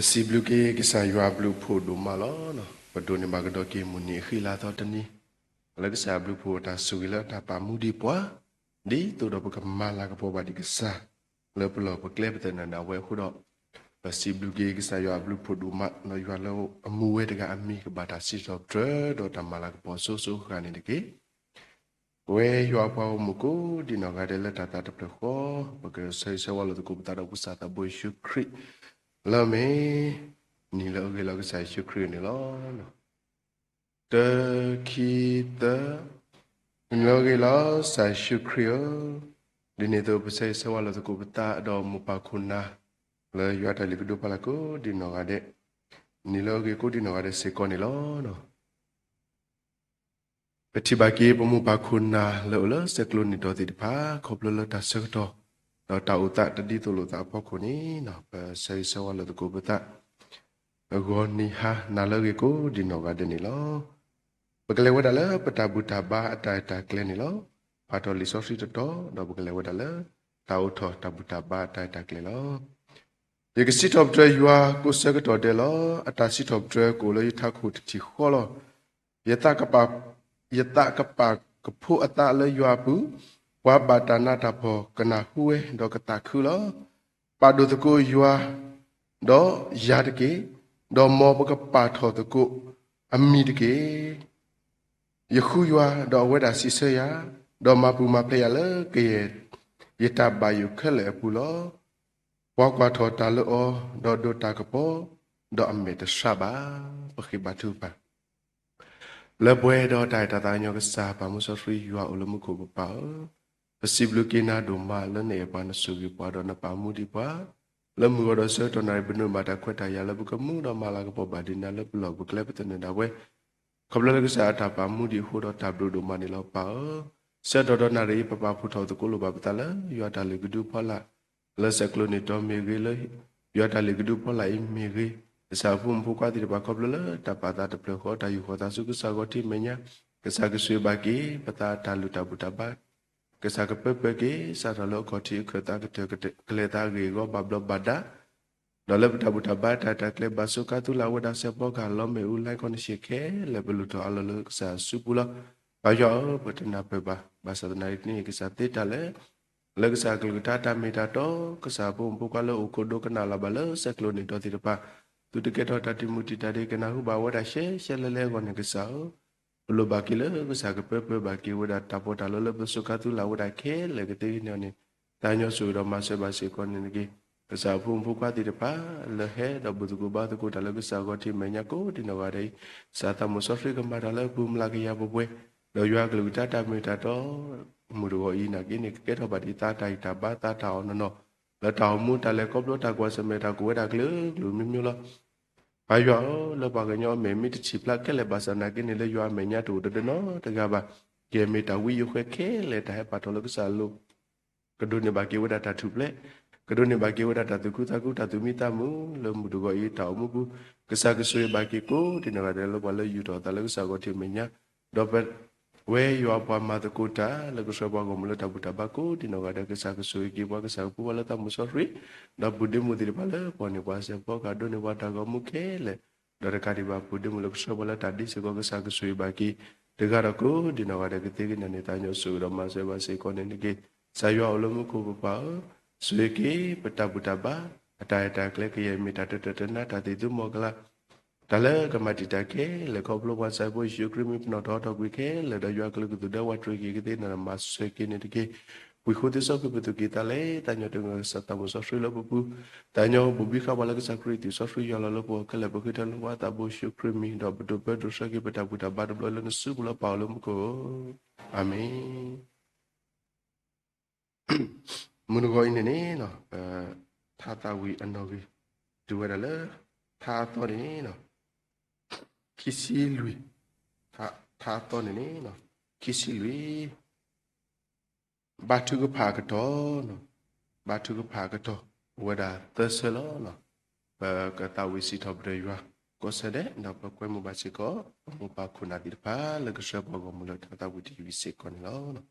ပစံးဘျုးက့ၤကစၢ်ယွၤအဘျုးအဖှိၣ်ဒိၣ်မးလီၤ. ပဒိးန့ၢ်ဘၣ်ကဒီးက့ၤမုၢ်နံၤအဃံလၤသီတနံၤ, လၢကစၢ်အဘျုးအဖှိၣ်အတၢ်ဆိၣ်ဂ့ၤလၢအတၢ်ပာ်မူဒံးပှၤ, ဒ်သိးဒီးပကမၤလၤကပီၤဘၣ်ဒံးကစၢ် လၢပလီၢ်ပကျဲပသနၢၣ်ဒၣ်ဝဲအဃိဒီး, ပစံးဘျုးက့ၤကစၢ်ယွၤအဘျုးအဖှိၣ်ဒိၣ်မး ဒီးယွၤလၢအမူဝဲတဂၤအမံၤကဘၣ်တၢ်စံးထီၣ်ပတြၢၤဒီးတၢ်မၤလၤကပီၤအစိၤစိၤအဃၣ်န့ၣ်တက့ၢ်. ပဝဲယွၤအပှၤဂီၢ်မုၢ်ကိးဒံးနီၢ်ဂၤဒဲးလၢတၢ်သးတဖျၢၣ်ဃီ, ပကဆၢဂ့ၤဆၢဝါလိာ်သကိးပသးဒီးပကစၢ်သးဘိယ့ၣ်ၡူးခရံာ် လၢအမ့ၢ် နံၤလၢအဂ့ၤလီၤကစၢ်ယ့ၣ်ၡူးခရံာ်န့ၣ်လီၤ. တၢ ခံ သၢ, နံၤလၢအဂ့ၤလီၤကစၢ်ယ့ၣ်ၡူးခရံာ်ဧၢ, ဒ်န့ၣ်အသိးပဆၢဂ့ၤဆၢဝါလိာ်သကိးပသးဒီးမိၢ်ပၢ်ခိၣ်နၢ် လၢယွၤတၢ်လုၢ်ကဒုဖီလာ်ကိးဒံးနီၢ်ဂၤဒဲး, နံၤလၢအဂ့ၤကိးဒံးနီၢ်ဂၤဒဲးစ့ၢ်ကီးန့ၣ်လီၤ. ပထံၣ်ဘၣ်က့ၤပမိၢ်ပၢ်ခိၣ်နၢ်လၢအိၣ်လၢဆဲးကျိးနံၣ်တီၢ်သ့ၣ်တဖၣ် ခီဖျိလၢတၢ်ဆၢကတီၢ် ဒီးတၢ်အိၣ်သးတဒ်သိးလိာ်သးအဖီခိၣ်န့ၣ်, ပဆၢဂ့ၤဆၢဝါလိာ်သကိးပသး ဂီၤနံၤဟါနၤလၢအဂ့ၤကိးဒံးနီၢ်ဂၤဒဲးန့ၣ်လီၤ. ပကလဲၤဝဲဒၣ်လၢပတၢ်ဘူၣ်တၢ်ဘါအတၢ်အဲၣ်တၢ်ကျဲန့ၣ်လီၤ. ဖးထီၣ်လံာ်စီဆှံတတီၤ ဒီးပကလဲၤဝဲဒၣ်လၢ တၢ်အိးထီၣ်တၢ်ဘူၣ်တၢ်ဘါအတၢ်အဲၣ်တၢ်ကျဲလီၤ. ယကစံးထီၣ်ပတြၢၤယွၤကိးဆၢကတီၢ်ဒဲးလီၤ. အတၢ်စံးထီၣ်ပတြၢၤကအိၣ်လၢယထးခိၣ်တထံၣ်ဃီလီၤ. ယသးကပာ်ကဖိအသးလၢယွၤအပူၤ, ပှၤဘၣ်တၢ်နးတၢ်ဖှီၣ်ကနၢ်ဟူဝဲဒီးကသးခုလီၤ. ပာ်ဒိၣ်သကိးယွၤ ဒီးယၤတက့ၢ်, ဒီးမ်ပကပာ်ထီၣ်သကိးအမံၤတက့ၢ်. ယဃုယွၤဒီးအဝဲဒၣ်စံးဆၢယၤ, ဒီးမၤပူၤမၤဖျဲးယၤလၢကယဲၢ် ယတၢ်ဘၣ်ယိၣ်ခဲလၢာ်အပူၤလီၤ. ပှၤကွၢ်ထီၣ်တၢ်လၢအီၤ, ဒီးဒိးတၢ်ကပီၤ, ဒီးအမဲာ်တဆှးဘၣ်. ပဃ့ဘါထုကဖၣ်. လၢပှဲၤဒီးတၢ်အဲၣ်တၢ်သးကညီၤကစၢ် ပၢ်မူစီဆှံယွၤအိၣ်လၢမူခိၣ်ပပၢ်ဧၢ, ပစံးဘျုးက့ၤနၤဒိၣ်မးလၢနအဲၣ်ပှၤနဆိၣ်ဂ့ၤပှၤဒီးနပာ်မူဒံးပှၤ, လၢမုၢ်ဂီၤဒီးဆၢကတီၢ်နၣ်ရံၣ် ပဒိးန့ၢ်ဘၣ်တၢ်ခွဲးတၢ်ယာ်လၢပကမူဒီးမၤလၤကပီၤဘၣ်ဒံးနၤလၢပလီၢ်ပကျဲပသနၢၣ်ဒၣ်ဝဲ ခီဖျိလၢကစၢ်အတၢ်ပာ်မူဒံးအဃိဒီးတၢ်ဘျုးဒိၣ်မးန့ၣ်လီၤပၢ်ဧၢ. ဆၢကတီၢ်ဒီးနၣ်ရံၣ်အံၤ ပပာ်ဖှိၣ်ထီၣ်သကိးလိာ်ဘၣ်ပသးလၢယွၤတၢ်လုၢ်ကဒုဖီလာ် လၢဆဲးကျိးနံၣ်တီၤမ့ၢ်ဂ့ၤ, လၢယွၤတၢ်လုၢ်ကဒုဖီလာ်အံၤမ့ၢ်ဂ့ၤ, ကစၢ်အဖိမုၣ်ဖိခွါသ့ၣ်တဖၣ်ခီဖျိလၢတၢ်ပာ်သးတဖျၢၣ်ဃီ တၢ်ယူၢ်ဃီၤသးဆူကစၢ်ဂီၤထံးမဲာ်ညါ, ကစၢ်ကဆိၣ်ဂ့ၤဘၣ်က့ၤ ပသးအတၢ်လုၢ်တၢ်ဘူၣ်တၢ်ဘါ ကစၢ်ကပၢပၢက့ၤ စးထီၣ်လၢအခီၣ်ထံးအခၢၣ်သးကတၢၢ်ကလဲၤသးအဂ့ၢ်အဂီၢ်ဘၣ်ဘျီးဘၣ်ဒါ, ဒီးလၢပတၢ်ဘူၣ်တၢ်ဘါတၢ်အဲၣ်တၢ်ကျဲဘၣ်ဆိကါသူလၢ်ဝဲဒၣ်စဲးဖီကဟၣ်လီမ့ၣ်အူ လိုင်းခီနံၣ်ၡ့ၣ်ခဲလၢာ် ပလုၢ်ထီၣ်အးလီၤလၢကစၢ်အစုပူၤလီၤ. ပၢ်ယွၤဧၢ, ပတနၢ်ပၢၢ်ဘၣ်, ဘၣ်ဆၣ်သနာ်က့န့ၣ် ကစၢ်သ့တၢ်လၢ လၢကစၢ်အကလုၢ်ကထါတၢ်မ့ၢ်တၢ်တီ, ကစၢ်အဖိမုၣ်ဖိခွါလၢအိၣ်ခိးဒိကနၣ်လီၤဘၣ်လၢဆဲးကျိးနံၣ်တီၤသ့ၣ်တဖၣ်, သုတကဲထီၣ်တၢ်တံာ်မုၢ်တံာ်တာ်ဒံး ကနၢ်ဟူဘၣ်ဝဲဒၣ်ရှဲရှဲလဲလဲအဂီၢ်န့ၣ် ကစၢ်ဧၢ, ပလိၣ်ဘၣ်က့ၤလၢကစၢ်ကပၢပၢဘၣ်က့ၤဝဲဒၣ်တၢ်ပီးတၢ်လီလၢပဆိကါသူလၢ်ဝဲဒၣ်ခဲလၢာ်ကသ့န့ၣ်န့ၣ်, သးကညီၤဆိၣ်ဂ့ၤဒီးမၤစၢၤဘၣ်စ့ၢ်ကီးန့ၣ်တက့ၢ်. ကစၢ်အဖိမုၣ်ဖိခွါသ့ၣ်တဖၣ် လၢဟဲဒီးဘူၣ်သကိးဘါသကိးတၢ်လၢကစၢ်ဂီၤထံးမဲာ်ညါကိးဒံးနီၢ်ဂၤဒဲးအံၤ, ကစၢ်သးမုၢ်စီဆှံကမၤတၢ်လၢအပူၤ မုၢ်လၢ်ကယၤပှဲၤပှဲၤ, ဒီးယွၤအကလုၢ်ကထါတၢ်မ့ၢ်တၢ်တီ မုၢ်တဂီၤအံၤနာ်က့န့ၣ် ကကဲထီၣ်ဘၣ်ဒံးသးတၢ်ဂံၢ်တၢ်ဘါသးတၢ်အီၣ်နီၢ်နီၢ်, လၢတၢ်အိၣ်မူတၢ်လဲၤခီဖျိတၢ်ကွၢ်ဆၢၣ်မဲာ်တၢ်ကဝဲဒၣ်ကလုာ်ကလုာ်မံၤမံၤလီၤ. ပၢ်ယွၤဧၢ, လၢပှၤကညီအမဲာ်မ့ၢ်တထံၣ်ဖျါခဲလၢာ်ဘၣ်ဆၣ်သနာ်က့န့ၣ် လၢယွၤအမဲာ်ညါတအိၣ်ဒီးနီတဂၤဘၣ်, ကဲမ့ၢ်တၢ်ဝံယိၤဃဲခဲလၢာ် တၢ်ဟဲပာ်ထီၣ်လၢကစၢ်အလိၤ ကဒိးန့ၢ်ဘၣ်က့ၤဝဲဒၣ်တၢ်ထူၣ်ဖျဲး, ကဒိးန့ၢ်ဘၣ်က့ၤဝဲဒၣ်တၢ်သူၣ်ခုသးခု တၢ်သူၣ်မံသးမုာ် လၢမုၢ်တဂီၤအံၤတၢ်အိၣ်မူပူၤ, ကစၢ်ကဆိၣ်ဂ့ၤဘၣ်က့ၤကိးဒံးနီၢ်ဂၤဒဲးလၢပှၤလၢယူာ်ထီၣ်အသးလၢကစၢ်ဂီၤထံးမဲာ်ညါ, ဒီးပဝဲယွၤပှၤမၤသကိးတၢ် လၢကဆှၢပှၤဂီၢ်မုၢ်လၢတၢ်ဘူၣ်တၢ်ဘါကိးဒံးနီၢ်ဂၤဒဲး ကစၢ်ကဆိၣ်ဂ့ၤက့ၤပှၤ ကစၢ်ကပူၤပှၤလၢသးမုၢ်စီဆှံ, ဒီးပူၤဒ့မုၢ်သ့ၣ်တဖၣ်လၢပီၢ်န့ၢ်ပှၤစဲးဖီကဟၣ်ဒိးန့ၢ်ပှၤတၢ်ဂီၤမူခဲလၢာ်, ဒီးတကးဒံးဘၣ်ပူၤဒ့မုၢ်လၢကဆှၢပှၤလၢတၢ်ဒ့စ့ၢ်ကီး ကစၢ်ကဆိၣ်ဂ့ၤဘၣ်က့ၤ တဂၤဒီးကိးဒံးနီၢ်ဂၤဒဲးကသ့ကညးန့ၣ် သးကညီၤဆိၣ်ဂ့ၤဒီးမၤစၢၤဘၣ်စ့ၢ်ကီးန့ၣ်တက့ၢ်. ကစၢ်ယွၤအိၣ်လၢမူခိၣ်ပပၢ်ဧၢ, ဆိၣ်ဂ့ၤက့ၤပတၢ်ဘူၣ်တၢ်ဘါ, အတၢ်အဲၣ်တၢ်ကျဲ ကယဲၢ်မ့ၢ်တၢ်တတၢၢ်တနါ တၢ်သ့ၣ်သူမီၤကလၤ တၢ်လၢကမၤတံာ်တာ်ခဲလၢာ် ခီဖျိပှၤကစၢ်ဖိယ့ၣ်ၡူးခရံာ်မ့ၢ်ပနီၣ်ထီၣ်ဟီထီၣ်ကွံာ်ခဲလၢာ် ဒီးယွၤကလုာ်ကသူၣ်ဒဲဝးတရံးက့ၤကသ့န့ၣ်ဒီး မၤစၢၤက့ၤန့ၣ်တက့ၢ်. ဝံၤဃိသ့စီကွံာ်ပသူၣ်ကံၢ်သးလဲ သးကညီၤတဂၤကစၢ်သးမုၢ်စီဆှံလၢပပူၤ, သးကညီၤဘိၣ်ဘံဃာ်ပှၤလၢကစၢ်ခရံာ်သူၣ်စီဆှံယွၤလီၤလၢပဂီၢ်ခဲလၢာ် ပဃ့ထီၣ်လၢပှၤသးဘိယ့ၣ်ၡူးခရံာ်မံၤ ဒီးပဒိးပၢဒိးဆှၢက့ၤပတၢ်ဘူၣ်တၢ်ဘါတဘျီလၢနစုပူၤလီၤ ပၢ်အိၣ်လၢမူခိၣ်ဧၢ, အၤမ့ၣ်. မုၢ်တဂီၤအံၤန့ၣ်န့ၣ် ထါသးဝံၣ်အနီၣ်ဂံၢ် တုၤဝဲဒၣ်လၢ ထါအသီန့ၣ်န့ၣ် ခံဆံလွံၢ်, ထါအသီန့ၣ်န့ၣ် ခံဆံလွံၢ်, ဘါထုကဖၣ်အကတီၢ်, ဘါထုကဖၣ်အကတီၢ် အိၣ်ဝဲဒၣ်သၢဆၢလီၤ. ပကသးဝံၣ်စံးထီၣ်ပတြၢၤယွၤ ကိးဆၢဒဲး ဒီးပကွဲမုာ်ဘၣ်စ့ၢ်ကီး ပမိၢ်ပၢ်ခိၣ်နၢ်သ့ၣ်တဖၣ် လၢကဆှၢပှၤဂီၢ်မုၢ်လၢထါသးဝံၣ်တယုၢ်အံၤစ့ၢ်ကီးန့ၣ်လီၤ.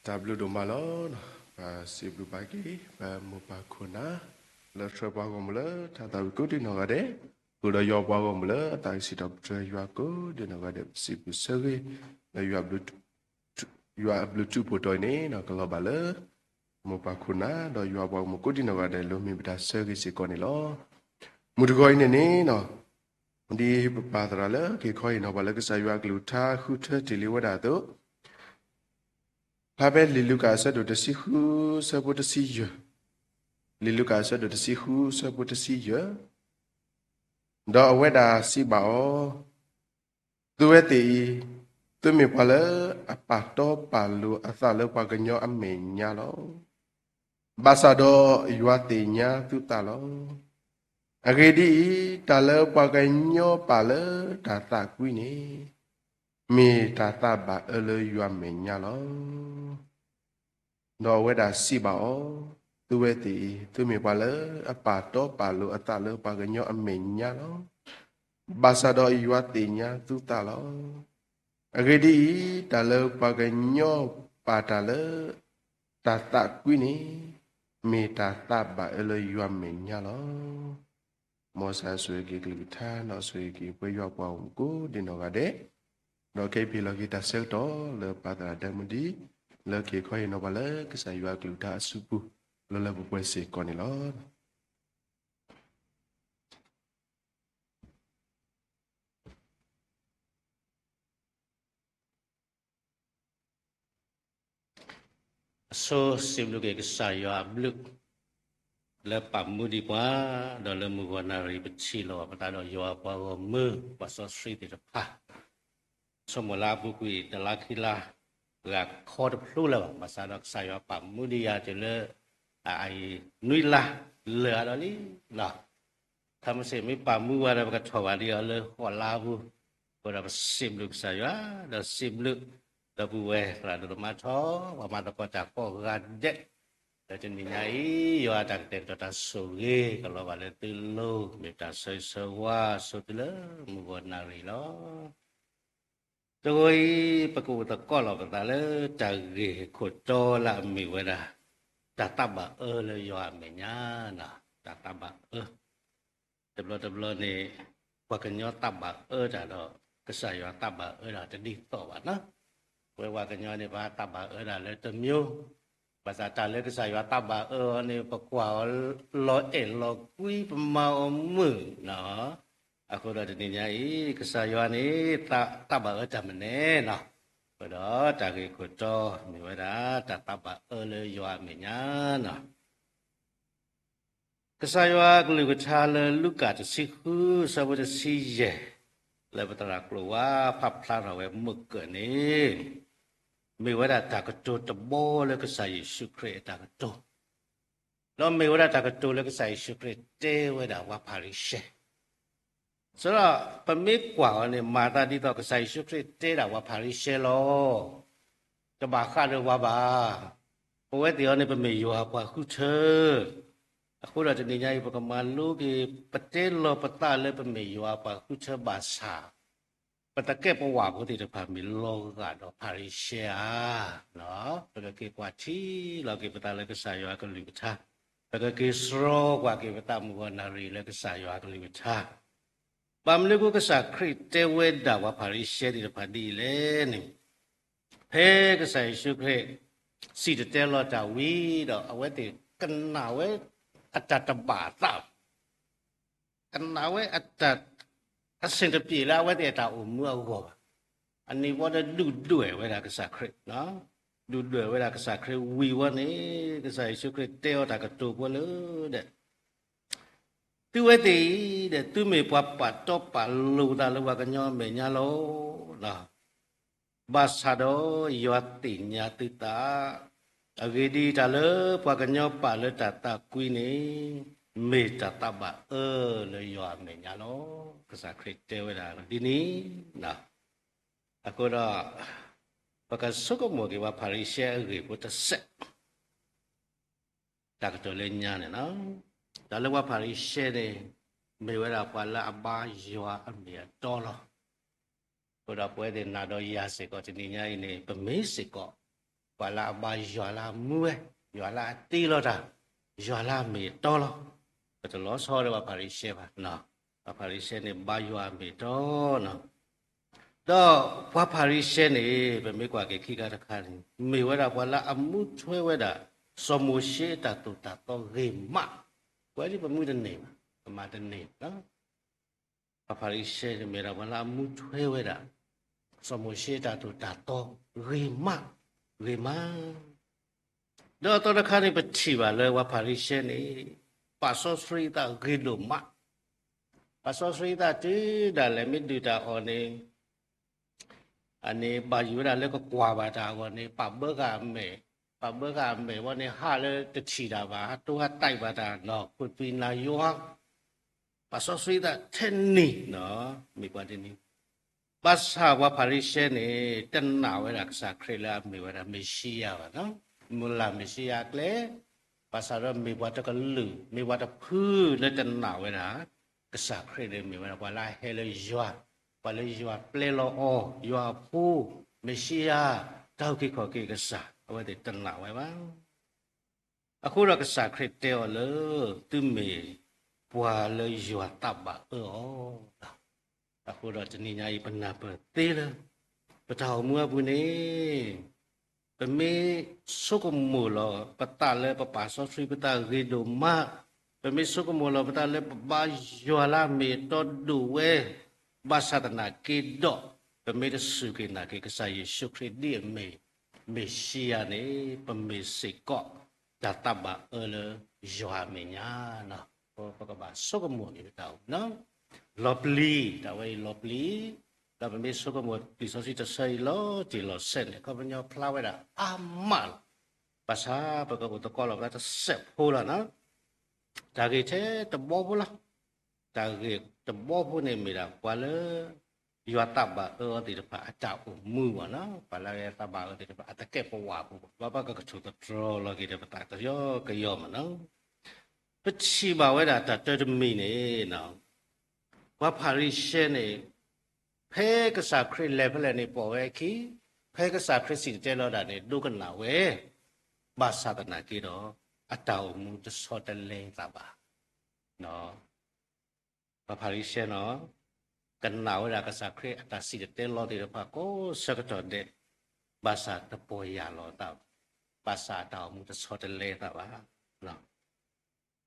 တၢ်ဘျုးဒိၣ်မးလီၤ. ပစံးဘျုးဘၣ်က့ၤ ပမိၢ်ပၢ်ခိၣ်နၢ် လၢဆှၢပှၤဂီၢ်မုၢ်လၢထါသးဝံၣ်ကိးဒံနီၢ်ဂၤဒဲး, ဃုာ်ဒီးယွၤပှၤဂီၢ်မုၢ်လၢအသးကဆံးထီၣ် ပတြၢၤယွၤကိးဒံနီၢ်ဂၤဒဲး, ပစံးဘျုးဆၢဂ့ၤ လၢယွၤအဘျုးထူးဖိးတီၤအံၤန့ၣ် ကလီၤဘၣ်လၢ မိၢ်ပၢ်ခိၣ်နၢ် ဒီးယွၤပှၤဂီၢ်မုၢ်ကိးဒံနီၢ်ဂၤဒဲး လၢမ့ၢ်ပတၢ်ဆၢဂ့ၤစ့ၢ်ကီးန့ၣ်လီၤ. မုၢ်တဂီၤအံၤန့ၣ်န့ၣ် ဒ်ပပာ်သရၣ်လၢက့ၤခီဟ့ၣ်နီၤပှၤလၢကစၢ်ယွၤအကလုၢ်ကထါ ဃုထၢတ့ၢ်လံဝဲဒၣ်အသိး, ဖျါဖဲလံာ်လူၤကၣ်အဆၢဒိၣ်တဆံဃု ဆၢဖိတဆံယဲၢ်, လံာ်လူၤကၣ်အဆၢဒိၣ်တဆံဃု ဆၢဖိတဆံယဲၢ်, ဒီးအဝဲဒၣ်စံးဘၣ်အီၤ, သုဝဲသ့ၣ်အံၤ, သုမ့ၢ်ပှၤလၢအပာ်တီပာ်လိၤအသးလၢပှၤကညီအမဲာ်ညါလီၤ. ဘၣ်ဆၣ်ဒီးယွၤသ့ၣ်ညါသုသးလီၤ. အဂ့ၢ်ဒ်အံၤ, တၢ်လၢပှၤကညီပာ်လၢတၢ်သးကွံန့ၣ်, မ့ၢ်တၢ်သးဘၣ်အၢလၢယွၤမဲာ်ညါလီၤ. ဒီးအဝဲဒၣ်စံးဘၣ်အီၤ, သုဝဲသ့ၣ်အံၤ, သုမ့ၢ်ပှၤလၢအပာ်တီပာ်လိၤအသးလၢပှၤကညီအမဲာ်ညါလီၤ. ဘၣ်ဆၣ်ဒီးယွၤသ့ၣ်ညါသုသးလီၤ. အဂ့ၢ်ဒ်အံၤ, တၢ်လၢပှၤကညီပာ်တၢ်လၢတၢ်သးကွံန့ၣ်, မ့ၢ်တၢ်သးဘၣ်အၢလၢယွၤမဲာ်ညါလီၤ. မ်ကစၢ်ဆိၣ်ဂ့ၤက့ၤကလုၢ်ကထါ ဒီးဆိၣ်ဂ့ၤက့ၤပှၤယွၤပှၤဂီၢ်မုၢ်ကိးဒံနီၢ်ဂၤဒဲး, ဒီးခဲအံၤပဟ့ၣ်လီၤက့ၤတၢ်ဆၢကတီၢ်လၢပၢ်သရၣ်ဒဲမုၢ်ဒံး လၢက့ၤခီဟ့ၣ်နီၤပှၤလၢကစၢ်ယွၤအကလုၢ်ကထါအစုပူၤ လၢလၢပှဲၤပှဲၤစ့ၢ်ကီးန့ၣ်လီၤ. အဆိစံးဘျုးက့ၤကစၢ်ယွၤအဘျုး လၢပာ်မူဒံးပှၤ, ဒီးလၢမုၢ်ဂီၤနၣ်ရံၣ်ပထံၣ်လိာ်ပသးဒီးယွၤပှၤဂီၢ်မုၢ် ပှၤစီဆှံသ့ၣ်တဖၣ် ဆိကမိၣ်လၢအပူၤကွံာ်တလါခံလါ ဂၤခီတဖျိလၢၤဘၣ်, ဘၣ်ဆၣ်ဒီးကစၢ်ယွၤပာ်မူဒံးယၤတုၤလၢ အအံၤ နွံလါလၢာ်အါဒီးလံလီၤ. ခါမ့ၢ်စ့ၢ်မ့ၢ်ပာ်မူဝဲဒီး ပကထီၣ်ဘၣ်ဒံးအီၤလၢဃိးလါပူၤ, အဃိဒီးပစံးဘျုးကစၢ်ယွၤ, ဒီးစံးဘျုး ဒီပုၢ်ဝဲၢ်သရၣ်ဒိၣ်သမါထီ ပှၤမၤသကိးတၢ်ကိးဂၤဒဲး, ဒီးတနံၤညါအံၤ ယွၤအတၢ်ကတဲာ်ကတီၤတၢ်ဆိၣ်ဂ့ၤ ကလီၤဘၣ်လၢသုလိၤ မ့ၢ်တၢ်ဆၢဂ့ၤဆၢဝါဆိသုလၢမုၢ်ဂီၤနၣ်ရံၣ်လီၤ. တဂီၤအံၤ ပကအိၣ်သကိးလိာ်ပသးလၢတၢ်ဂ့ၢ်ခိၣ်တီလၢအမ့ၢ်ဝဲဒၣ် တၢ်သးဘၣ်အၢလၢယွၤအမဲာ်ညါ, တၢ်သးဘၣ်အၢ, တဘျီတဘျီန့ၣ် ပှၤကညီသးဘၣ်အၢတၢ်ဒီး ကစၢ်ယွၤသးဘၣ်အၢတၢ်တဒ်သိးဘၣ်နီၤ. ပဝဲပှၤကညီန့ၣ် ပသးဘၣ်အၢတၢ်လၢတမျိုး, ဘၣ်ဆၣ်တၢ်လၢကစၢ်ယွၤသးဘၣ်အၢအီၤန့ၣ် ပကွၢ်အီၤလီၤအဲၣ်လီၤကွံ ပမၤအီၤမုာ်နီၤ. အဃိဒီးတနံၤညါအံၤ ကစၢ်ယွၤန့ၣ် သးဘၣ်အၢတၢ်မနုၤလဲၣ်နီၤ. အဃိဒီးတၢ်ဂ့ၢ်ခိၣ်တီ မ့ၢ်ဝဲဒၣ် တၢ်သးဘၣ်အၢလၢယွၤအမဲာ်ညါနီၤ. ကစၢ်ယွၤအကလုၢ်ကထါလၢလူၤကၣ်တဆံဃု ဆၢဖိတဆံယဲၢ် လၢပသရၣ်ကျိၤဝါဖးဖျါထီၣ်ဝဲမုၢ်ကၢၢ်န့ၣ် မ့ၢ်ဝဲဒၣ်တၢ်ကတိၤတဘီလၢကစၢ်ယ့ၣ်ၡူးခရံာ်အတၢ်ကတိၤ, ဒီးမ့ၢ်ဝဲဒၣ်တၢ်ကတိၤလၢကစၢ်ယ့ၣ်ၡူးခရံာ်တဲဝဲဒၣ်ပှၤဖၤရံၤၡဲ ဆိဒီး ပမ့ၢ်ကွၢ်အီၤန့ၣ် မၤသးဒ်သိးကစၢ်ယ့ၣ်ၡူးခရံာ်တဲဒၣ်ပှၤဖၤရံၤၡဲလီၤ. တဘၣ်ဃးဒီးပှၤဘၣ်. ပဝဲသ့ၣ်အံၤန့ၣ် ပမ့ၢ်ယွၤပှၤဃုထၢ အဃိဒီးတနံၤညါအံၤ ပကမၤလိက့ၤ ပတဲလီၤပသးလၢပမ့ၢ်ယွၤပှၤဃုထၢဘၣ်ဆၣ် ပသကဲးပဝၢ်ဖိသ့ၣ်တဖၣ်မ့ၢ်လီၤဂာ်ဒီးဖၤရံၤၡဲဧါ. ပကက့ၤကွၢ်ထံလီၤက့ၤပသးလၢကစၢ်ယွၤအကလုၢ်ကထါ, ပကက့ၤစှီၤကွၢ်က့ၤပသးမုၢ်ဂီၤနၣ်ရံၣ်လၢကစၢ်ယွၤအကလုၢ်ကထါ ဘၣ်မနုၤအဃိကစၢ်ခရံာ်တဲဝဲဒၣ်ပှၤဖၤရံၤၡဲသ့ၣ်တဖၣ်ဒ်အံၤလဲၣ်န့ၣ်, ဖဲကစၢ်ယ့ၣ်ၡူးခရံာ် စံၣ်တဲၤတဲလီၤတၢ်ဝံၤဒီး အဝဲသ့ၣ်ကနၣ်ဝဲအတၢ်တဘၣ်အသး, ကနၣ်ဝဲအတၢ် အဆင်တပြေလၢအဝဲသ့ၣ်အတၢ်အိၣ်မူအဂီၢ်ဘၣ်. အန့ၣ်ဝံၤဒီးဒုၣ်ဒွဲၣ်ဝဲဒၣ်ကစၢ်ခရံာ်, ဒုၣ်ဒွဲၣ်ဝဲဒၣ်ကစၢ်ခရံာ်ဝံၤဝဲန့ၣ် ကစၢ်ယ့ၣ်ၡူးခရံာ်တဲအီၤတၢ်ကတိၤဖိလၢဒဲး သုဝဲသ့ၣ်အံၤဒီး သုမ့ၢ်ပှၤပာ်တီပာ်လိၤသးလၢပှၤကညီအမဲာ်ညါလီၤ. ဘၣ်ဆၣ်ဒီးယွၤသ့ၣ်ညါသုသး, အဂ့ၢ်ဒ်အံၤ, တၢ်လၢပှၤကညီပာ်လၢတၢ်သးကွံန့ၣ် မ့ၢ်တၢ်သးဘၣ်အၢလၢယွၤအမဲာ်ညါလီၤ. ကစၢ်ခရံာ်တဲဝဲဒၣ်ဒ်န့ၣ် အဃိဒီး ပကဆိကမိၣ်က့ၤပှၤဖၤရံၤၡဲအဂ့ၢ်ဖိတစဲး တၢ်ကတိၤလၢညါန့ၣ်လီၤ. တၢ်လၢပှၤဖၤရံၤၡဲန့ၣ် မ့ၢ်ဝဲဒၣ်ပှၤလၢအဘါယွၤအမ့ၢ်အတီလီၤ. အဃိဒီးပဝဲသ့ၣ်နၤဒီးယၤစ့ၢ်ကီးတနံၤညါအံၤန့ၣ် ပမ့ၢ်စ့ၢ်ကီး ပှၤလၢအဘါယွၤလၢအမူဝဲ, ယွၤလၢအတ့လီၤတၢ်, ယွၤလၢအမ့ၢ်အတီလီၤ. ပတလီၤဆီဒီးပှၤဖၤရံၤၡဲဘၣ်. ပှၤဖၤရံၤၡဲန့ၣ်ဘါယွၤအမ့ၢ်အတီနီၤ. ဒီးပှၤဖၤရံၤၡဲန့ၣ် ပမ့ၢ်ကွၢ်က့ၤခံခါတခါန့ၣ် မ့ၢ်ဝဲဒၣ်ပှၤလၢအမူထွဲဝဲဒၣ် စီၤမိၤၡ့အတၢ်သိၣ်တၢ်သီဂ့ၤမး, ပဝဲဒ်ပမူတန့ၢ်ဘၣ်, ပမၤတန့ၢ်ဘၣ်. ပှၤဖၤရံၤၡဲန့ၣ်မ့ၢ်ဒၣ်ပှၤလၢအမူထွဲဝဲဒၣ် စီၤမိၤၡ့အတၢ်သိၣ်တၢ်သီဂ့ၤမး, ဂ့ၤမး. ဒီးအသီတခါန့ၣ် ပထံၣ်ဘၣ်လၢပှၤဖၤရံၤၡဲန့ၣ် ပာ်စီဆှံအသးဂ့ၤဒိၣ်မး. ပာ်စီဆှံအသးတုၤဒၣ်လဲာ်မ့ၢ်ဒုၣ်တၢ်အီၣ်န့ၣ် အန့ၣ်ဘၣ်ယိၣ်ဝဲဒၣ်လၢကကွၢ်ဘၣ်တၢ်အဂီၢ်န့ၣ် ပာ်ဘၢဃာ်အမဲာ်, ပာ်ဘၢဃာ်အမဲာ်ဝဲန့ၣ် ဟးလၢတထံၣ်တၢ်ဘၣ်, ဟးတိၢ်ဟးတဲာ်ဘၣ်တၢ်နီၤ, ခိၣ်ပံၤနၤယွၤ, ပာ်စီဆှံအသးထဲန့ၣ်နီၤ, မ့ၢ်ပှၤဒ်န့ၣ်. ဘၣ်ဆၣ်ပှၤဖၤရံၤၡဲန့ၣ် တနာ်ဝဲဒၣ်ကစၢ်ခရံာ်လၢအမ့ၢ်ဝဲဒၣ်မ့ၤၡံယၤဘၣ်နီၤ, မုၢ်လၢ်မ့ၤၡံယၤအကျဲ, ဘၣ်ဆၣ်ဒီးမ့ၢ်ပှၤတကလုာ်, မ့ၢ်ပှၤတဖုလၢတနာ်ဝဲဒၣ် ကစၢ်ခရံာ်န့ၣ်မ့ၢ်ဝဲဒၣ်ပှၤလၢအဟဲလၢယွၤ, ပှၤလၢယွၤပျဲလီၤအီၤ, ယွၤအဖိ, မ့ၤၡံယၤ, တၢ်အုၣ်က့ၤခီၣ်က့ၤကစၢ်, အဝဲသ့ၣ်တနာ်ဝဲဘၣ်. အဃိဒီးကစၢ်ခရံာ်တဲအီၤလၢ သုမ့ၢ်ပှၤလၢယွၤတၢ်ဘၣ်အၢအီၤလီၤ. အဃိဒီးတနံၤညါအံၤ ပနၢ်ပၢၢ်သ့လၢ ပတၢ်အိၣ်မူအပူၤန့ၣ် ပမ့ၢ်ဆိကမိၣ်လီၤပသးလၢပပာ်စီဆှံပသးဂ့ၤဒိၣ်မး, ပမ့ၢ်ဆိကမိၣ်လီၤပသးလၢပဘါယွၤလၢအမ့ၢ်အတီဒိၣ်ဝဲ, ဘၣ်ဆၣ်သနာ်က့ဒီး ပမ့ၢ်တစူၢ်က့ၤနာ်က့ၤကစၢ်ယ့ၣ်ၡူးခရံာ်ဒ်အမ့ၢ် မ့ၤၡံယၤန့ၣ် ပမ့ၢ်စ့ၢ်ကီး တၢ်တၢ်ဘၣ်အၢလၢယွၤအမဲာ်ညါ. ပကဘၣ်ဆိကမိၣ်န့ၣ်တၢ်အိၣ်, လီၤပျံၤ, တၢ်ဝဲအံၤလီၤပျံၤ, ဒီးပမ့ၢ်ဆိကမိၣ်လံာ်စီဆှံတဆၢအံၤလီၤတံၢ်လီၤဆဲးန့ၣ် အခီပညီဖျါဝဲဒၣ်အါမးလီၤ. ဘၣ်ဆၣ်ပကအိၣ်သကိးလီၤပသးတစဲးဖိလီၤနီၤ. တၢ်ဂ့ၢ်ထဲတဘီဖိလီၤ. တၢ်ဂ့ၢ်တဘီဖိန့ၣ်မ့ၢ်ဒၣ်ပှၤလၢ ယွၤတၢ်ဘၣ်အၢအီၤသ့ၣ်တဖၣ်အတၢ်အိၣ်မူဘၣ်နီၤ, ပှၤလၢယွၤတၢ်ဘၣ်အၢသ့ၣ်တဖၣ် အတကဲပဝးပူၤဘၣ်, ဘၣ်ဘၣ်ကကထိၣ်သတြီၤလီၤက့ၤဒီးပသးကယီကယီမးနီၤ. ပထံၣ်ဘၣ်ဝဲဒၣ်တၢ်တၢတမံၤန့ၣ် ပှၤဖၤရံၤၡဲန့ၣ် ဖဲကစၢ်ခရံာ်လဲၤဖဲလဲၣ်န့ၣ်ပိာ်ဝဲအခံ, ဖဲကစၢ်ခရံာ်စံၣ်တဲၤတဲလီၤတၢ်န့ၣ် ဒိကနၣ်ဝဲ, ဘၣ်ဆၣ်သနာ်က့ဒီး အတၢ်အိၣ်မူတဆီတလဲအသးဘၣ်. ပှၤဖၤရံၤၡဲနီၤ, ကနၣ်ဝဲဒၣ်ကစၢ်ခရံာ်အတၢ်စံၣ်တဲၤတဲလီၤသ့ၣ်တဖၣ်ကိးဆၢကတီၢ်ဒဲး, ဘၣ်ဆၣ်တပီၢ်ယၢ်လီၤအသးဘၣ်, ဘၣ်ဆၣ်အတၢ်အိၣ်မူတဆီတလဲအသးဘၣ်.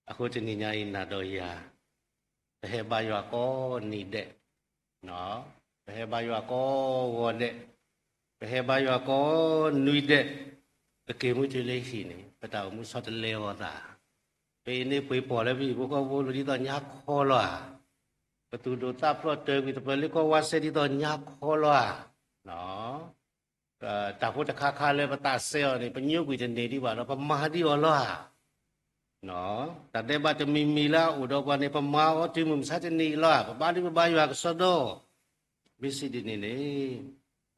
အဃိတနံၤညါအံၤနၤဒီးယၤ, ပဟဲဘါယွၤကိးနံၤဒဲး, ပဟဲဘါယွၤကိးဂီၤဒဲး, ပဟဲဘါယွၤကိးနွံဒဲး, ပက့ၤမုၢ်တုၤလၢဟံၣ်န့ၣ် ပတၢ်အိၣ်မူဆီတလဲအသး, ပအ့န့ၢ်ပှ့ၤပီၢ်လၢပဟံၣ်ဖိဃီဖိလိၤဒ်သိးညါခီလီၤဧါ, ပသူၣ်ဒိၣ်သးဖျိးတၢၤကွံာ်သပၢၤလၢကီၢ်ဝါစဲဒ်သိးညါခီလီၤဧါ. တၢ်ဖိတခါခါလၢပသးစဲအီၤန့ၣ် ပညိကွံာ်တန့ၢ်ဒံးဘၣ်ဒီး ပမၤဒံးအီၤလီၤဧါ. တၢ်ဒဲးဘးတမံၤမံၤလၢအအိၣ်ဒီးပှၤန့ၣ် ပမၤအီၤတုၤမုၢ်မဆါတနံၤအံၤလီၤဧါ, ပဘါဒံးပဘါယွၤကစီဒီ, မ့ၢ်စံးဒ်န့ၣ်န့ၣ်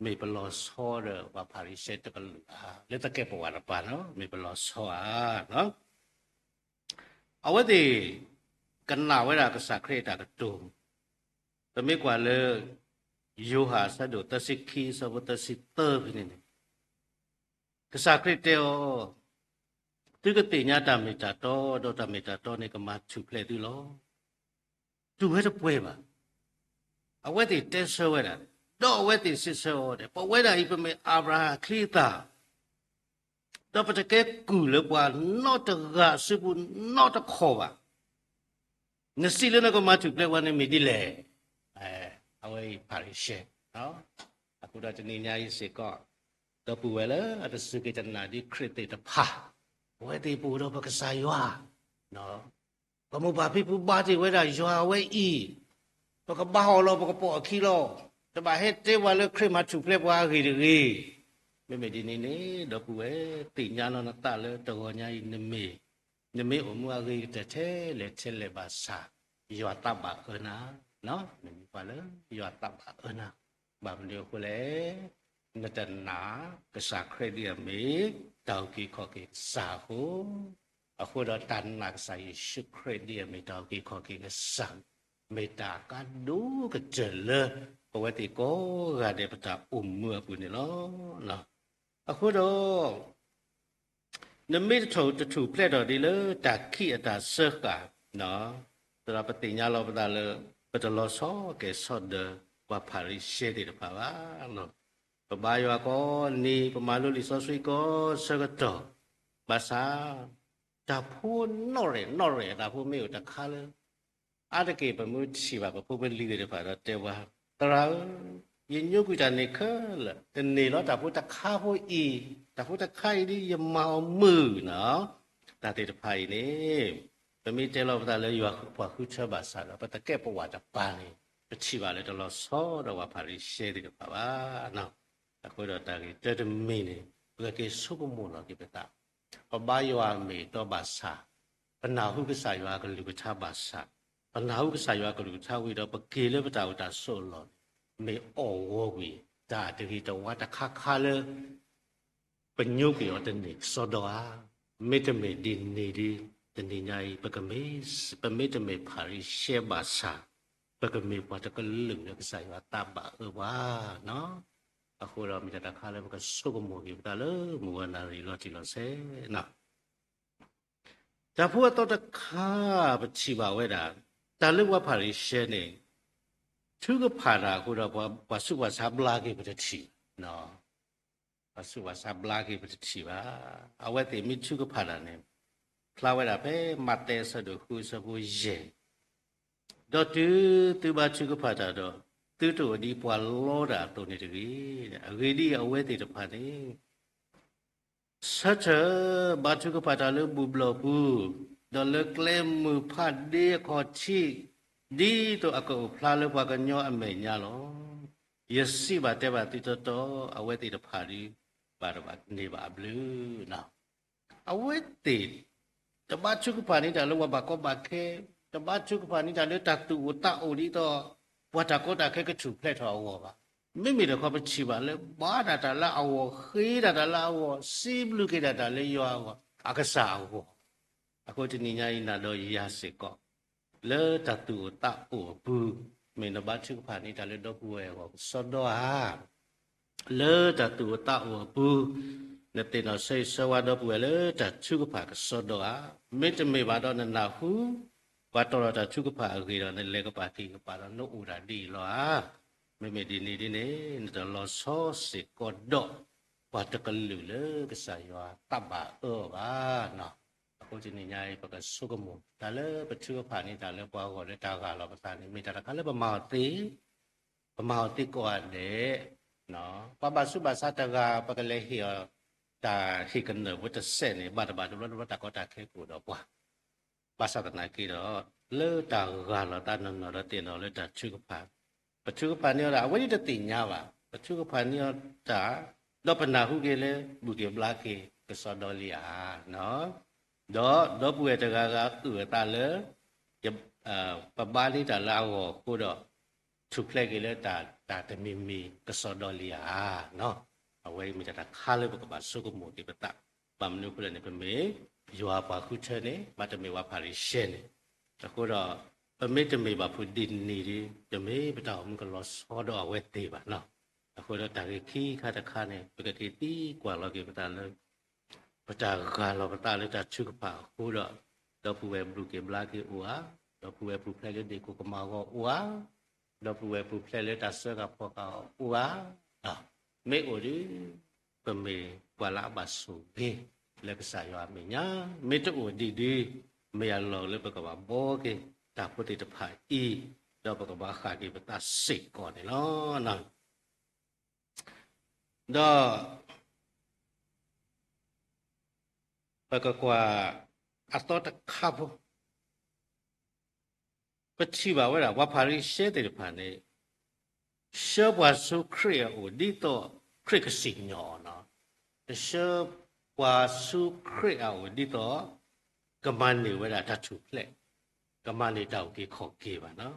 မ့ၢ်ပလီၤဆီဒီးပှၤဖၤရံၤၡဲတကလုာ်ဧါ, လၢတကဲပဝးတပၤနီၤ, မ့ၢ်ပလီၤဆီဧါ. အဝဲသ့ၣ် ကနၣ်ဝဲဒၣ်ကစၢ်ခရံာ်အတၢ်ကတိၤ, ပမ့ၢ်ကွၢ်လၢ ယိၤဟၣ်အဆၢဒိၣ်သၢဆံခံ အဆၢဖိသၢဆံသၢဖဲန့ၣ်န့ၣ်, ကစၢ်ခရံာ်တဲအီၤ, သုကသ့ၣ်ညါတၢ်မ့ၢ်တၢ်တီ, ဒီးတၢ်မ့ၢ်တၢ်တီန့ၣ်ကမၤထူၣ်ဖျဲးသုလီၤ. တူၢ်ဝဲတပှဲၤဘၣ်. အဝဲသ့ၣ်တဲဆၢဝဲဒၣ်, ဒီးအဝဲသ့ၣ်စံးဆၢအီၤ, ပဝဲဒၣ်အံၤ ပမ့ၢ်အၤဘြၤဟၣ်အချံအသၣ်, ဒီးပတကဲကုၢ်လၢပှၤနီတဂၤအစုပူၤနီတခီၣ်ဘၣ်. နစံးလၢနကမၤထူၣ်ဖျဲးပှၤန့ၣ်မ့ၢ်ဒ်လဲၣ်. အဝဲအံၤဖၤရံၤၡဲ, အဃိဒီးတနံၤညါအံၤစ့ၢ်ကီး, ဒီပုၢ်ဝဲၢ်လၢအတစူၢ်က့ၤတနာ်ဒံးခရံာ်သ့ၣ်တဖၣ်, အဝဲသ့ၣ်ပအိၣ်ဒီးပကစၢ်ယွၤ ပမိၢ်ပၢ်ဖံဖုဘါတ့ၢ်ဝဲဒၣ်ယွၤအဝဲအံၤ, ပကဘါအီၤလီၤ ပကပိာ်အခံလီၤ. တဘၣ်ဟဲတဲပှၤလၢခရံာ်မၤထူၣ်ဖျဲးပှၤအဂ့ၢ်တဂ့ၤ. မ့မ့ၢ်ဒ်န့ၣ်န့ၣ် ဒီပုၢ်ဝဲၢ် သ့ၣ်ညါလီၤနသးလၢတဂီၤညါအံၤ နမ့ၢ်အိၣ်မူအဂ့ၤကတၢၢ်ထဲလဲၣ်ထဲလဲၣ်ဘၣ်ဆၣ်, ယွၤတၢ်ဘၣ်အၢနၤ, နမ့ၢ်ပှၤလၢယွၤတၢ်ဘၣ်အၢနၤ, ဘၣ်မနုၤအဃိလဲၣ် နတနာ်ကစၢ်ခရံာ်ဒ်အမ့ၢ် တၢ်အုၣ်က့ၤခီၣ်က့ၤကစၢ်အဃိ, အဃိဒီးတၢ်နာ်ကစၢ်ယ့ၣ်ၡူးခရံာ်ဒ်အမ့ၢ်တၢ်အုၣ်က့ၤခီၣ်က့ၤကစၢ်, မ့ၢ်တၢ်အကါဒိၣ်ကတၢၢ်လၢ ပဝဲသ့ၣ်ကိးဂၤဒဲးပတၢ်အိၣ်မူအပူၤန့ၣ်လီၤ. အဃိဒီး နမ့ၢ်တထူၣ်ဖျဲးထီၣ်ဒ်လၢတၢ်ခံးအတၢ်စၢဃာ်, သရၣ်ပသ့ၣ်ညါလီၤပသးလၢ ပတလီၤဆီကဲၤဆီဒီး ပှၤဖၤရံၤၡဲသ့ၣ်တဖၣ်ဘၣ်. ပဘါယွၤကိးနံၤ ပမၤလိလံာ်စီဆှံကိးဆၢကတီၢ်, ဘၣ်ဆၣ် တၢ်ဖိနီၣ်ရဲၣ်နီၣ်ရဲၣ်အတၢ်ဖိမ့ၢ်အိၣ်တခါလၢ အါတက့ၢ်ပမ့ၢ်ထံၣ်ဘၣ်ပဖိပလံၤသ့ၣ်တဖၣ်ဒီးတဲပှၤ, သရၣ်ဧၢ, ယညိကွံာ်တၢ်န့ၣ်ခဲလၢာ်, တန့ၢ်လီၤတၢ်ဖိတခါဖိအံၤ, တၢ်ဖိတခါအံၤဒ်ယမၤအီၤမုာ်နီၤ, တၢ်သ့ၣ်တဖၣ်အံၤန့ၣ် ပမ့ၢ်တဲလီၤပသးလၢယွၤပှၤဃုထၢဘၣ်ဆၣ်ဒီး ပသကဲးပဝးတပၤန့ၣ် ပထံၣ်ဘၣ်လၢတလီၤဆီဒီးပှၤဖၤရံၤၡဲသ့ၣ်တဖၣ်ဘၣ်. အဃိဒီးတၢ်ဂ့ၢ်တၢတမံၤန့ၣ် ပကက့ၤဆိကမိၣ်လီၤက့ၤပသး, ပဘါယွၤအမ့ၢ်အတီဘၣ်ဆၣ်, ပနၢ်ဟူကစၢ်ယွၤအကလုၢ်ကထါဘၣ်ဆၣ်, ပနၢ်ဟူကစၢ်ယွၤအကလုၢ်ကထါဝံၤဒီး ပက့ၤလၢပတၢ်အိၣ်တၢ်ဆိးအလီၢ်န့ၣ် မ့ၢ်အီၣ်ဂီၤကွံာ် တၢ်တဂ့ၤတဝါတခါခါလၢ ပညိကွံာ်အီၤတန့ၢ်ကစီဒီဧါ. မ့တမ့ၢ်ဒ်န့ၣ်ဒီး တနံၤညါအံၤ ပကမ့ၢ်, ပမ့တမ့ၢ်ဖၤရံၤၡဲဘၣ်ဆၣ်, ပကမ့ၢ်ပှၤတကလုာ်လၢကစၢ်ယွၤသးဘၣ်အၢဘၣ်နီၤ. အဃိဒီးမ့ၢ်တၢ်တခါလၢပကဆိကမိၣ်က့ၤပသးလၢမုၢ်ဂီၤနၣ်ရံၣ်လီၤတံၢ်လီၤဆဲးနီၤ. တၢ်ဖိအသီတခါ ပထံၣ်ဘၣ်ဝဲဒၣ် တၢ်လၢပှၤဖၤရံၤၡဲန့ၣ် ထုကဖၣ်တၢ်အဃိဒီး ပှၤဆူးပှၤဆါဘျါက့ၤပတထံၣ်, ပှၤဆူးပှၤဆါဘျါက့ၤပတထံၣ်ဘၣ်. အဝဲသ့ၣ်မ့ၢ်ထုကဖၣ်တၢ်န့ၣ် ဖျါဝဲဒၣ်ဖဲမးသဲအဆၢဒိၣ်ဃုအဆၢဖိယဲၢ်, ဒီးတုၤသုဘါထုကဖၣ်တၢ်ဒီး သုတအိၣ်ဒ်ပှၤလီတၢ်အသိးန့ၣ်တဂ့ၤ. အဂ့ၢ်ဒ်အံၤ, အဝဲသ့ၣ်တဖၣ်န့ၣ် ဆၢထၢၣ်ဘါထုကဖၣ်တၢ်လၢဘူၣ်ဘျီၣ်ပူၤ, ဒီးလၢကျဲမုၢ်ဖးဒ့အခီၣ်ထံး, ဒ်သိးအကအိၣ်ဖျါလၢပှၤကညီအမဲာ်ညါလီၤ. ယစံးဘၣ်တဲဘၣ်သုတီတီ, အဝဲသ့ၣ်တဖၣ်ဒ် ဘၣ်တဘၣ်န့ၢ်ဘၣ်အဘျုး. အဝဲသ့ၣ် တဘါထုကဖၣ်န့ၢ်တၢ်လၢပှၤဘၣ်ကီဘၣ်ခဲ, တဘါထုကဖၣ်န့ၢ်တၢ်လၢတၢ်သူၣ်အိၣ်သးအိၣ်ဒ်သိး ပှၤတၢ်ကီတၢ်ခဲကထူၣ်ဖျဲးထီၣ်အဂီၢ်ဘၣ်. မ့မ့ၢ်တခီပထံၣ်ဘၣ်လၢ ဘါဒၣ်တၢ်လၢအဂီၢ်, ဃ့ဒၣ်တၢ်လၢအဂီၢ်, စံးဘျုးက့ၤဒၣ်တၢ်လၢယွၤအဂီၢ်, အကစၢ်အဂီၢ်. အဃိတနံၤညါအံၤ နၤဒီးယၤစ့ၢ်ကီး လၢတၢ်သူၣ်အိၣ်သးအိၣ်အပူၤ, မ့ၢ်နဘါထုကဖၣ်န့ၢ်တၢ်လၢဒီပုၢ်ဝဲၢ်အဂီၢ်ကစီဒီဧါ. လၢတၢ်သူၣ်အိၣ်သးအိၣ်အပူၤ, နသ့ၣ်နီၣ်ဆၢဂ့ၤဆၢဝါဒီပုၢ်ဝဲၢ်လၢတၢ်ထုကဖၣ်ကစီဒီဧါ. မ့တမ့ၢ်ဘၣ်ဒီးနနၢ်ဟူ ပှၤတီၢ်ထီၣ်တၢ်ထုကဖၣ်အဂ့ၢ်ဒီး နလဲၤကပာ်က့ၤကပာ်ဒီးနအိၣ်ဒၣ်ဒ်အံၤလီၤဧါ. မ့မ့ၢ်ဒ်န့ၣ်ဒ်န့ၣ် နတလီၤဆီစ့ၢ်ကီးဒီး ပှၤတကလုာ်လၢကစၢ်ယွၤသးဘၣ်အၢအီၤဘၣ်. အဃိတနံၤညါအံၤ ပကဆိကမိၣ် တၢ်လၢပထုကဖၣ်န့ၢ်တၢ်လၢပှၤဂီၢ်လၢတၢ်ဂၢ်လီၤပသးန့ၣ် မ့ၢ်တၢ်တခါလၢပမၤအီၤသ့, ပမၤအီၤသ့ကိးဂၤဒဲး, ပှၤဘၣ်ဆူးဘၣ်ဆါတဂၤ ပကလဲၤဟ့ၣ်အီၤ တၢ်ဟ့ၣ်ကနၢၣ်ဖိတစဲးန့ၣ် ဘၣ်တဘၣ်တဘျီတဘျီတၢ်ကီတၢ်ခဲကအိၣ်ဒီးပှၤ ဘၣ်ဆၣ်သနာ်က့ဒီး လၢတၢ်ဂၢ်လီၤသးနီၢ်နီၢ်ဒီးသ့ၣ်နီၣ်လၢတၢ်ထုကဖၣ်, ပထုကဖၣ်န့ၢ်အီၤတၢ် အဝဲဒၣ်တသ့ၣ်ညါဘၣ်, ပထုကဖၣ်န့ၢ်အီၤတၢ် ဒီးပနၢ်ဟူက့ၤလၢ ဘူၣ်က့ၤဘျါက့ၤ ကစီဒီလံဧါ. ဒီးဒီပုၢ်ဝဲၢ်တဂၤဂၤအုၣ်အသးလၢ ပဘါန့ၢ်တၢ်လၢအဂီၢ်အဃိဒီး ထူၣ်ဖျဲးက့ၤလၢတၢ်တမံၤမံၤ ကစီဒီလံဧါ. အဝဲအံၤမ့ၢ်တၢ်တခါလၢပကဘၣ်ဆိကမိၣ်က့ၤပသး, ဘၣ်မနုၤအဃိလဲၣ်န့ၣ် ပမ့ၢ်ယွၤပှၤဃုထၢန့ၣ် ဘၣ်တမ့ၢ်ပှၤဖၤရံၤၡဲန့ၣ်, အဃိဒီး ပမ့ၢ်တမ့ၢ်ဘၣ်ဖုးဒ်န့ၣ်ဒီး တမ့ၢ်ပတၢ်အိၣ်မူကလီၤဆီဒီးအဝဲသ့ၣ်ဘၣ်နီၤ. အဃိဒီးတၢ်ဂ့ၢ်ခံခါတခါန့ၣ် ပကက့ၤသံကွၢ်လီၤက့ၤပသးလၢ ပတၢ်ဂၢ်လီၤပသးလၢတၢ်ထုကဖၣ်အဃိဒီး ဒီပုၢ်ဝဲၢ်ဘူၣ်က့ၤဘျါက့ၤအိၣ်ဧါ, ဒီပုၢ်ဝဲၢ်ပူၤဖျဲးလၢဒ့ၣ်ကိၢ်ကမၢ်အဂီၢ်အိၣ်ဧါ, ဒီပုၢ်ဝဲၢ်ပူၤဖျဲးလၢတၢ်စၢဃာ်ဖီၣ်ဃာ်အီၤအိၣ်ဧါ, မ့ၢ်အိၣ်ဒီး ပမ့ၢ်ပှၤလၢအဘၣ်ဆိၣ်ဂ့ၤလၢကစၢ်ယွၤအမဲာ်ညါ, မ့ၢ်တအိၣ်ဒံးဒီး မ့ၢ်အလီၢ်လၢပကဘၣ်ဘှီက့ၤတၢ်ဖိသ့ၣ်တဖၣ်အံၤ, ဒီးပကဘၣ်ဃၣ်က့ၤပသးစ့ၢ်ကီးန့ၣ်လီၤ. ဒီး ပကကွၢ်အသီတခါဖိ, ပထံၣ်ဘၣ်ဝဲဒၣ် ပှၤဖၤရံၤၡဲသ့ၣ်တဖၣ်န့ၣ် ဆှၢပှၤဆူခရံာ်အအိၣ် ဒ်သိးခရံာ်ကစံၣ်ညီၣ်အီၤနီၤ. တဆှၢပှၤဆူခရံာ်အအိၣ် ဒ်သိးကမၤန့ၢ်ဝဲဒၣ်တၢ်ထူၣ်ဖျဲး, ကမၤန့ၢ်တၢ်အုၣ်က့ၤခီၣ်က့ၤဘၣ်နီၤ.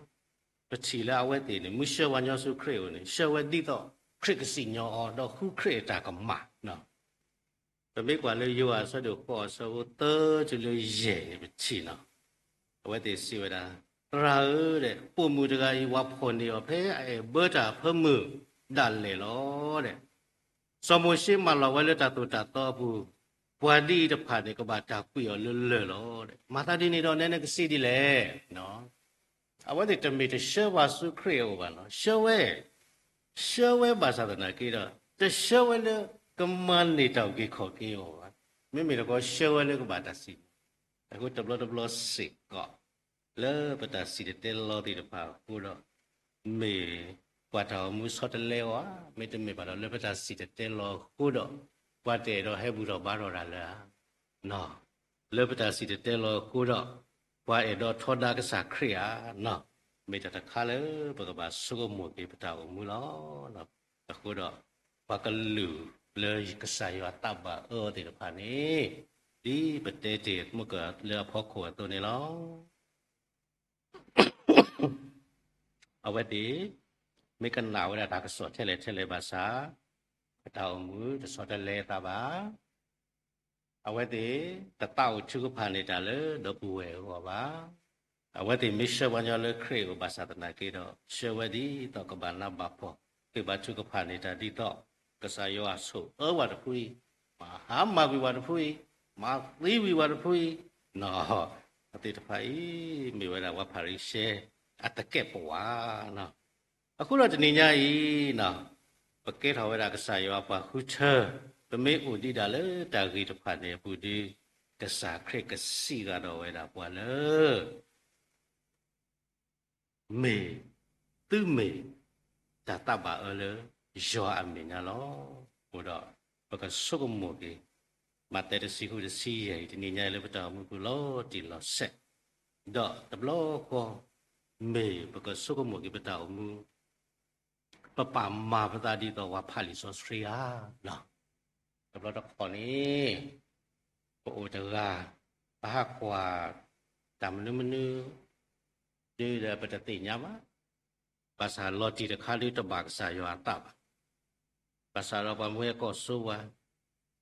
ပထံၣ်လၢအဝဲသ့ၣ်န့ၣ် မ့ၢ်ဆှၢပှၤညီဆူခရံာ်အအိၣ်န့ၣ် ဆှၢဝဲဒ်သိးခရံာ်ကစံၣ်ညီၣ်အီၤ ဒီးဃုခရံာ်အတၢ်ကမၣ်နီၤ. ပမ့ၢ်ကွၢ်လၢယိၤဟၣ်အဆၢဒိၣ်ဃိးအဆၢဖိသၢတုၤလၢယဲၢ်န့ၣ် ပထံၣ်နီၤ. အဝဲသ့ၣ်စံးဝဲဒၣ်, သရၣ်ဧၢ, ပိာ်မုၣ်တဂၤအံၤ ပှၤဖီၣ်န့ၢ်အီၤဖဲအအဲၣ်ဘၢတၢ်အဖၢမုၢ်ဒၣ်လဲာ်လီၤ. စီၤမိၤၡ့မၤလီၤဝဲလၢတၢ်သိၣ်တၢ်သီအပူၤ, ပှၤဒ်အံၤတဖၣ်န့ၣ် ကဘၣ်တၢ်ကွံာ်အီၤလၢလၢၢ်လီၤ. မၤသးဒ်န့ၣ်ဒီး နဲနကစံးဒ်လဲၣ်. အဝဲသ့ၣ်တမ့ၢ်တဆှၢဘၣ်ဆူခရံာ်အအိၣ်ဘၣ်နီၤ, ဆှၢဝဲ, ဆှၢဝဲဘၣ်ဆၣ်သနာ်က့ဒီး တဆှၢဝဲလၢကမၤန့ၢ်တၢ်အုၣ်က့ၤခီၣ်က့ၤအဂီၢ်ဘၣ်. မ့မ့ၢ်တခီဆှၢဝဲလၢကဘၣ်တၢ်စံၣ်ညီၣ်, အဃိတဘျီတဘျီစ့ၢ်ကီး လၢပတၢ်စံၣ်တဲၤတဲလီၤသ့ၣ်တဖၣ်အဃိဒီး မ့ၢ်ပှၤတၢ်အိၣ်မူဆီတလဲအီၤဧါ, မ့တမ့ၢ်ဘၣ်ဒီးလၢပတၢ်စံၣ်တဲၤတဲလီၤအဃိဒီး ပှၤတအဲၣ်ဒိးဟဲဘူၣ်ထီၣ်ဘါထီၣ်တၢ်လၢၤဧါ. လၢပတၢ်စံၣ်တဲၤတဲလီၤအဃိဒီး ပှၤအဲၣ်ဒိးထီဒါကစၢ်ခရံာ်ဧါ. မ့ၢ်တၢ်တခါလၢပကဘၣ်ဆိကမိၣ်က့ၤပတၢ်အိၣ်မူလီၤ. အဃိဒီး ပှၤကလုာ်လၢကစၢ်ယွၤတၢ်ဘၣ်အၢအီၤသ့ၣ်တဖၣ်န့ၣ် ဒ်ပတဲတ့ၢ်မုၢ်ကလၢအဖီခိၣ်အသိးန့ၣ်လီၤ. အဝဲသ့ၣ် မ့ၢ်ကနၣ်ဝဲဒၣ်တၢ်ကစီၣ်ထဲလဲၣ်ထဲလဲၣ်ဘၣ်ဆၣ် အတၢ်အိၣ်မူတဆီတလဲအသးဘၣ်. အဝဲသ့ၣ် တသးအိၣ်ထုကဖၣ်န့ၢ်တၢ်လၢဒီပုၢ်ဝဲၢ်အဂီၢ်ဘၣ်. အဝဲသ့ၣ်မ့ၢ်ဆှၢပှၤကညီလၢခရံာ်အအိၣ်ဘၣ်ဆၣ်သနာ်က့ဒီး ဆှၢဝဲဒ်သိးကဘၣ်နးဘၣ်ဖှီၣ် ဃ့ဘါထုကဖၣ်န့ၢ်တၢ်ဒ်သိး ကစၢ်ယွၤဆိၣ်အၢဝဲတဖုအံၤ, မၤဟါမၢ်ကွံာ်ဝဲတဖုအံၤ, မၤသံဝံၤဝဲတဖုအံၤ, အဝဲသ့ၣ်တဖၣ်အံၤ မ့ၢ်ဝဲဒၣ်ပှၤဖၤရံၤၡဲအတကဲးပဝး. အဃိဒီးတနံၤညါအံၤ ပကဲထီၣ်ဝဲဒၣ်ကစၢ်ယွၤပှၤဃုထၢ, ပမ့ၢ်အိၣ်ဒံးဒၣ်လၢတၢ်ဂ့ၤတဖၣ်န့ၣ်အပူၤဒီး ကစၢ်ခရံာ်ကစံးဃာ်ဒီးဝဲဒၣ်ပှၤလၢ မ့ၢ်, သုမ့ၢ်တၢ်သးဘၣ်အၢလၢယွၤအမဲာ်ညါလီၤ. အဃိဒီး ပကဆိကမိၣ်က့ၤ မးသဲတဆံဃုတဆံယဲၢ်အံၤ တနံၤညါအံၤလၢပတၢ်အိၣ်မူပူၤလီၤတံၢ်လီၤဆဲး, ဒီးတဘျီဃီ မ့ၢ်ပကဆိကမိၣ်က့ၤပတၢ်အိၣ်မူ ပပာ်မၤပသးဒ်သိးပှၤဖးလံာ်စီဆှံဧါ. တဘျီတခီၣ်န့ၣ် ပအိၣ်တဂၤ ပဟးကွၢ်တၢ်မနုၤမနုၤ ဒ်ဒီးပတသ့ၣ်ညါဘၣ်. ဘၣ်ဆၣ်လီၤတံၢ်တခါဒုတဘၣ်ကစၢ်ယွၤအသးဘၣ်. ဘၣ်ဆၣ်ဒီးပှၤမုၢ်ဟဲကိးဆိဝဲ,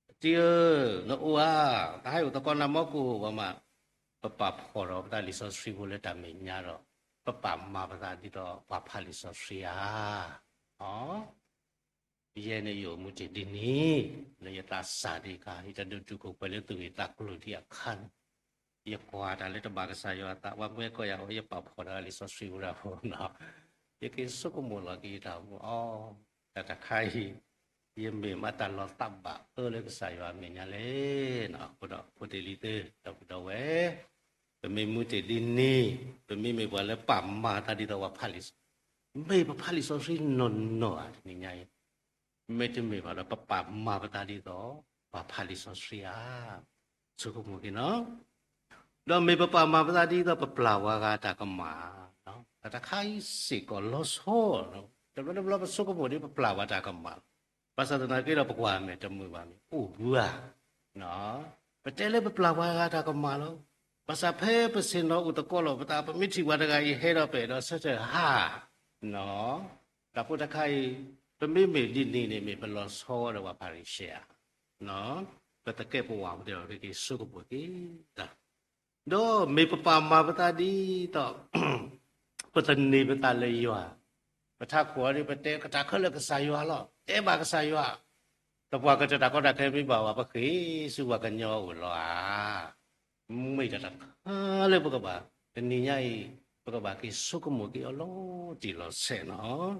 တံၤဧၢ, နအိၣ်ဧါ, တဟါအံၤအိၣ်သကိးနၤမီကိၢ်ဘၣ်မး, ပပာ်ဖှိၣ်ဒီးပသးလံာ်စီဆှံဖိလၢတၢ်မဲာ်ညါဒီး ပပာ်မၤပသးဒ်သိးပှၤဖးလံာ်စီဆှံဧါ. ယဲန့ၣ်ယအိၣ်မူတ့ၢ်ဒ်န့ၣ် လၢယသးစၢ်ဒံးအခါ ယတဒိးတုာ်ခိၣ်ပှဲၤလၢသူၣ်ဂ့ၢ်သးကျိၤဒံးအခါန့ၣ် ယကွၢ်တၢ်လၢတဘၣ်ကစၢ်ယွၤအသး ပှၤမုၢ်ဟဲကိးယၤအီၤ ယပာ်ဖှိၣ်ဒီးလံာ်စီဆှံဖိဒၣ်ဖိနီၤ. ယက့ၤဆိကမိၣ်လီၤက့ၤယတၢ်အိၣ်မူအီၤ, တၢ်တခါအံၤ ယမ့ၢ်မးတၢ်လီၤသးဘၣ်အၢလၢကစၢ်ယွၤအမဲာ်ညါလဲၣ်. အဃိဒီးဖိသ့ၣ်လံၤသ့ၣ် ဒီပုၢ်ဒီဝဲၢ်, ပမ့ၢ်မူတ့ၢ်ဒ်န့ၣ် ပမ့မ့ၢ်ပှၤလၢပာ်မၤသးဒ်သိးပှၤဖးလံာ်စီဆှံ, မ့ၢ်ပဖးလံာ်စီဆှံနီၢ်နီၢ်ဧါတနံၤညါအံၤ, မ့တမ့ၢ်ဘၣ်ဒီး ပပာ်မၤပသးဒ်သိး ပှၤဖးလံာ်စီဆှံဧါ. ဆိကမိၣ်က့ၤနီၤ. ဒီးမ့ၢ်ပပာ်မၤပသးဒ်သိးပပျၢ်ပှၤဂၤတၢ်ကမၣ်, တၢ်တခါအံၤစ့ၢ်ကီးလီၤဆီ, တဘျီတဘျီပဆိကမိၣ်ဒ်ပပျၢ်ပှၤတၢ်ကမၣ်, ဘၣ်ဆၣ်သနာ်က့ဒီးပကွၢ်မဲာ်တမုာ်ဘၣ်မ့ၢ်အိၣ်ဘှံးဧါ. ပတဲလၢပပျၢ်ပှၤဂၤတၢ်ကမၣ်လီၤ. ဘၣ်ဆၣ်ဖဲပဆ့ၣ်နီၤအိၣ်သကိးလိာ်ပသး ပမ့ၢ်ထံၣ်ပှၤတဂၤအံၤဟဲဒီးပအဲၣ်ဒိးဆၢထၢၣ်ဟး, တၢ်ဖိတၢ်ခါအံၤ ပမ့မ့ၢ်ဒ်န့ၣ်န့ၣ် မ့ၢ်ပလီၤဆီဝဲဒီးပှၤဖၤရံၤၡဲဧါ. ပတကဲးပဝးဖိသ့ၣ်တဖၣ် ပက့ၤဆိကမိၣ်က့ၤတၢ်, ဒီးမ့ၢ်ပပာ်မၤပသးဒ်သိး ပသန့ၤပသးလၢယွၤ, ပထးခိၣ်အံၤဒ်ပတဲကတၢၢ်ခဲလၢာ်ကစၢ်ယွၤလီၤ, တဲဘၣ်ကစၢ်ယွၤ, ဒီးပှၤကတၢၢ်တၢ်ကီတၢ်ခဲမ့ၢ်ဘၣ်ဝဲ ပဃ့ၢ်ဆူပှၤကညီအအိၣ်လီၤဧါ. မ့ၢ်တၢ်တခါလၢပကဘၣ် တနံၤညါအံၤ ပကဘၣ်က့ၤဆိကမိၣ်က့ၤအီၤလီၤတံၢ်လီၤဆဲးနီၤ.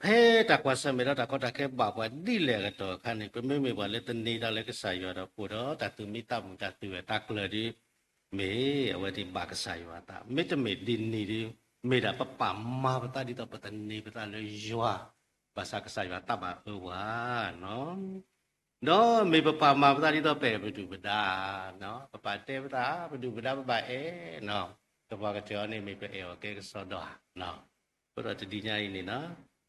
ဖဲတၢ်ကွၢ်ဆၢၣ်မဲာ်ဒီးတၢ်ကီတၢ်ခဲဘၣ်ပှၤဒ်လဲၣ်အကတီၢ်အခါန့ၣ် ပမ့မ့ၢ်ပှၤလၢသန့ၤတၢ်လၢကစၢ်ယွၤဒီး အိၣ်ဒီးတၢ်သူၣ်မံသးမုာ်တၢ်သူၣ်ဂၢၢ်သးကျၢၤဒီး မ့ၢ်အဝဲသ့ၣ်ဘၣ်ကစၢ်ယွၤအသး, မ့တမ့ၢ်ဒ်န့ၣ်ဒီး မ့ၢ်ဒၣ်ပပာ်မၤပသးဒ်သိးပသန့ၤပသးလၢယွၤ, ဘၣ်ဆၣ်ကစၢ်ယွၤတၢ်ဘၣ်အၢပှၤ ဒီးမ့ၢ်ပပာ်မၤပသးဒ်သိးပအဲၣ်ပဒုၣ်ပဒါ, ပပာ်တဲပသး ပဒုၣ်ပဒါပဘၣ်အဲၣ်, ဒီးပှၤကတၢၢ်အံၤန့ၣ်မ့ၢ်ပအဲၣ်အီၤကဲကစီဒီဧါ. အဃိဒီးတနံၤညါအံၤန့ၣ်နီၤ,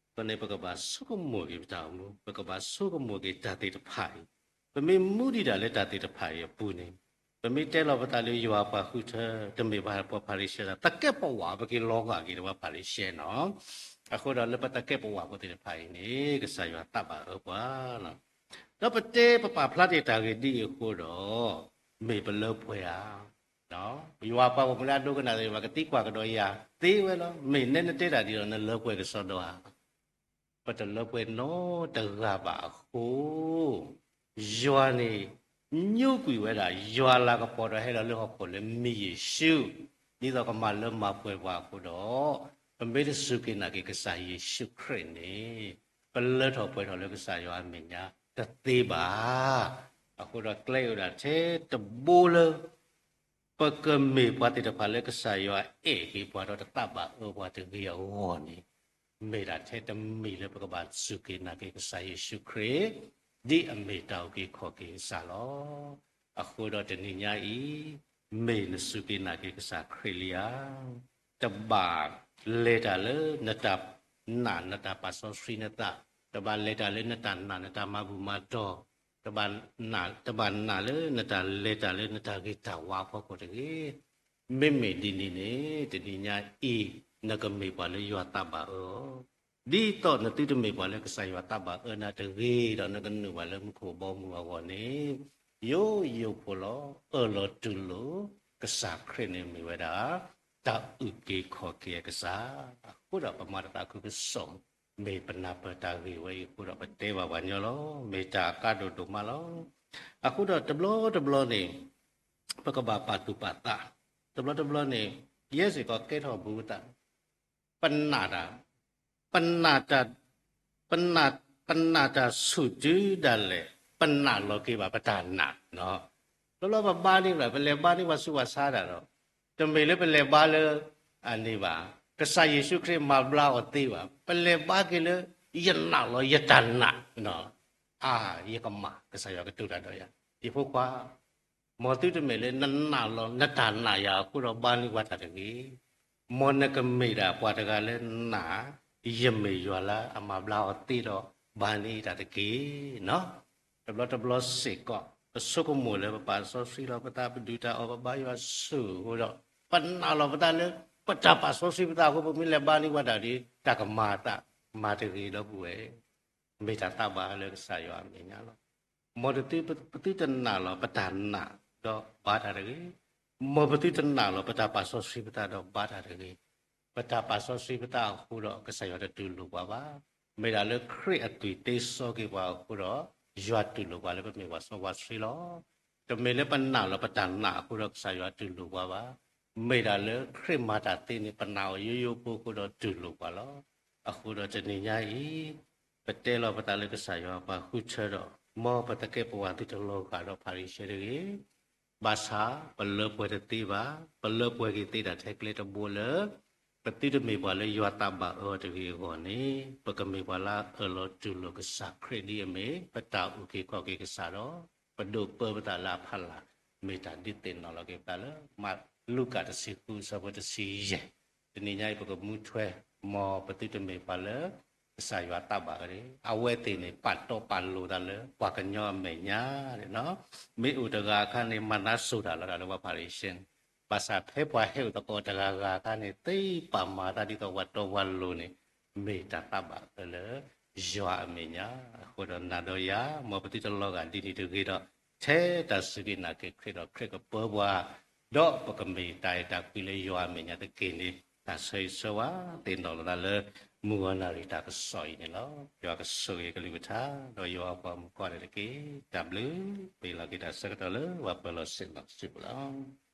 အဃိန့ၣ်ပကဘၣ်ဆိကမိၣ်က့ၤပတၢ်အိၣ်မူ, ပကဘၣ်ဆိကမိၣ်က့ၤတၢ်သ့ၣ်တဖၣ်အံၤ, ပမ့ၢ်မူဒံးဒၣ်လၢတၢ်သ့ၣ်တဖၣ်အံၤအပူၤန့ၣ်, ပမ့ၢ်တဲလီၤပသးလၢယွၤပှၤဃုထၢ, တမ့ၢ်ဘၣ်ပှၤဖၤရံၤၡဲဒီး တကဲးပဝးပက့ၤလီၤဂာ်က့ၤဒီးပှၤဖၤရံၤၡဲနီၤ. အဃိဒီးလၢပတကဲးပဝးဖိသ့ၣ်တဖၣ်အံၤန့ၣ် ကစၢ်ယွၤတၢ်ဘၣ်အၢပှၤ ဒီးပတဲပပာ်ဖျါတ့ၢ်တၢ်ဂ့ၢ်ဒ်အံၤအဃိဒီး, မ့ၢ်ပလၢပှဲၤဧါ. ယွၤပှၤဂီၢ်မုၢ်လၢအဒိကနၣ်သ့ၣ်တဖၣ် ကသံကွၢ်ကဒီးယၤသ့ဝဲလီၤ. မ့ၢ်နဲနတဲတၢ်ဒ်ဒီးနလၢပှဲၤကစီဒီဧါ. ပတလၢပှဲၤနီတဂၤဘၣ်အဃိ, ယွၤန့ၣ် ညိကွံာ်ဝဲဒၣ် ယွၤလၤကပီၤဒီးဟဲလီၤလၢဟီၣ်ခိၣ်လၢမ့ၢ်ယ့ၣ်ၡူး, ဒ်သိးကမၤလၢမၤပှဲၤပှၤအဃိဒီး, ပမ့ၢ်တစူၢ်က့ၤနာ်က့ၤကစၢ်ယ့ၣ်ၡူးခရံာ်န့ၣ်, ပလၢထီၣ်ပှဲၤထီၣ်လၢကစၢ်ယွၤအမဲာ်ညါတသ့ဘၣ်. အဃိဒီးကျဲအိၣ်ဒၣ်ထဲတဘိလၢ ပကမ့ၢ်ပှၤသ့ၣ်တဖၣ်လၢကစၢ်ယွၤအဲၣ်က့ၤပှၤဒီးတသးဘၣ်အၢပှၤတဂ့ၤအဂီၢ်န့ၣ်, မ့ၢ်ဒၣ်ထဲတမံၤလၢပကဘၣ်စူၢ်က့ၤနာ်က့ၤကစၢ်ယ့ၣ်ၡူးခရံာ်, ဒ်အမ့ၢ်တၢ်အုၣ်က့ၤခီၣ်က့ၤကစၢ်လီၤ. အဃိဒီးတနံၤညါအံၤ, မ့ၢ်နစူၢ်က့ၤနာ်က့ၤကစၢ်ခရံာ်လံဧါ. တဘၣ်လဲၤတၢ်လၢနတၢ်နာ်နတၢ်ပာ်စီဆှံနသး, တဘၣ်လဲၤတၢ်လၢနတၢ်နာ်နတၢ်မၤဘူၣ်မၤတီၢ်, တဘၣ်နာ်, တဘၣ်နာ်လၢနတၢ်လဲၤတၢ်လၢနတၢ်ဂ့ၤတၢ်ဝါအဖီခိၣ်တဂ့ၤ. မ့မ့ၢ်ဒ်န့ၣ်န့ၣ် တနံၤညါအံၤ နကမ့ၢ်ပှၤလၢယွၤသးဘၣ်အၢအီၤ, ဒ်သိးနသုတမ့ၢ်ပှၤလၢကစၢ်ယွၤသးဘၣ်အၢနၤတဂ့ၤဒီး နကနုာ်ဘၣ်လၢမူခိၣ်ဘီမုၢ်အဂီၢ်န့ၣ်, ယိယိဖိလီၤ. အၢၣ်လီၤတူၢ်လိာ် ကစၢ်ခရံာ်န့ၣ်မ့ၢ်ဝဲဒၣ် တၢ်အုၣ်က့ၤခီၣ်က့ၤအကစၢ်. အဃိဒီးပမၤတၢ်သးခုကစီၣ် မ့ၢ်ပနၢ်ပၢၢ်တၢ်ဂ့ၢ်ဝဲအံၤအဃိဒီး ပတဲဘၣ်ပှၤညီလီၤ. မ့ၢ်တၢ်အကါဒိၣ်ဒိၣ်မးလီၤ. အဃိဒီးတဘျီတဘျီန့ၣ် ပကဘၣ်ပာ်သူၣ်ပာ်သး, တဘျီတဘျီန့ၣ် ယဲစ့ၢ်ကီးကဲထီၣ်ဘူးသး, ပနာ်တၢ်, ပနာ်တၢ်, ပနာ်, ပနာ်တၢ်ဆူၣ်တုၤဒၣ်လဲာ် ပနာ်လီၤက့ၤဘၣ်ပတၢ်နာ်, တဘျီဘျီပဘါန့ၢ်ဘၣ်, ပလဲၤဘါန့ၢ်ပှၤဆူးပှၤဆါတၢ်ဒီး, တမ့ၢ်လၢပလဲၤဘါလၢ အန့ၣ်ဘၣ်, ကစၢ်ယ့ၣ်ၡူးခရံာ်မၤဘျါအီၤသ့ဘၣ်, ပလဲၤဘါက့ၤလၢ ယနာ်လီၤယတၢ်နာ်, အါ ယကမၤ ကစၢ်ယွၤကတိၤတၢ်ဒီးယၤ, ယဖိခွါ မ်သုတမ့ၢ်လၢနနာ်လီၤနတၢ်နာ်ယၤအဃိဒီးဘါန့ၢ်ပှၤတၢ်တဂ့ၤ. မ်နကမ့ၢ်ဒၣ်ပှၤတဂၤလၢနာ်, ယမ့ၢ်ယွၤလၢအမၤဘျါအီၤသ့ဒီးဘါန့ၢ်တၢ်တက့ၢ်. တဘျီတဘျီစ့ၢ်ကီး ပဆိကမိၣ်လၢပပာ်စီဆှံလီၤပသး, ပဒုးတၢ်အီၣ်, ပဘါယွၤဆိၣ်အဃိဒီး, ပနာ်လီၤပသးလၢ ပတၢ်ပာ်စီဆှံပသးအဃိ ပမ့ၢ်လဲၤဘါန့ၢ်ပှၤတၢ်ဒီး တၢ်ကမၤအသး, မၤတဂ့ၤဒီပုၢ်ဝဲၢ် မ့ၢ်တၢ်သးဘၣ်လၢကစၢ်ယွၤအမဲာ်ညါလီၤ. မ်တသု, ပသုတနာ်လီၤပတၢ်နာ်ဒီးဘါတၢ်တဂ့ၤ. မ်ပသုတနာ်လီၤပတၢ်ပာ်စီဆှံပသးဒီးဘါတၢ်တဂ့ၤ. ပတၢ်ပာ်စီဆှံပသးအဃိဒီးကစၢ်ယွၤတတူၢ်လိာ်ပှၤဘၣ်. မ့ၢ်ဒၣ်လၢခရံာ်အသွံၣ်တ့စီက့ၤပှၤအဃိဒီး ယွၤတူၢ်လိာ်ပှၤလၢပမ့ၢ်ပှၤစီပှၤဆှံလီၤ. တမ့ၢ်လၢပနာ်လီၤပတၢ်နာ်အဃိဒီးကစၢ်ယွၤတူၢ်လိာ်ပှၤဘၣ်. မ့ၢ်ဒၣ်လၢခရံာ်မၤတၢ်သ့န့ၣ် ပနာ်အီၤယိယိဖိအဃိဒီးတူၢ်လိာ်ပှၤလီၤ. အဃိဒီးတနံၤညါအံၤ ပတဲလီၤပသးလၢကစၢ်ယွၤပှၤဃုထၢဒီး မ်ပတကဲပဝဲသုတလီၤဂာ်ဒီးဖၤရံၤၡဲတဂ့ၤ. ဘၣ်ဆၣ်ပလၢပှဲၤတသ့ဘၣ်. ပလၢပှဲၤက့ၤသ့ဒၣ်ထဲကျဲတဘိလၢ ပသုတမ့ၢ်ပှၤလၢယွၤသးဘၣ်အၢအီၤတဂ့ၤအဂီၢ်န့ၣ် ပကမ့ၢ်ပှၤလၢအၢၣ်လီၤတူၢ်လိာ်ကစၢ်ခရံာ်ဒ်အမ့ၢ် ပတၢ်အုၣ်က့ၤခီၣ်က့ၤကစၢ်ဒီး ပဒိးပၢပသးလၢအဖီလာ် မ့ၢ်တၢ်ဒုးသ့ၣ်နီၣ်လီၤက့ၤပသးလၢ မးလူၤကၣ်တဆံဃုအဆၢဖိတဆံယဲၢ်. တနံၤညါအံၤပကမူထွဲ မ်ပသုတမ့ၢ်ပှၤလၢ ကစၢ်ယွၤသးဘၣ်အၢန့ၣ် အဝဲသ့ၣ်န့ၣ် ပာ်တီပာ်လိၤသးလၢပှၤကညီအမဲာ်ညါန့ၣ်လီၤ. မ့ၢ်အိၣ်တဂၤအခါန့ၣ် မၤနးစိၤတၢ်လီၤတၢ်လၢပှၤဖၤရံၤၡဲန့ၣ်, ဘၣ်ဆၣ်ဖဲပှၤဟဲအိၣ်သကိးတဂၤဂၤအခါန့ၣ် သ့ပာ်မၤသးဒ်သိးပှၤတီပှၤလိၤန့ၣ် မ့ၢ်တၢ်သးဘၣ်အၢလၢ ယွၤအမဲာ်ညါ. အဃိဒီးနၤဒီးယၤ မ်ပသုတလီၤဂာ်ဒ်န့ၣ်တဂ့ၤဒီး ထဲတၢ်စူၢ်က့ၤနာ်က့ၤခရံာ်ဒီးခရံာ်ကပၢပှၤ ဒီးပကမ့ၢ်တၢ်အဲၣ်တၢ်ကွံလၢယွၤအမဲာ်ညါတက့ၢ်န့ၣ် တၢ်ဆၢဂ့ၤဆၢဝါသ့ၣ်နီၣ်လီၤသးလၢ မုၢ်ဂီၤနၣ်ရံၣ်တၢ်ကစီၣ်အံၤန့ၣ်လီၤ. ယွၤကဆိၣ်ဂ့ၤကလုၢ်ကထါ ဒီးယွၤပှၤမုၣ်ကီၢ်န့ၣ်တက့ၢ်. တၢ်ဘျုး ပလီၤက့ၤတၢ်ဆၢကတီၢ်လၢပှၤပၢၤလီၢ်ဆ့ၣ်နီၤစုပူၤလီၤ.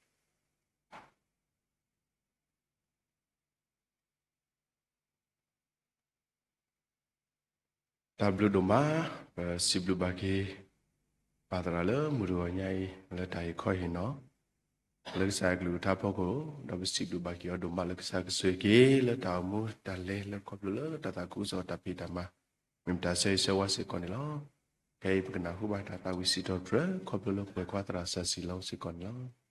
တၢ်ဘျုးဒိၣ်မး, ပစံးဘျုးဘၣ်က့ၤ ပၢ်သရၣ်လၢမုၢ်တဂီၤညါအံၤ လၢတၢ်ဟ့ၣ်ခီဟ့ၣ်နီၤ လၢကစၢ်ယွၤကလုၢ်ကထါဖီခိၣ်, ဒီးပစံးဘျုးဘၣ်က့ၤအီၤဒိၣ်မးလၢကစၢ်ကဆိၣ်ဂ့ၤက့ၤလၢတၢ်အိၣ်မူတၢ်လဲၤလၢခီဖျိလၢတၢ်သးခုကစီၣ်တၢ်ဖံးတၢ်မၤ မ့ၢ်ပတၢ်ဆၢဂ့ၤဆၢဝါစ့ၢ်ကီးန့ၣ်လီၤ. ခဲအံၤပကနၢ်ဟူဘၣ်တၢ်သးဝံၣ်စံးထီၣ်ပတြၢၤ ခီဖျိလၢပှၤကွၢ်သရၣ်စီဆှံလီၤစ့ၢ်ကီးန့ၣ်လီၤ.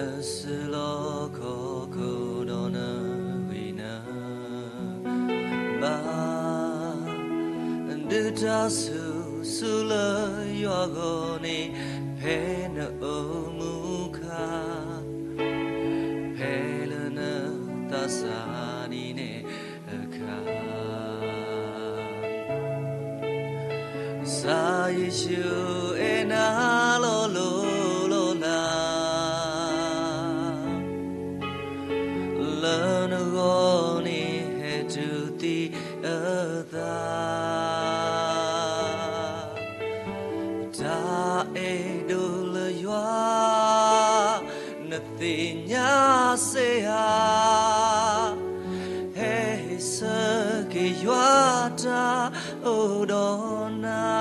နစုလီၢ်ခီၣ်ခိၣ်ဒီးနဂံၢ်နဘါ, ဒုးတၢ်ဆူၣ်ဆူၣ်လၢယွၤအဂီၢ်န့ၣ်, ဖဲနအိၣ်မူခါ, ဖဲလၢနသးစၢ်ဒ်န့ၣ်အခါ ကစၢ်ယ့ၣ်ၡူးအဲၣ်နၤလီၤလိၤလိၤလး, လၢနဂီၢ်န့ၣ်ဟဲတုၤသံအသး, တၢ်အဲၣ်ဒိးလၢယွၤ နသ့ၣ်ညါစ့ၢ်ဧါ, ဟဲဟ့ၣ်ဆၢက့ၤယွၤတၢ်အိၣ်ဒီးနၤ.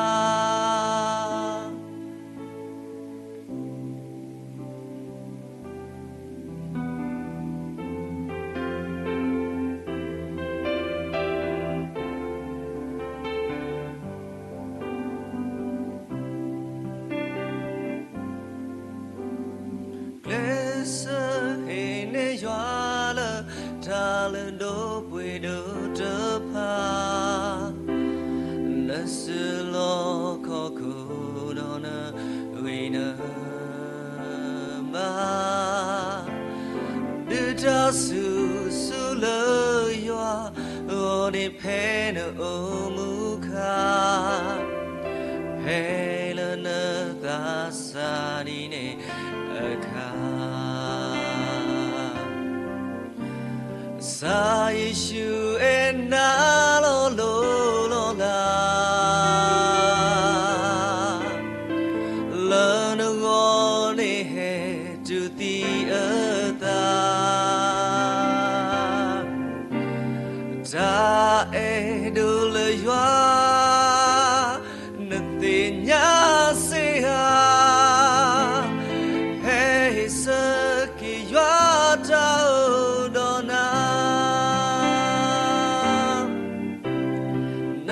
ကျဲးစၢးဟ့ၣ်န့ၢ်ယွၤလၢတၢ်လုၢ်ဒိၣ်ပှ့ၤဒိၣ်တဖၣ်, နစုလီၢ်ခီၣ်ခိၣ်ဒီးနဂံၢ်နဘါ, ဒုးတၢ်ဆူၣ်ဆူၣ်လၢယွၤအဂီၢ်န့ၣ် ဖဲနအိၣ်မူခါ, ဖဲလၢနသးစၢ်ဒ်န့ၣ်အခါ ကစၢ်ယ့ၣ်ၡူးအဲၣ်နၤလီၤလိၤလိၤလး, လၢနဂီၢ်န့ၣ်ဟဲတုၤသံအသး, တၢ်အဲၣ်ဒိးလၢယွၤ နသ့ၣ်ညါစ့ၢ်ဧါ, ဟဲဟ့ၣ်ဆၢက့ၤယွၤတၢ်အိၣ်ဒီးနၤ, န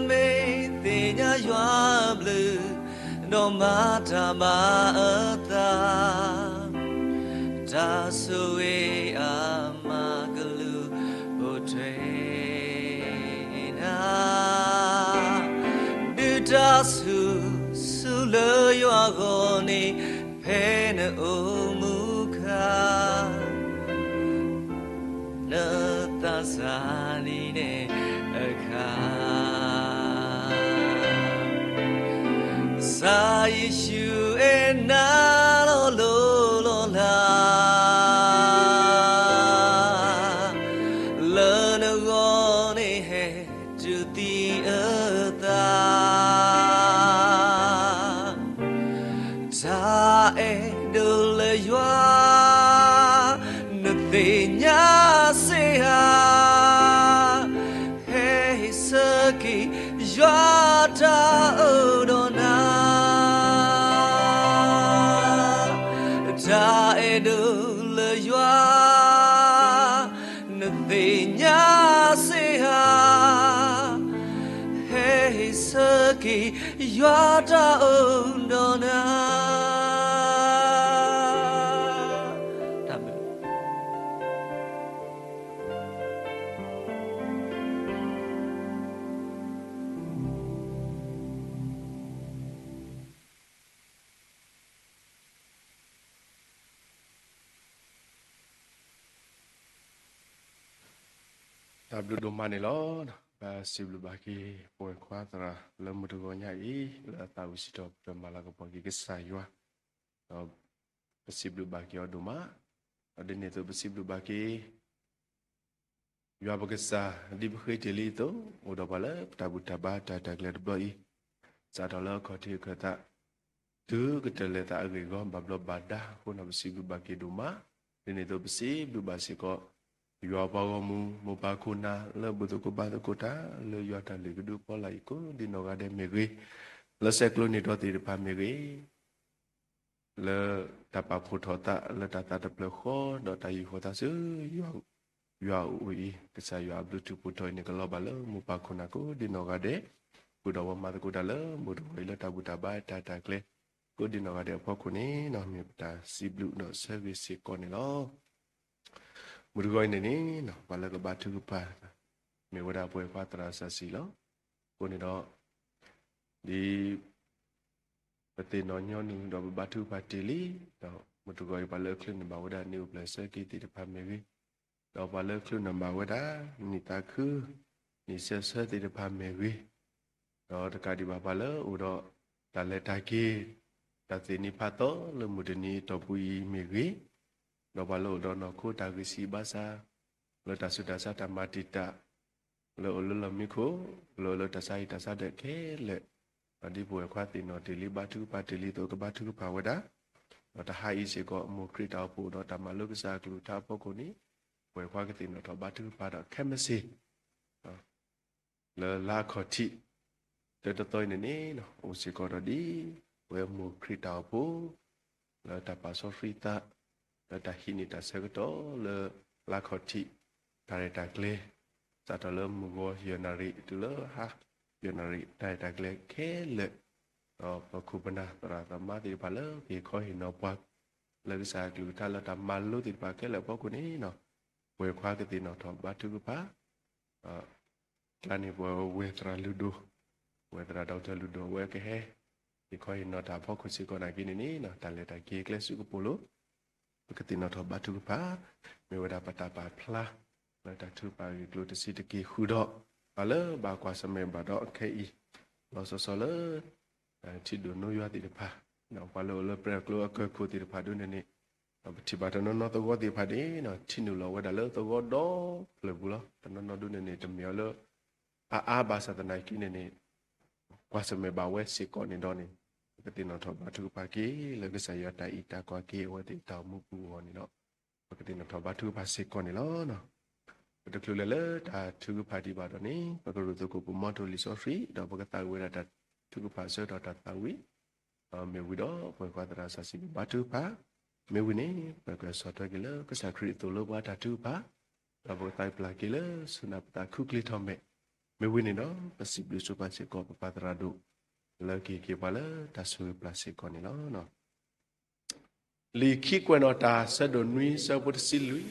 မ့ၢ်သ့ၣ်ညါယွၤအဘျုး ဒီးမၤတၢ်ဘၣ်အသး, တၢ်ဆိၣ်ဂ့ၤအမၤကလူၤအိၣ်ထွဲနၤ, ဒုးတၢ်ဆူၣ်ဆူၣ်လၢယွၤအဂီၢ်န့ၣ် ဖဲနအိၣ်မူခါ နသးစၢ်ဒ်န့ၣ်အခါ, ကစၢ်ယ့ၣ်ၡူးအဲၣ်နၤလီၤလိၤလိၤလး, လၢနဂီၢ်န့ၣ်ဟဲတုၤသံအသး, တၢ်အဲၣ်ဒိးလၢယွၤ နသ့ၣ်ညါစ့ၢ်ဧါ, ဟဲဟ့ၣ်ဆၢက့ၤယွၤတၢ်အိၣ်ဒီးနၤ, တၢ်အဲၣ်ဒိးလၢယွၤ နသ့ၣ်ညါစ့ၢ်ဧါ, ဟဲဟ့ၣ်ဆၢက့ၤယွၤတၢ်အိၣ်ဒီးနၤ. တၢ်ဘျုး တၢ်ဘျုးဒိၣ်မးန့ၣ်လီၤ. ပစံးဘျုးဘၣ်က့ၤ ပဝဲၢ်ခွါသရၣ် လၢမုၢ်တဂီၤညါအံၤ လၢအသးဝံၣ်စံးထီၣ်ပတြၢၤမၤလၤကပီၤက့ၤကစၢ်ယွၤ, ဒီးပစံးဘျုးဘၣ်က့ၤအီၤဒိၣ်မး, ဒီးဒ်န့ၣ်အသိးပစံးဘျုးဘၣ်က့ၤ ယွၤပကစၢ် ဒ်ပဃ့တ့ၢ်လံအသိး အိၣ်ဒီးပှၤလၢပတၢ်ဘူၣ်တၢ်ဘါတၢ်တၢ်ကျဲၤတဘျီအံၤ, စးထီၣ်လၢအခီၣ်ထံးအခၢၣ်သး တုၤကတၢၢ်လၢသးအဂ့ၢ်အဂီၢ် ဘၣ်ဘျီးဘၣ်ဒါအဃိန့ၣ် ပစံးဘျုးဘၣ်က့ၤဒိၣ်မး, ဒ်န့ၣ်အသိးပစံးဘျုးဘၣ်စ့ၢ်ကီး ယွၤပှၤဂီၢ်မုၢ် မိၢ်ပၢ်ခိၣ်နၢ် လၢဘူၣ်သကိးဘါသကိးတၢ် လၢယွၤတၢ်လုၢ်ကဒုအဖီလာ်အံၤ ကိးဒံနီၢ်ဂၤဒဲးမ့ၢ်ဂ့ၤ, လၢဆဲးကျိးန့ၢ်ဒီးသ့ၣ်တဖၣ်မ့ၢ်ဂ့ၤ လၢတၢ်ပာ်ဖှိၣ်ထီၣ်သး လၢတၢ်သးတဖျၢၣ်ဃီ ဒီးတၢ်ဟံးဃီၤသးဆူ ယွၤအအိၣ်အံၤ, ကစၢ်ယွၤအဘျုးထူးဖှိၣ်ထီၣ်အံၤန့ၣ် ကလီၤဘၣ်လၢမိၢ်ပၢ်ခိၣ်နၢ်ကိးဒံနီၢ်ဂၤဒဲး, ဃုာ်ဒီးပှၤမၤသကိးတၢ်လၢမုၢ်တဂီၤအံၤ လၢတၢ်ဘူၣ်တၢ်ဘါတၢ်တၢ်ကျဲၤ ကိးဒံနီၢ်ဂၤဒဲးအဖီခိၣ်န့ၣ် မ့ၢ်ပတၢ်စံးဘျုးဒီးဆၢဂ့ၤစ့ၢ်ကီးန့ၣ်လီၤ. မုၢ်တဂီၤအံၤန့ၣ်န့ၣ် ပှၤလၢကဘါထုကဖၣ် မ့ၢ်ဝဲဒၣ်ပှၤခွါသရၣ်စီဆှံလီၤ. အဃိန့ၣ်ဒီး ဒ် ပသ့ၣ်နီၣ်ညီနုၢ်ဒီးပဘါထုကဖၣ်တ့ၢ်လံ, ဒီးမုၢ်တဂီၤအံၤ ပှၤလၢအချုးန့ၢ်ဘၣ်ဝဲဒၣ်နံၣ်အိၣ်ဖျဲၣ်ဆၢက့ၤသ့ၣ်တဖၣ်မ့ၢ်ဂ့ၤ, ဒီးပှၤလၢချုးန့ၢ်ဘၣ်ဝဲဒၣ် နံၣ်သးခု နံၣ်ဆဲးဆၢသ့ၣ်တဖၣ်မ့ၢ်ဂ့ၤ, ဒီးတကးဒံးဘၣ်ပှၤလၢအိၣ်ဒီးတၢ်လဲၤတၢ်က့ၤ တၢ်သ့ၣ်နံၤဖးသီလၢမုၢ်တနံၤအတီၢ်ပူၤအံၤမ့ၢ်ဂ့ၤ, ဒီးပှၤလၢအိၣ်ဒီးနီၢ်ခိတၢ်ဂံၢ်စၢ်ဘါစၢ် လၢတၢ်ဆူးတၢ်ဆါတၢ်မၤတံာ်တာ် လၢအိၣ်လၢလီၢ်မံခိၣ် လၢအိၣ်လၢတၢ်ဆါဟံၣ်တၢ်ဆါဒၢးခဲလၢာ်, ဒီးဒ်ပဝဲၢ်ခွါသ့ၣ်နီၣ်တ့ၢ်လံ ဘါထုကဖၣ်တ့ၢ်လံအသိး ကဘါထုကဖၣ်ဝဲဒၣ်, ဒီးတဟါအံၤစ့ၢ်ကီး မိၢ်ခရံာ်တၢ်အိၣ်ဖှိၣ်ဒီးတၢ်မၤလိကစၢ်အကလုၢ်ကထါအဖီခိၣ်န့ၣ် ပဝဲၢ်ခွါကသ့ၣ်နီၣ်ထီၣ်ဘါထုကဖၣ်ဒီးခဲမုၢ်ဆ့ၣ် လၢလါခီၣ်ထံး တၢတသီအံၤန့ၣ်န့ၣ် အိၣ်စ့ၢ်ကီးဒီးဒ် ပဝဲမိၢ်ခရံာ်တၢ်အိၣ်ဖှိၣ် လၢတၢ်ပာ်စီဆှံသး လၢတၢ်ဟံးန့ၢ်တၢ်ဆၢကတီၢ်လၢလါခီၣ်ထံး တၢ်ရဲၣ်တၢ်ကျဲၤ စးထီၣ်လၢမုၢ်ဂီၤယဲၢ်နၣ်ရံၣ် တုၤလၢဟါယဲၢ်နၣ်ရံၣ် တၢ်ရဲၣ်တၢ်ကျဲၤခဲလၢာ်, ဒီးပခိၣ်ပနၢ်သရၣ်သမါသ့ၣ်တဖၣ်လၢကဟ့ၣ်ခီဟ့ၣ်နီၤပှၤ လၢကစၢ်အကလုၢ်ကထါလၢတၢ်မၤလိသ့ၣ်တဖၣ်ခဲလၢာ်အဖီခိၣ်န့ၣ် ပဝဲၢ်ခွါကသ့ၣ်နီၣ်ထီၣ်ဘါထုကဖၣ် ကျါန့ၣ်ပဝဲဝဲၢ်သရၣ်လုၢ်ဒိၣ်, ဝဲၢ်သရၣ်ဒီကတၢၢ်လုၢ်ဒိၣ် အဝဲကဟဲ ဟ့ၣ်ခီဟ့ၣ်နီၤတၢ်အဖီခိၣ်စ့ၢ်ကီးနာ်က့န့ၣ်န့ၣ် တၢ်လဲၤတၢ်က့ၤကျဲဆူကပိာ်လိၤ ပကသ့ၣ်နီၣ်ထီၣ်ဘါထုကဖၣ်, မ့ၢ်ဝဲဒၣ်ပတၢ်ပာ်ဖျါ လၢတၢ်ထုကဖၣ်ဂ့ၢ်ကျိၤတဆံးတက့ၢ်ဃုာ်ဒီး ပှၤလၢဘၣ်ကွၢ်ဆၢၣ်မဲာ်ဘၣ်ဒီးခဲအံၤ လီၤဆီဆီလၢ ထံဒိၣ်နိယွၤသ့ၣ်တဖၣ်, ပှၤလၢအိၣ်လၢပကျိအကၢၢ်ခိၣ်သ့ၣ်တဖၣ်ဒ်န့ၣ်န့ၣ်, ပထံၣ်ဘၣ်တနီၤနီၤသဝီသ့ၣ်တဖၣ်န့ၣ် ထံနုာ်လီၤဝဲဒၣ်လၢသဝီဒီဖျၢၣ်ပူၤလီၤ. တနီၤနီၤဒ်န့ၣ်န့ၣ် တမ့ၢ်အီၤလၢ အါအါဘၣ်ဆၣ်သနာ်က့န့ၣ်န့ၣ် ကွၢ်ဆၢၣ်မဲာ်ဘၣ်ဝဲစ့ၢ်ကီးန့ၣ်ဒီးန့ၣ် ပကသ့ၣ်နီၣ်ထီၣ်ဘါထုကဖၣ်က့ၤ လၢကစၢ်ယွၤတၢ်အံးတၢ်ကွၢ်က့ၤအဝဲသ့ၣ်တၢ်အိၣ်မူပူၤအဂီၢ်န့ၣ်ဒီး ပကသ့ၣ်နီၣ်ထီၣ်ဘါထုကဖၣ်စ့ၢ်ကီးန့ၣ်လီၤ. ပတချုးလဲၤလၢတၢ်ထုကဖၣ်ဒံးဘၣ်ဒီးန့ၣ် ပကရူၢ်သကိးပမီထိၣ်လံာ်စီဆှံ ဒီးပကသးဝံၣ်ဝဲဒၣ်တၢ်ထုကဖၣ်ဆၢကတီၢ်တၢ်သးဝံၣ် မ့ၢ်ဝံၤဒီး ပဝဲၢ်ခွါသရၣ်စီဆှံကဘါထုကဖၣ်, မ့ၢ်ဝံၤန့ၣ် ပကဆီၣ်ထွဲက့ၤလၢကစၢ်ခရံာ်အသိးလၢပှၤတၢ်ထုကဖၣ်, ဒီးပကသးပျၢ်က့ၤလၢဆူနၢ်ပသးခူကျ့ထီၣ်မဲာ်, မ့ၢ်ဝံၤန့ၣ်ဒီး ပစံးဘျုးဆိပာ်စ့ၢ်ကီးပပၢ်သရၣ်ဒိၣ် လၢကဟ့ၣ်က့ၤပှၤလၢတၢ်ဆိၣ်ဂ့ၤပျၢ်စ့ၢ်ကီးန့ၣ်လီၤ. လံာ်ခံကွဲးနီၣ်တၢ် ဆၢဒိၣ်နွံ ဆၢဖိတဆံလွံၢ်,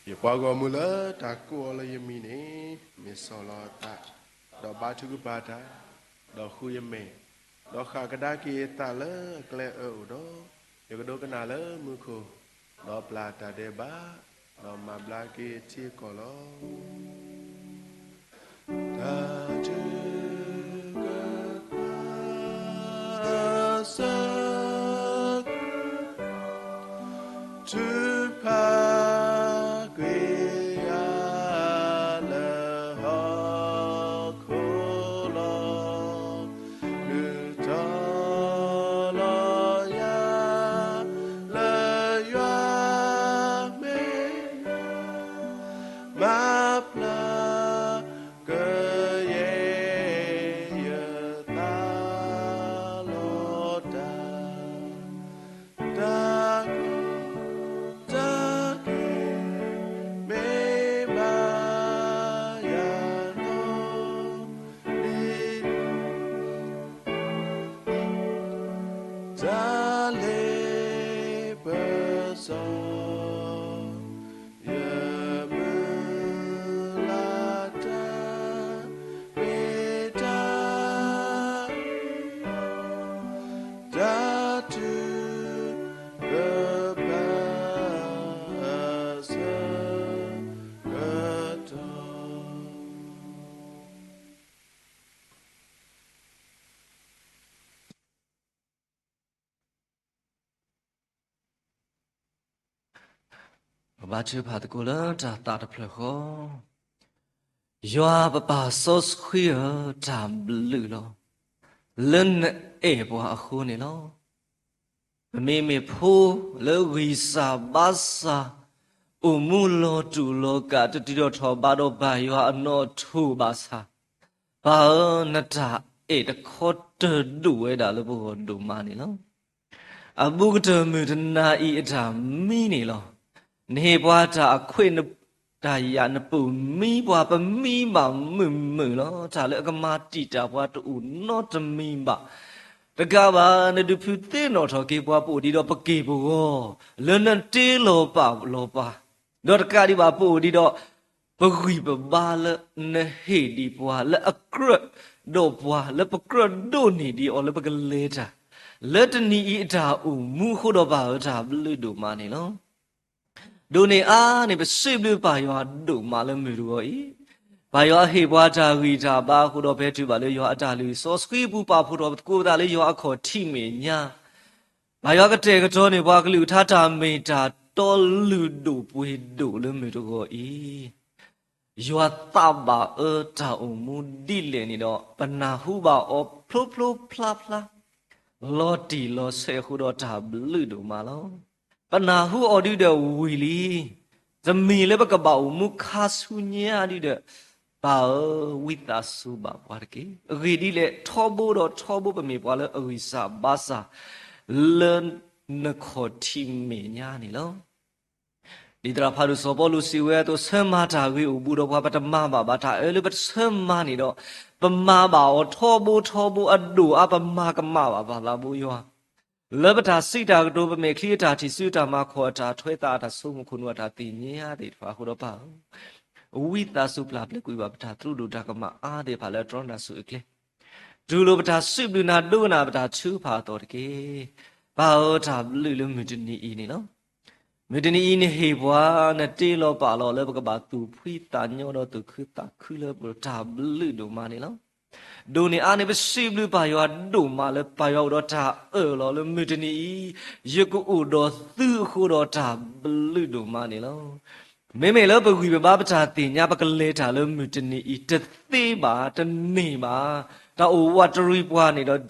ယပှၤဂီၢ်မုၢ်လၢတၢ်ကိးအီၤလၢယမံၤန့ၣ် မ့ၢ်ဆီၣ်လီၤအသး, ဒီးဘါထုကဖၣ်တၢ်, ဒီးဃုယမဲာ်, ဒီးဃၣ်ကဒါက့ၤအသးလၢအကျဲအၢအိၣ်ဒီး, ယကဒိကနၣ်လၢမူခိၣ်, ဒီးပျၢ်တၢ်ဒဲးဘး, ဒီးမၤဘျါက့ၤအထံအကီၢ်လီၤ. တၢ်ထုကဖၣ် ဆၢကတီၢ် ထုကဖၣ်ကွံာ်ယၤလၢဟီၣ်ခိၣ်လီၤ. လုၢ်ထီၣ်လီၤယၤလၢယွၤမ့ၢ် မၤပျၢ်ကယဲၢ်ယသးလီၤတၢ်, တၢ်ကီတၢ်ခဲမ့ၢ်ဘၣ်ယၤနီ ဒ် တၢ်လ့ပစီ ယမုၢ်လၢ်တၢ် မ့ၢ်တၢ် တၢ်ထုကဖၣ် ဆၢကတီၢ် ပဘါထုကဖၣ်သကိးလၢတၢ်သးတဖျၢၣ်ဃီ, ယွၤပပၢ်စီဆှံဧၢ, တၢ်ဘျုးလီၤ. လၢနအဲၣ်ပှၤအဃိန့ၣ်လီၤ. ပမ့မ့ၢ်ဖိလၢဂံၢ်စၢ်ဘါစၢ်, အိၣ်မူလီၤတူာ်လီၤကာ် တတုၤထီၣ်ထီၣ်ဘးဒီးဘၣ်ယွၤအနီၣ်ထိၣ်ဘၣ်ဆၣ်, ပၢ်ဧၢ, နတၢ်အဲၣ်တခီတၢၢ်ဒိၣ်ဝဲဒၣ်လၢပဂီၢ်ဒိၣ်မးန့ၣ်လီၤ. အဘူးကတၢၢ်မုၢ်တနၤအံၤအတၢ်မံန့ၣ်လီၤ. နဟ့ၣ်ပှၤတၢ်အခွဲး တၢ်ယာ်နပိာ်မံပှၤ ပမံဘၣ်မုာ်မုာ်လီၤ. တၢ်လၢအကမၤတံာ်တာ်ပှၤတအိၣ်နီတမံၤဘၣ်. တကးဘၣ် နဒုးဖုသ့ၣ်နီၣ်ထီၣ်က့ၤပှၤ ပအိၣ်ဒံးဒီးပက့ၢ်ပဂီၤ လၢနတ့လီၤပာ်လီၤပှၤ, ဒီးတကးဒံးဘၣ် ပအိၣ်ဒံးဒီး ပဂံၢ်ပဘါလၢနဟ့ၣ်ဒံးပှၤ လၢအကြၢးဒီးပှၤ လၢပကြၢးဒိးန့ၢ်ဒံးအီၤလၢပကလဲၤတၢ် လၢတနံၤအံၤအတၢ်အိၣ်မူအဃိဒီး ပၢ်ဧၢ တၢ်ဘျုးဒိၣ်မးန့ၣ်လီၤ. ဒိၣ်န့ၢ်အါန့ၢ် ပစံးဘျုးပၢ်ယွၤဒိၣ်မးလၢမုၢ်တဂီၤအံၤ, ပၢ်ယွၤဟ့ၣ်ပှၤတၢ်ဂံၢ်တၢ်ဘါအဃိဒီး ပဟဲတုၤဘၣ်လၢယွၤအတၢ်လုၢ်စီဆှံအပူၤ ပာ်ဖှိၣ်ထီၣ်ပသကိးပသးလၢယွၤအခီၣ်ထံးမဲာ်ညါ, ပၢ်ယွၤကတဲာ်ကတီၤန့ၢ်ပှၤ ကလုၢ်ကထါတၢ်မ့ၢ်တၢ်တီလုၢ်ဒိၣ်ပှ့ၤဒိၣ်လၢမုၢ်တဂီၤအံၤ, ယွၤသးဘၣ်အၢတၢ်အိၣ်မူဒ်လဲၣ်န့ၣ်ဒီး ပနၢ်ဟူဘၣ်အီၤဖျိဖျိဖျါဖျါ လီၤတံၢ်လီၤဆဲးအဃိဒီး တၢ်ဘျုးဒိၣ်မးလီၤ. ပနၢ်ဟူအီၤဒုဒီးဝံၤလံ, တမ့ၢ်လၢပကဘၣ်အိၣ်မူခါဆူညါဒုဒီး, ပၢ်ဧၢ, ဝံသးစူၤဘၣ်ပှၤတက့ၢ်. အဂ့ၢ်ဒ်လဲၣ် ထီဘိဒီးထီဘိ ပမ့ၢ်ပှၤလၢအဂံၢ်စၢ်ဘါစၢ် လၢနခီၣ်ထံးမဲာ်ညါန့ၣ်လီၤ. ဒ်သရၣ်ဖးဒိၣ်စီၤပီလူးစံးဝဲအသိး, ဆၢမၤတၢ်ဂ့ၤအိၣ်ဘူးဒီးပှၤ ပတမၤဘၣ်ဘၣ်. တၢ်အၢလၢပတဆၢမၤန့ၣ်ဒီး ပမၤဘၣ်အီၤထီဘိထီဘိ အဒိၣ်အါ ပမၤကမၣ်ဘၣ်ပၢ်သးဘိယွၤ လၢပတၢ်စံးတၢ်ကတိၤ ပမဲာ်ချံအတၢ်ထံၣ်ဆူ တၢ်မၤခိၣ်အတၢ်ထွဲသး အတၢ်ဆိကမိၣ်ခိၣ်နူာ် အတၢ်သ့ၣ်ညါသ့ၣ်တဖၣ်အဃိဒီး ပၢ်ဧၢ, ဝံသးစူၤပျၢ်ပျဲကွံာ်ဘၣ် ပတၢ်သရူးဒိၣ်တၢ်ကမၣ်အါသ့ၣ်တဖၣ်လၢအတြီနၤဆူၣ်အကျဲ, တူၢ်လိာ်ပတၢ်စံးဘျုးနၤဒိကနၣ်ပတၢ်ထုကဖၣ်အသီတက့ၢ်. ပၢ်ဧၢ, တၢ်ဘျုးလၢမုၢ်တနံၤအံၤန့ၣ်လီၤ. မုၢ်တနံၤအံၤနဟ့ၣ်ပှၤ နတ့လီၤပာ်လီၤလၢပကဘၣ်သူၣ်ဖှံသးညီဒီး သူၣ်ခုသးခုလၢပ တၢ်ဘျုးဒိၣ်မးန့ၣ်လီၤ. ဒိၣ်န့ၢ်အါန့ၢ် ပစံးဘျုးပၢ်ယွၤဒိၣ်မးလၢ ပၢ်ယွၤအိၣ်ဒီးတၢ်အၢၣ်လီၤလၢမုၢ်တနံၤအံၤ, ယကအိၣ်ဒီးသုအဃိဒီး တၢ်ဘျုးဒိၣ်မးန့ၣ်လီၤ. မ့မ့ၢ်လၢပဂံၢ်ပဘါ ပတၢ်သ့ၣ်ညါ ပကလဲၤတၢ်လၢမုၢ်တနံၤအံၤ တသ့ဘၣ်တန့ၢ်ဘၣ်. တၢ်အိၣ်ဝးတရံးပှၤန့ၣ်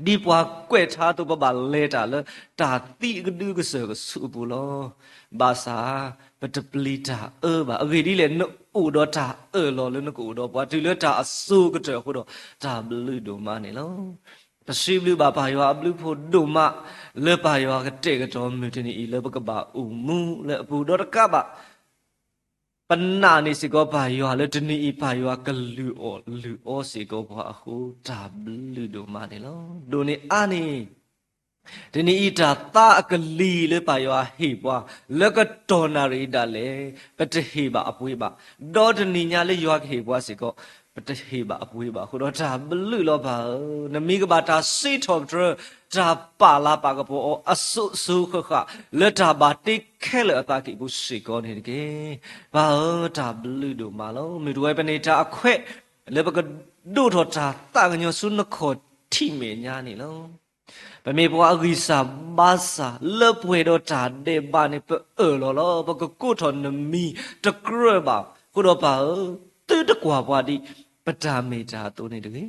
ဒီး ဒ်ပှၤကွဲးထါအသိး ပဘၣ်လဲၤတၢ်လၢ တၢ်သံအကဒုကစၢၢ်ကဆူးအပူၤလီၤ. ဘၣ်ဆၣ် ပတပျံၤတၢ်အၢဘၣ်. အဂ့ၢ်ဒ်လဲၣ် နအိၣ်ဒီးတၢ်အၢၣ်လီၤလၢနကအိၣ်ဒီးပှၤ တုၤလၢတၢ်အစိၤကတၢၢ်အဃိဒီး တၢ်ဘျုးဒိၣ်မးန့ၣ်လီၤ. ပစံးဘျုးဘၣ်ပၢ်ယွၤအဘျုးအဖှိၣ်ဒိၣ်မး လၢပၢ်ယွၤကတဲာ်ကတီၤမုၢ်တနံၤအံၤ လၢပကဘၣ်အိၣ်မူလၢအပူၤ ဒီးတကးဘၣ် ပနာ်န့ၢ်စ့ၢ်ကီးပၢ်ယွၤလၢတနံၤအံၤ ပၢ်ယွၤကလုၢ်အီၣ်လုၢ်အီစ့ၢ်ကီးပှၤအဃိ တၢ်ဘျုးဒိၣ်မးန့ၣ်လီၤ. ဒိၣ်န့ၢ်အါန့ၢ် တနံၤအံၤတၢ်သးအကလံၤလၢပၢ်ယွၤဟ့ၣ်ပှၤ လၢကတီၢ်နၣ်ရံၣ်ဒၣ်လဲာ် ပတဟ့ၣ်ဘၣ်အပှ့ၤဘၣ်. ဒီးတနံၤညါလၢယွၤကဟ့ၣ်ပှၤစ့ၢ်ကီး ပတဟ့ၣ်ဘၣ်အပှ့ၤဘၣ်အဃိဒီး တၢ်ဘျုးလီၤပၢ်ဧၢ, နမံၤကဘၣ်တၢ်စံးထီၣ်ပတြၢၤ တၢ်ပာ်လၤပာ်ကပီၤအီၤအစိၤစိၤဃၣ်ဃၣ် လၢတၢ်ဘၣ်တ့ခဲလၢာ်အသးကံၢ်ပူၤစ့ၢ်ကီးန့ၣ်တက့ၢ်. ပၢ်ဧၢ, တၢ်ဘျုးဒိၣ်မးလီၤ. မုၢ်တဂီၤအံၤ ပန့ၢ်တၢ်အခွဲး လၢပကဒိးထီၣ်တၢ်သးကညီၤဆူနခီၣ်ထံးမဲာ်ညါန့ၣ်လီၤ. ပမ့ၢ်ပှၤအဂံၢ်စၢ်ဘါစၢ် လၢပှဲၤဒီးတၢ်ဒဲးဘးန့ၣ် ပအၢၣ်လီၤလီၤ. ပကကိးထီၣ်နမံၤတကြၢးဘၣ်. အဃိဒီးပၢ်ဧၢ, သုတကွၢ်ပှၤဒ်ပတၢ်မ့ၢ်တၢ်အသိးန့ၣ်တဂ့ၤ.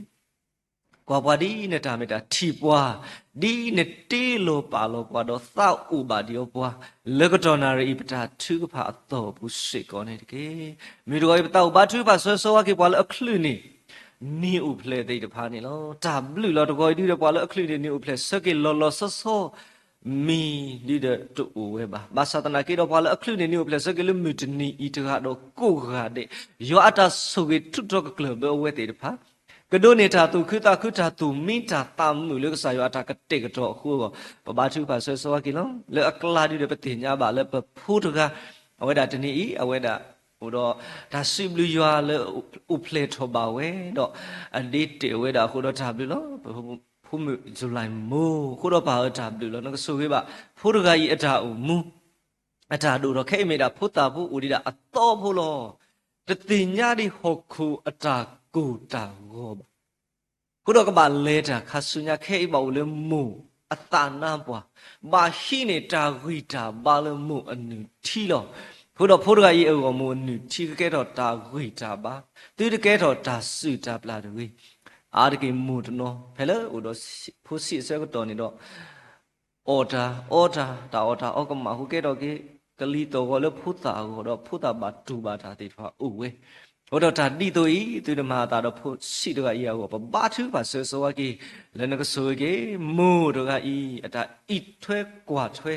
ကွၢ်ပှၤဒ်နတၢ်မ့ၢ်တၢ်, ထံၣ်ပှၤဒ်နတ့လီၤပာ်လီၤပှၤ ဒီးသးအိၣ်ဘၣ်ဒံးအီၤပှၤ လၢကတီၢ်နၣ်ရံၣ်အံၤ ပတၢ်ထုကဖၣ်အသီၣ်အပူၤစ့ၢ်ကီးန့ၣ်တက့ၢ်. မုၢ်တဂီၤအံၤ ပသးအိၣ်ဘါထုကဖၣ်ဆၢဂ့ၤဆၢဝါက့ၤပှၤလၢအချုးန့ၢ် နံၤအိၣ်ဖျဲၣ်သ့ၣ်တဖၣ်န့ၣ်လီၤ. တၢ်ဘျုးလီၤ. တဂီၤအံၤဒုဒီး ပှၤလၢအချုးန့ၢ်နံၤအိၣ်ဖျဲၣ်ဆၢက့ၤလီၤလီၤဆီဆီ မံၤဒုဒီးတအိၣ်ဝဲဘၣ်. ဘၣ်ဆၣ်သနာ်က့ဒီး ပှၤလၢအချုးန့ၢ်နံၤအိၣ်ဖျဲၣ်ဆၢက့ၤလၢမုၢ်တနံၤအံၤတဂၤဒီးကိးဂၤဒဲး, ယွၤအတၢ်ဆိၣ်ဂ့ၤထုးထီၣ်ကကျၢၢ်ဘၢအဝဲသ့ၣ်တဖၣ် ကဒိးန့ၢ်တၢ်သူၣ်ခုသးခု တၢ်သူၣ်မံတၢ်သးမုာ်လၢကစၢ်ယွၤအတၢ်ကတဲာ်ကတီၤအဃိအဂီၢ်, ပဘါထုကဖၣ်ဆၢဂ့ၤဆၢဝါက့ၤလီၤ. လၢအကျါဒုဒီး ပသ့ၣ်ညါဘၣ်လၢပဖိတဂၤ အဝဲဒၣ်တနံၤအံၤ အဝဲဒၣ်အိၣ်ဒီးတၢ်စံးဘျုးယွၤလၢအိၣ်ဖျဲၣ်ထီၣ်ဘၣ်ဝဲဒီး အဒ့တဲာ်ဝဲဒၣ်အဃိဒီးတၢ်ဘျုးလီၤ. ဖိမုၣ် July မိၢ် အဃိဒီးပၢ်ဧၢ တၢ်ဘျုးလီၤ. နကဆိၣ်ဂ့ၤဘၣ် ဖိတဂၤအံၤအတၢ်အိၣ်မူ အတၢ်ဒိၣ်ထီၣ်ခဲအံၤမ့ၢ်ဒၣ် ဖိသၣ်ဖိအိၣ်ဒံးဒၣ်အသီဖိလီၤ. တသ့ၣ်ညါဒံးဟီၣ်ခိၣ်အတၢ်ကိၢ်တၢ်ဂီၤဘၣ်. အဃိဒီးကဘၣ်လဲၤတၢ်ခါဆူညါ ခဲအံၤဘၣ်အိၣ်လၢမိၢ်အသးနါပှၢ်, ဘၣ်ဟံးန့ၢ်တၢ်ဂံၢ်တၢ်ဘါလၢမိၢ်အနုၢ်ထံလီၤ. အဃိဒီးဖိတဂၤအံၤအဂီၢ် မိၢ်အနုၢ်ထံကကဲထီၣ်တၢ်ဂံၢ်တၢ်ဘါ, သုတကဲထီၣ်တၢ်စုၣ်တၢ်ပျၢ်တဂ့ၤ. အါတက့ၢ်မိၢ်တနီၤ ဖဲလၢအိၣ်ဒီးဖိဆံးအဆၢကတီၢ်န့ၣ်ဒီး အီၣ်တၢ်အီတၢ်, တၢ်အီၣ်တၢ်အီကမၣ်ဃုာ်ကဲထီၣ်က့ၤ ကလံၤသီၣ်ဂီၤလၢဖိသၣ်အဂီၢ်ဒီး ဖိသၣ်ဘၣ်တူၢ်ဘၣ်တၢ်သ့ၣ်တဖၣ်အိၣ်ဝဲ. အဃိဒီးတၢ်ဒ်သိးအံၤ သုတမၤအသးဒီးဖိဆံးတဂၤအံၤအဂီၢ် ပဘါထုကဖၣ်ဆၢဂ့ၤဆၢဝါက့ၤ လၢနကဆိၣ်ဂ့ၤက့ၤ မိၢ်တဂၤအံၤ အတၢ်အံးထွဲကွၢ်ထွဲ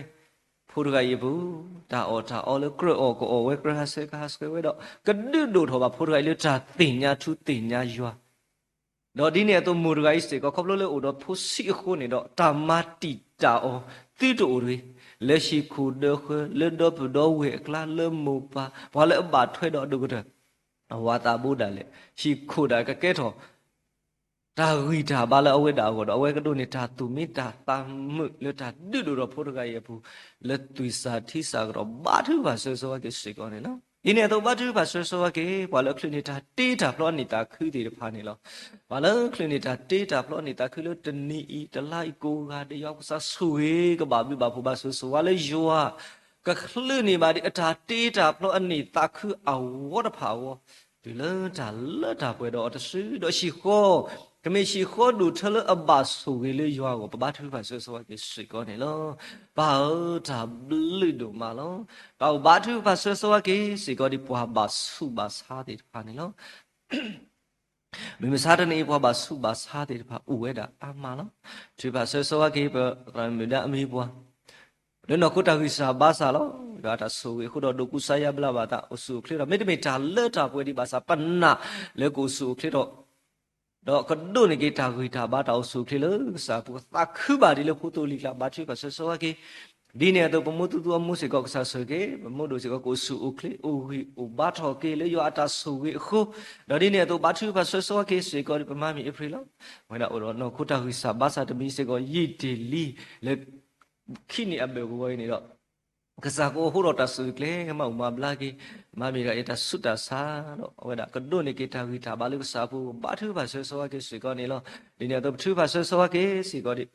ဖိတဂၤအံၤအပူၤ တၢ်အီၣ်တၢ်အီလၢကြၢးအီၣ်ကအီၣ်ဝဲ ကြၢးဟးဆှဲးကဟးဆှဲးဝဲဒီး ကဒုးဒိၣ်ထီၣ်ဘၣ်ဖိတဂၤအံၤလၢတၢ်သ့ၣ်ညါထူသ့ၣ်ညါယွၤ ဒီးဒ်န့ၣ်အသိးမိၢ်တဂၤအံၤစ့ၢ်ကီး ခီဖျိလၢအိၣ်ဒီးဖိဆံးအဃိန့ၣ်ဒီး တၢ်မၤတံာ်တာ်အီၤသုတအိၣ်တဂ့ၤ, လၢဟံၣ်ခိၣ်ဒၢဃၢ လၢဒီပုၢ်ဒီဝဲၢ်အကျါ လၢမိၢ်ပၢ် ပှၤလၢအဘၣ်ထွဲဒီးအဒိၣ်ကတၢၢ် အဝၤသးဘိဒၣ်လဲာ် ဟံၣ်ခိၣ်ဒၣ်ကကဲထီၣ် တၢ်ဂံၢ်တၢ်ဘါလၢအဝဲဒၣ်အဂီၢ်ဒီး အဝဲကဒိးန့ၢ်တၢ်သူၣ်မံတၢ်သးမုာ်လၢတၢ်ဒုးဒိၣ်ထီၣ်ဖိတဂၤအံၤအပူၤ လၢသွံၣ်စၢ်ထံစၢ်ကဒီး ဘါထုကဖၣ်ဆၢဂ့ၤဆၢဝါက့ၤစ့ၢ်ကီးန့ၣ်လီၤ. ဒ်န့ၣ်အသိးဘါထုကဖၣ်ဆၢဂ့ၤဆၢဝါက့ၤ ပှၤလၢအချုးန့ၢ်တၢ်တ့တၢ်ဖျီအနံၣ်သးခုသ့ၣ်တဖၣ်န့ၣ်လီၤ. ပှၤလၢအချုးန့ၢ်တၢ်တ့တၢ်ဖျီအနံၣ်သးခုလၢတနံၤအံၤ တလါအံၤကိးဂၤဒဲး ယွၤကစၢ်ဆိၣ်ဂ့ၤကဘၣ်ဘျုးဘၣ်ဖှိၣ်ဘၣ်ဆိၣ်ဂ့ၤဆိၣ်ဝါလၢယွၤ ကချုးန့ၢ်ဘၣ်ဒံးအတၢ်တ့တၢ်ဖျီအနံၣ်သးခုအဝီတဖၣ်အဂီၢ် တုၤလၢတၢ်လၢတၢ်ပှဲၤဒီးအီၤတစု ဒီးဟံၣ်ဃီ ကမ့ၢ်ဟံၣ်ဃီဒိၣ်ထၢလၢအဘၣ်ဆိၣ်ဂ့ၤလၢယွၤအဂီၢ် ပဘါထုကဖၣ်ဆၢဂ့ၤဆၢဝါက့ၤစ့ၢ်ကီးန့ၣ်လီၤ. ပၢ်ဧၢ တၢ်ဘျုးဒိၣ်မးလီၤ. ပၢ်အိၣ်ဘါထုကဖၣ်ဆၢဂ့ၤဆၢဝါက့ၤစ့ၢ်ကီးဒ်ပှၤဘၣ်ဆူးဘၣ်ဆါသ့ၣ်တဖၣ်န့ၣ်လီၤ. မုၢ်မဆါတနံၤအံၤ ပှၤဘၣ်ဆူးဘၣ်ဆါသ့ၣ်တဖၣ်အိၣ်ဝဲဒၣ်အါမးလီၤ. ထုကဖၣ်ဆၢဂ့ၤဆၢဝါက့ၤ ပသရၣ်မုၣ်ဒါအမံၤပှၢ် လၢနီၢ်ခိတၢ်ဂံၢ်စၢ်ဘါစၢ်လီၤ. ယွၤတၢ်ဆိၣ်ဂ့ၤအဃိဒီးဒိးကူစါယါဘျါဘၣ်သးအိၣ်ဆူၣ်အိၣ်ချ့ဒီး မ့တမ့ၢ်တၢ်လၢတၢ်ပှဲၤဒံးဘၣ်ဆၣ် ပနာ်လၢကအိၣ်ဆူၣ်အိၣ်ချ့ဒီး ဒီးကဒိးန့ၢ်က့ၤတၢ်ဂံၢ်တၢ်ဘါတၢ်အိၣ်ဆူၣ်အိၣ်ချ့လၢကစၢ်အပူၤ သးခုဘၣ်ဒံးလၢဖိသိလံၤကျါ ဘါထုကဖၣ်ဆၢဂ့ၤဆၢဝါက့ၤ ဒ်န့ၣ်အသိး ပမိၢ်သူသူအမိၢ်စ့ၢ်ကီး ကစၢ်ဆိၣ်ဂ့ၤက့ၤ ပမိၢ်ဒိၣ်စ့ၢ်ကီး ကအိၣ်ဆူၣ်အိၣ်ချ့ အိၣ်ဂံၢ်အိၣ်ဘါထီၣ်က့ၤ လၢယွၤအတၢ်ဆိၣ်ဂ့ၤအဃိ, ဒီးဒ်န့ၣ်အသိး ဘါထုကဖၣ်ဆၢဂ့ၤဆၢဝါက့ၤစ့ၢ်ကီးဒ်ပမါမံၤအ့ဖြ့ၣ်လီၤ. အဝဲဒၣ်အိၣ်ဒီးနီၢ်ခိတၢ်ဂံၢ်စၢ်ဘါစၢ်တမံၤစ့ၢ်ကီး ယံာ်တ့ၢ်လံ လၢ ခံနံၣ်အဘၢၣ်ကဝီၤအံၤန့ၣ်ဒီး ကစၢ်ကအိးထီၣ်တၢ်ဆိၣ်ဂ့ၤကျဲ ကမၤအိၣ်မၤဘျါက့ၤ မါမံၤတဂၤအံၤတၢ်ဆူးတၢ်ဆါဒီး အဝဲဒၣ်ကဒိးန့ၢ်က့ၤတၢ်ဂံၢ်တၢ်ဘါလၢကစၢ်အပူၤ ဘါထုကဖၣ်ဆၢဂ့ၤဆၢဝါက့ၤစ့ၢ်ကီးန့ၣ်လီၤ. ဒ်န့ၣ်အသိး ပထုကဖၣ်ဆၢဂ့ၤဆၢဝါက့ၤစ့ၢ်ကီးဒ်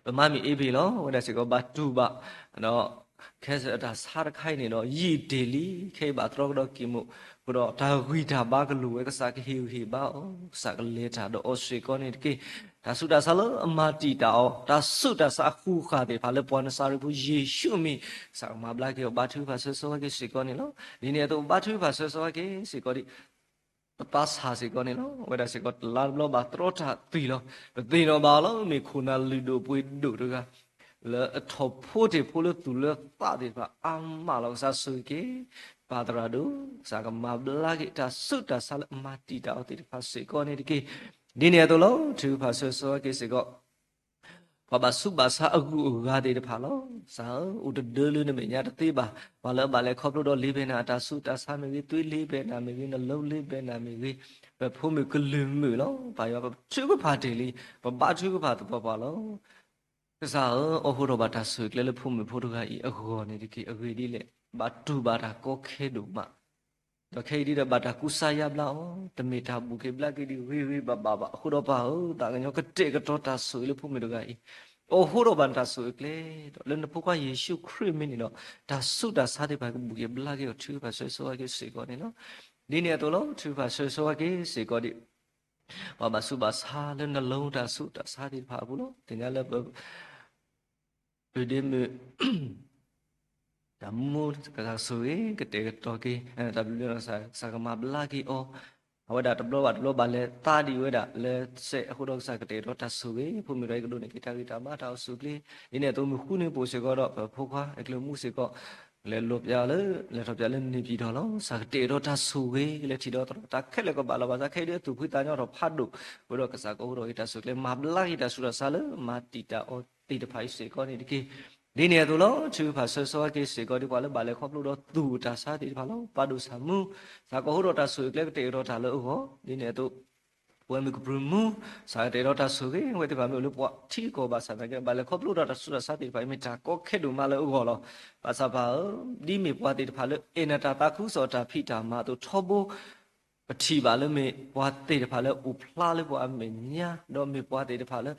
ပမါမံၤအ့ဖြ့ၣ်လီၤ. အဝဲဒၣ်စ့ၢ်ကီးဘၣ်တူၢ်ဘၣ် ဒီး ခဲစၢၣ်အတၢ်ဆါတခါအံၤန့ၣ်ဒီး ယံာ်တ့ၢ်လံ ခဲအံၤဘၣ်တြီကဒီးကံၢ်မူး အဃိဒီးတၢ်ဂံၢ်တၢ်ဘါကလိၣ်ဝဲ ကစၢ်ကဟ့ၣ်ဂံၢ်ဟ့ၣ်ဘါအီၤ ကစၢ်ကလဲၤတၢ်ဒီးအီၤစ့ၢ်ကီးန့ၣ်တက့ၢ်. တၢ်ဆူးတၢ်ဆါလၢအမၤတံာ်တာ်အီၤ တၢ်ဆူးတၢ်ဆါအဃူဃာ်သ့ၣ်တဖၣ်လၢပှၤနစၤရ့းဖိယ့ၣ်ၡူးအမံၤ ကစၢ်ကမၤဘျါက့ၤအီၤ ဘါထုကဖၣ်ဆၢဂ့ၤဆၢဝါက့ၤစ့ၢ်ကီးန့ၣ်လီၤ. ဒ်န့ၣ်အသိးဘါထုကဖၣ်ဆၢဂ့ၤဆၢဝါက့ၤစ့ၢ်ကီးဒ် ပပၢ်ဆၣ်စ့ၢ်ကီးန့ၣ်လီၤ. အဝဲဒၣ်စ့ၢ်ကီးတလါတဘျီဘၣ်တြီတၢ်သွံၣ်လီၤ. ပသ့ၣ်နီၣ်ဘၣ်အီၤလီၤ မ့ၢ်ခိၣ်နၢ်လုၢ်ဒိၣ်ပှ့ၤဒိၣ်တဂၤ လၢအထီၣ်ဖိတ့ၢ်ဖိလၢသူၣ်လၢသးသ့ၣ်တဖၣ်အါမးလီၤ. ကစၢ်ဆိၣ်ဂ့ၤက့ၤ ပၢ်သရၣ်ဒိၣ် ကစၢ်ကမၤဘျါက့ၤ တၢ်ဆူးတၢ်ဆါလၢအမၤတံာ်တာ်အီၤသ့ၣ်တဖၣ်စ့ၢ်ကီးန့ၣ်တက့ၢ်. ဒ်န့ၣ်အသိးလီၤ ထုကဖၣ်ဆၢဂ့ၤဆၢဝါက့ၤစ့ၢ်ကီး ပှၤဘၣ်ဆူးဘၣ်ဆါအဂုၤအဂၤသ့ၣ်တဖၣ်လီၤ. ကစၢ်ဧၢ အိၣ်တဒၢလၢနမဲာ်ညါတသ့ဘၣ်. ပှၤလၢအဘၣ်လဲၤခီဖျိဒီးလ့ၤဘဲၣ်နၤ အတၢ်ဆူးတၢ်ဆါမ့ၢ်ဂ့ၤ, သွေးလ့ၤဘဲၣ်နၤမ့ၢ်ဂ့ၤ, နလိၤလ့ၤဘဲၣ်နၤမ့ၢ်ဂ့ၤ, ပဖိမုၣ်ကလုာ်မုာ်လီၤ. ပၢ်ယွၤ ပထုကဖၣ်တ့ၢ်လံ, ပဘါထုကဖၣ်သပှၢ်ပှၢ်လီၤ. ကစၢ်ဧၢ, အိးထီၣ်ဘၣ်တၢ်ဆိၣ်ဂ့ၤကျဲလၢဖိမုၣ်ဖိတဂၤအံၤအဂီၢ်န့ၣ်တက့ၢ်. အဂ့ၢ်ဒ်လဲၣ်, ဘၣ်တူၢ်ဘၣ်တၢ်ကီခဲဒိၣ်မး ဒီးခဲအံၤဒ်ဒီးဘၣ်တၢ်ကူစါယါဘျါအီၤ, တမ့ၢ်တၢ်ဘူၣ်က့ၤဘျါက့ၤဒံးဂ့ၤဂ့ၤဘၣ်ဘၣ်ဘၣ်. အဃိဒီးပၢ်ဧၢ, သးကညီၤကတဲာ်ကတီၤတၢ်ဆိၣ်ဂ့ၤလၢဖိမုၣ်တဂၤအံၤ, အိးထီၣ်ဘၣ်နတၢ်ဆိၣ်ဂ့ၤကျဲ, ဒီးလၢနဖိခွါယ့ၣ်ၡူးခရံာ်မံၤန့ၣ်ဒီး တၢ်ဆူးတၢ်ဆါသ့ၣ်တဖၣ်ကဘူၣ်က့ၤဘျါက့ၤအီၤ ထုကဖၣ်ဆၢဂ့ၤဆၢဝါက့ၤစ့ၢ်ကီးန့ၣ်လီၤ. ဒ်န့ၣ်အသိးလီၤ, ထုကဖၣ်ဆၢဂ့ၤဆၢဝါက့ၤစ့ၢ်ကီးဒ် ပှၤဘၣ်ဆူးဘၣ်ဆါလၢနလိၤတၢ်ဆူးတၢ်ဆါသ့ၣ်တဖၣ်အပူၤလီၤ. သ့ၣ်ညါလၢပ ဒ့မုၣ် တၢ်မူကစၢ်ဆိၣ်ဂ့ၤ ကတဲာ်ကတီၤက့ၤ တၢ်ဘျုးလၢကစၢ်ကမၤဘျါက့ၤအီၤ, အဝဲဒၣ်တဘျီဘၣ်တဘျီဘၣ်လဲၤသးဒံးဝဲဒၣ်လၢစဲးအဃိဒီး ကစၢ်ကတဲာ်ကတီၤတၢ်ဆိၣ်ဂ့ၤ ဖိမုၣ်ဒီးအံၤကဒိးန့ၢ်က့ၤတၢ်ဂံၢ်တၢ်ဘါတၢ်အိၣ်ဆူၣ်အိၣ်ချ့, ဒ်န့ၣ်အသိးမုၢ်ဃုနံၤပအိၣ်စ့ၢ်ကီးဒီး ပဖိခွါအကျိၤမူစ့ၢ်ကီး လဲၤလီၤပၠးလၢ လဲၤထီၣ်ပၠးလၢန့ၣ်ပၠံၣ်တီၣ်လီၤ. ကစၢ်ကတဲာ်ကတီၤတၢ်ဆိၣ်ဂ့ၤ ကလဲၤထံၣ်ဒီးသရၣ် တၢ်ခဲလၢာ်ကဘၣ်လီၤဘၣ်စး ခဲအံၤဒ်အသူၣ်ဖှံသးညီထီၣ်ဖးဒိၣ်, အဃိဒီးကစၢ်ကအိးထီၣ်က့ၤတၢ်ဆိၣ်ကျဲ မၤဘျါက့ၤတၢ်ဆူးတၢ်ဆါလၢမၤတံာ်တာ်အီၤသ့ၣ်တဖၣ်အံၤစ့ၢ်ကီးန့ၣ်တက့ၢ်. ဒ်န့ၣ်အသိးလီၤ, ထုကဖၣ်ဆၢဂ့ၤဆၢဝါက့ၤစ့ၢ်ကီးဒ်ပှၤလၢဘၣ်လဲၤခီဖျိဒီးသူၣ်တၢ်ဆါသ့ၣ်တဖၣ်လီၤ. ပၢ်ဒိၣ်ဆၣ်မူ ကစၢ်ကအိးထီၣ်တၢ်ဆိၣ်ဂ့ၤကျဲကတဲာ်ကတီၤတၢ်လၢအဂီၢ်, ဒ်န့ၣ်အသိး ပဝဲမုၢ်ကပြုၢ်မူ ကစၢ်ကတဲာ်ကတီၤတၢ်ဆိၣ်ဂ့ၤ အဝဲသ့ၣ်တဖၣ်မ့ၢ်အိၣ်လၢပှၤထံကီၢ်ဘၣ်ဆၣ်သနာ်က့ ဘၣ်လဲၤခီဖျိဒီးတၢ်ဆူးတၢ်ဆါသ့ၣ်တဖၣ်အံၤ မ့ၢ်တၢ်ကီခဲဒိၣ်မးလၢအဂီၢ်လီၤ. ဘၣ်ဆၣ်ပၢ်ဧၢ, ဒ်မ့ၢ်ပှၤသ့ၣ်တဖၣ်လၢအဲၣ်နၤတၢ်သးခုကစီၣ်တၢ်ဖံးတၢ်မၤအသိး ထီဘိ ပထံၣ်ဘၣ်လၢမ့ၢ်ပှၤသ့ၣ်တဖၣ်လၢအိၣ်ဖျါလၢပှၤအမဲာ်ညါ, ဒီးမ့ၢ်ပှၤသ့ၣ်တဖၣ်လၢ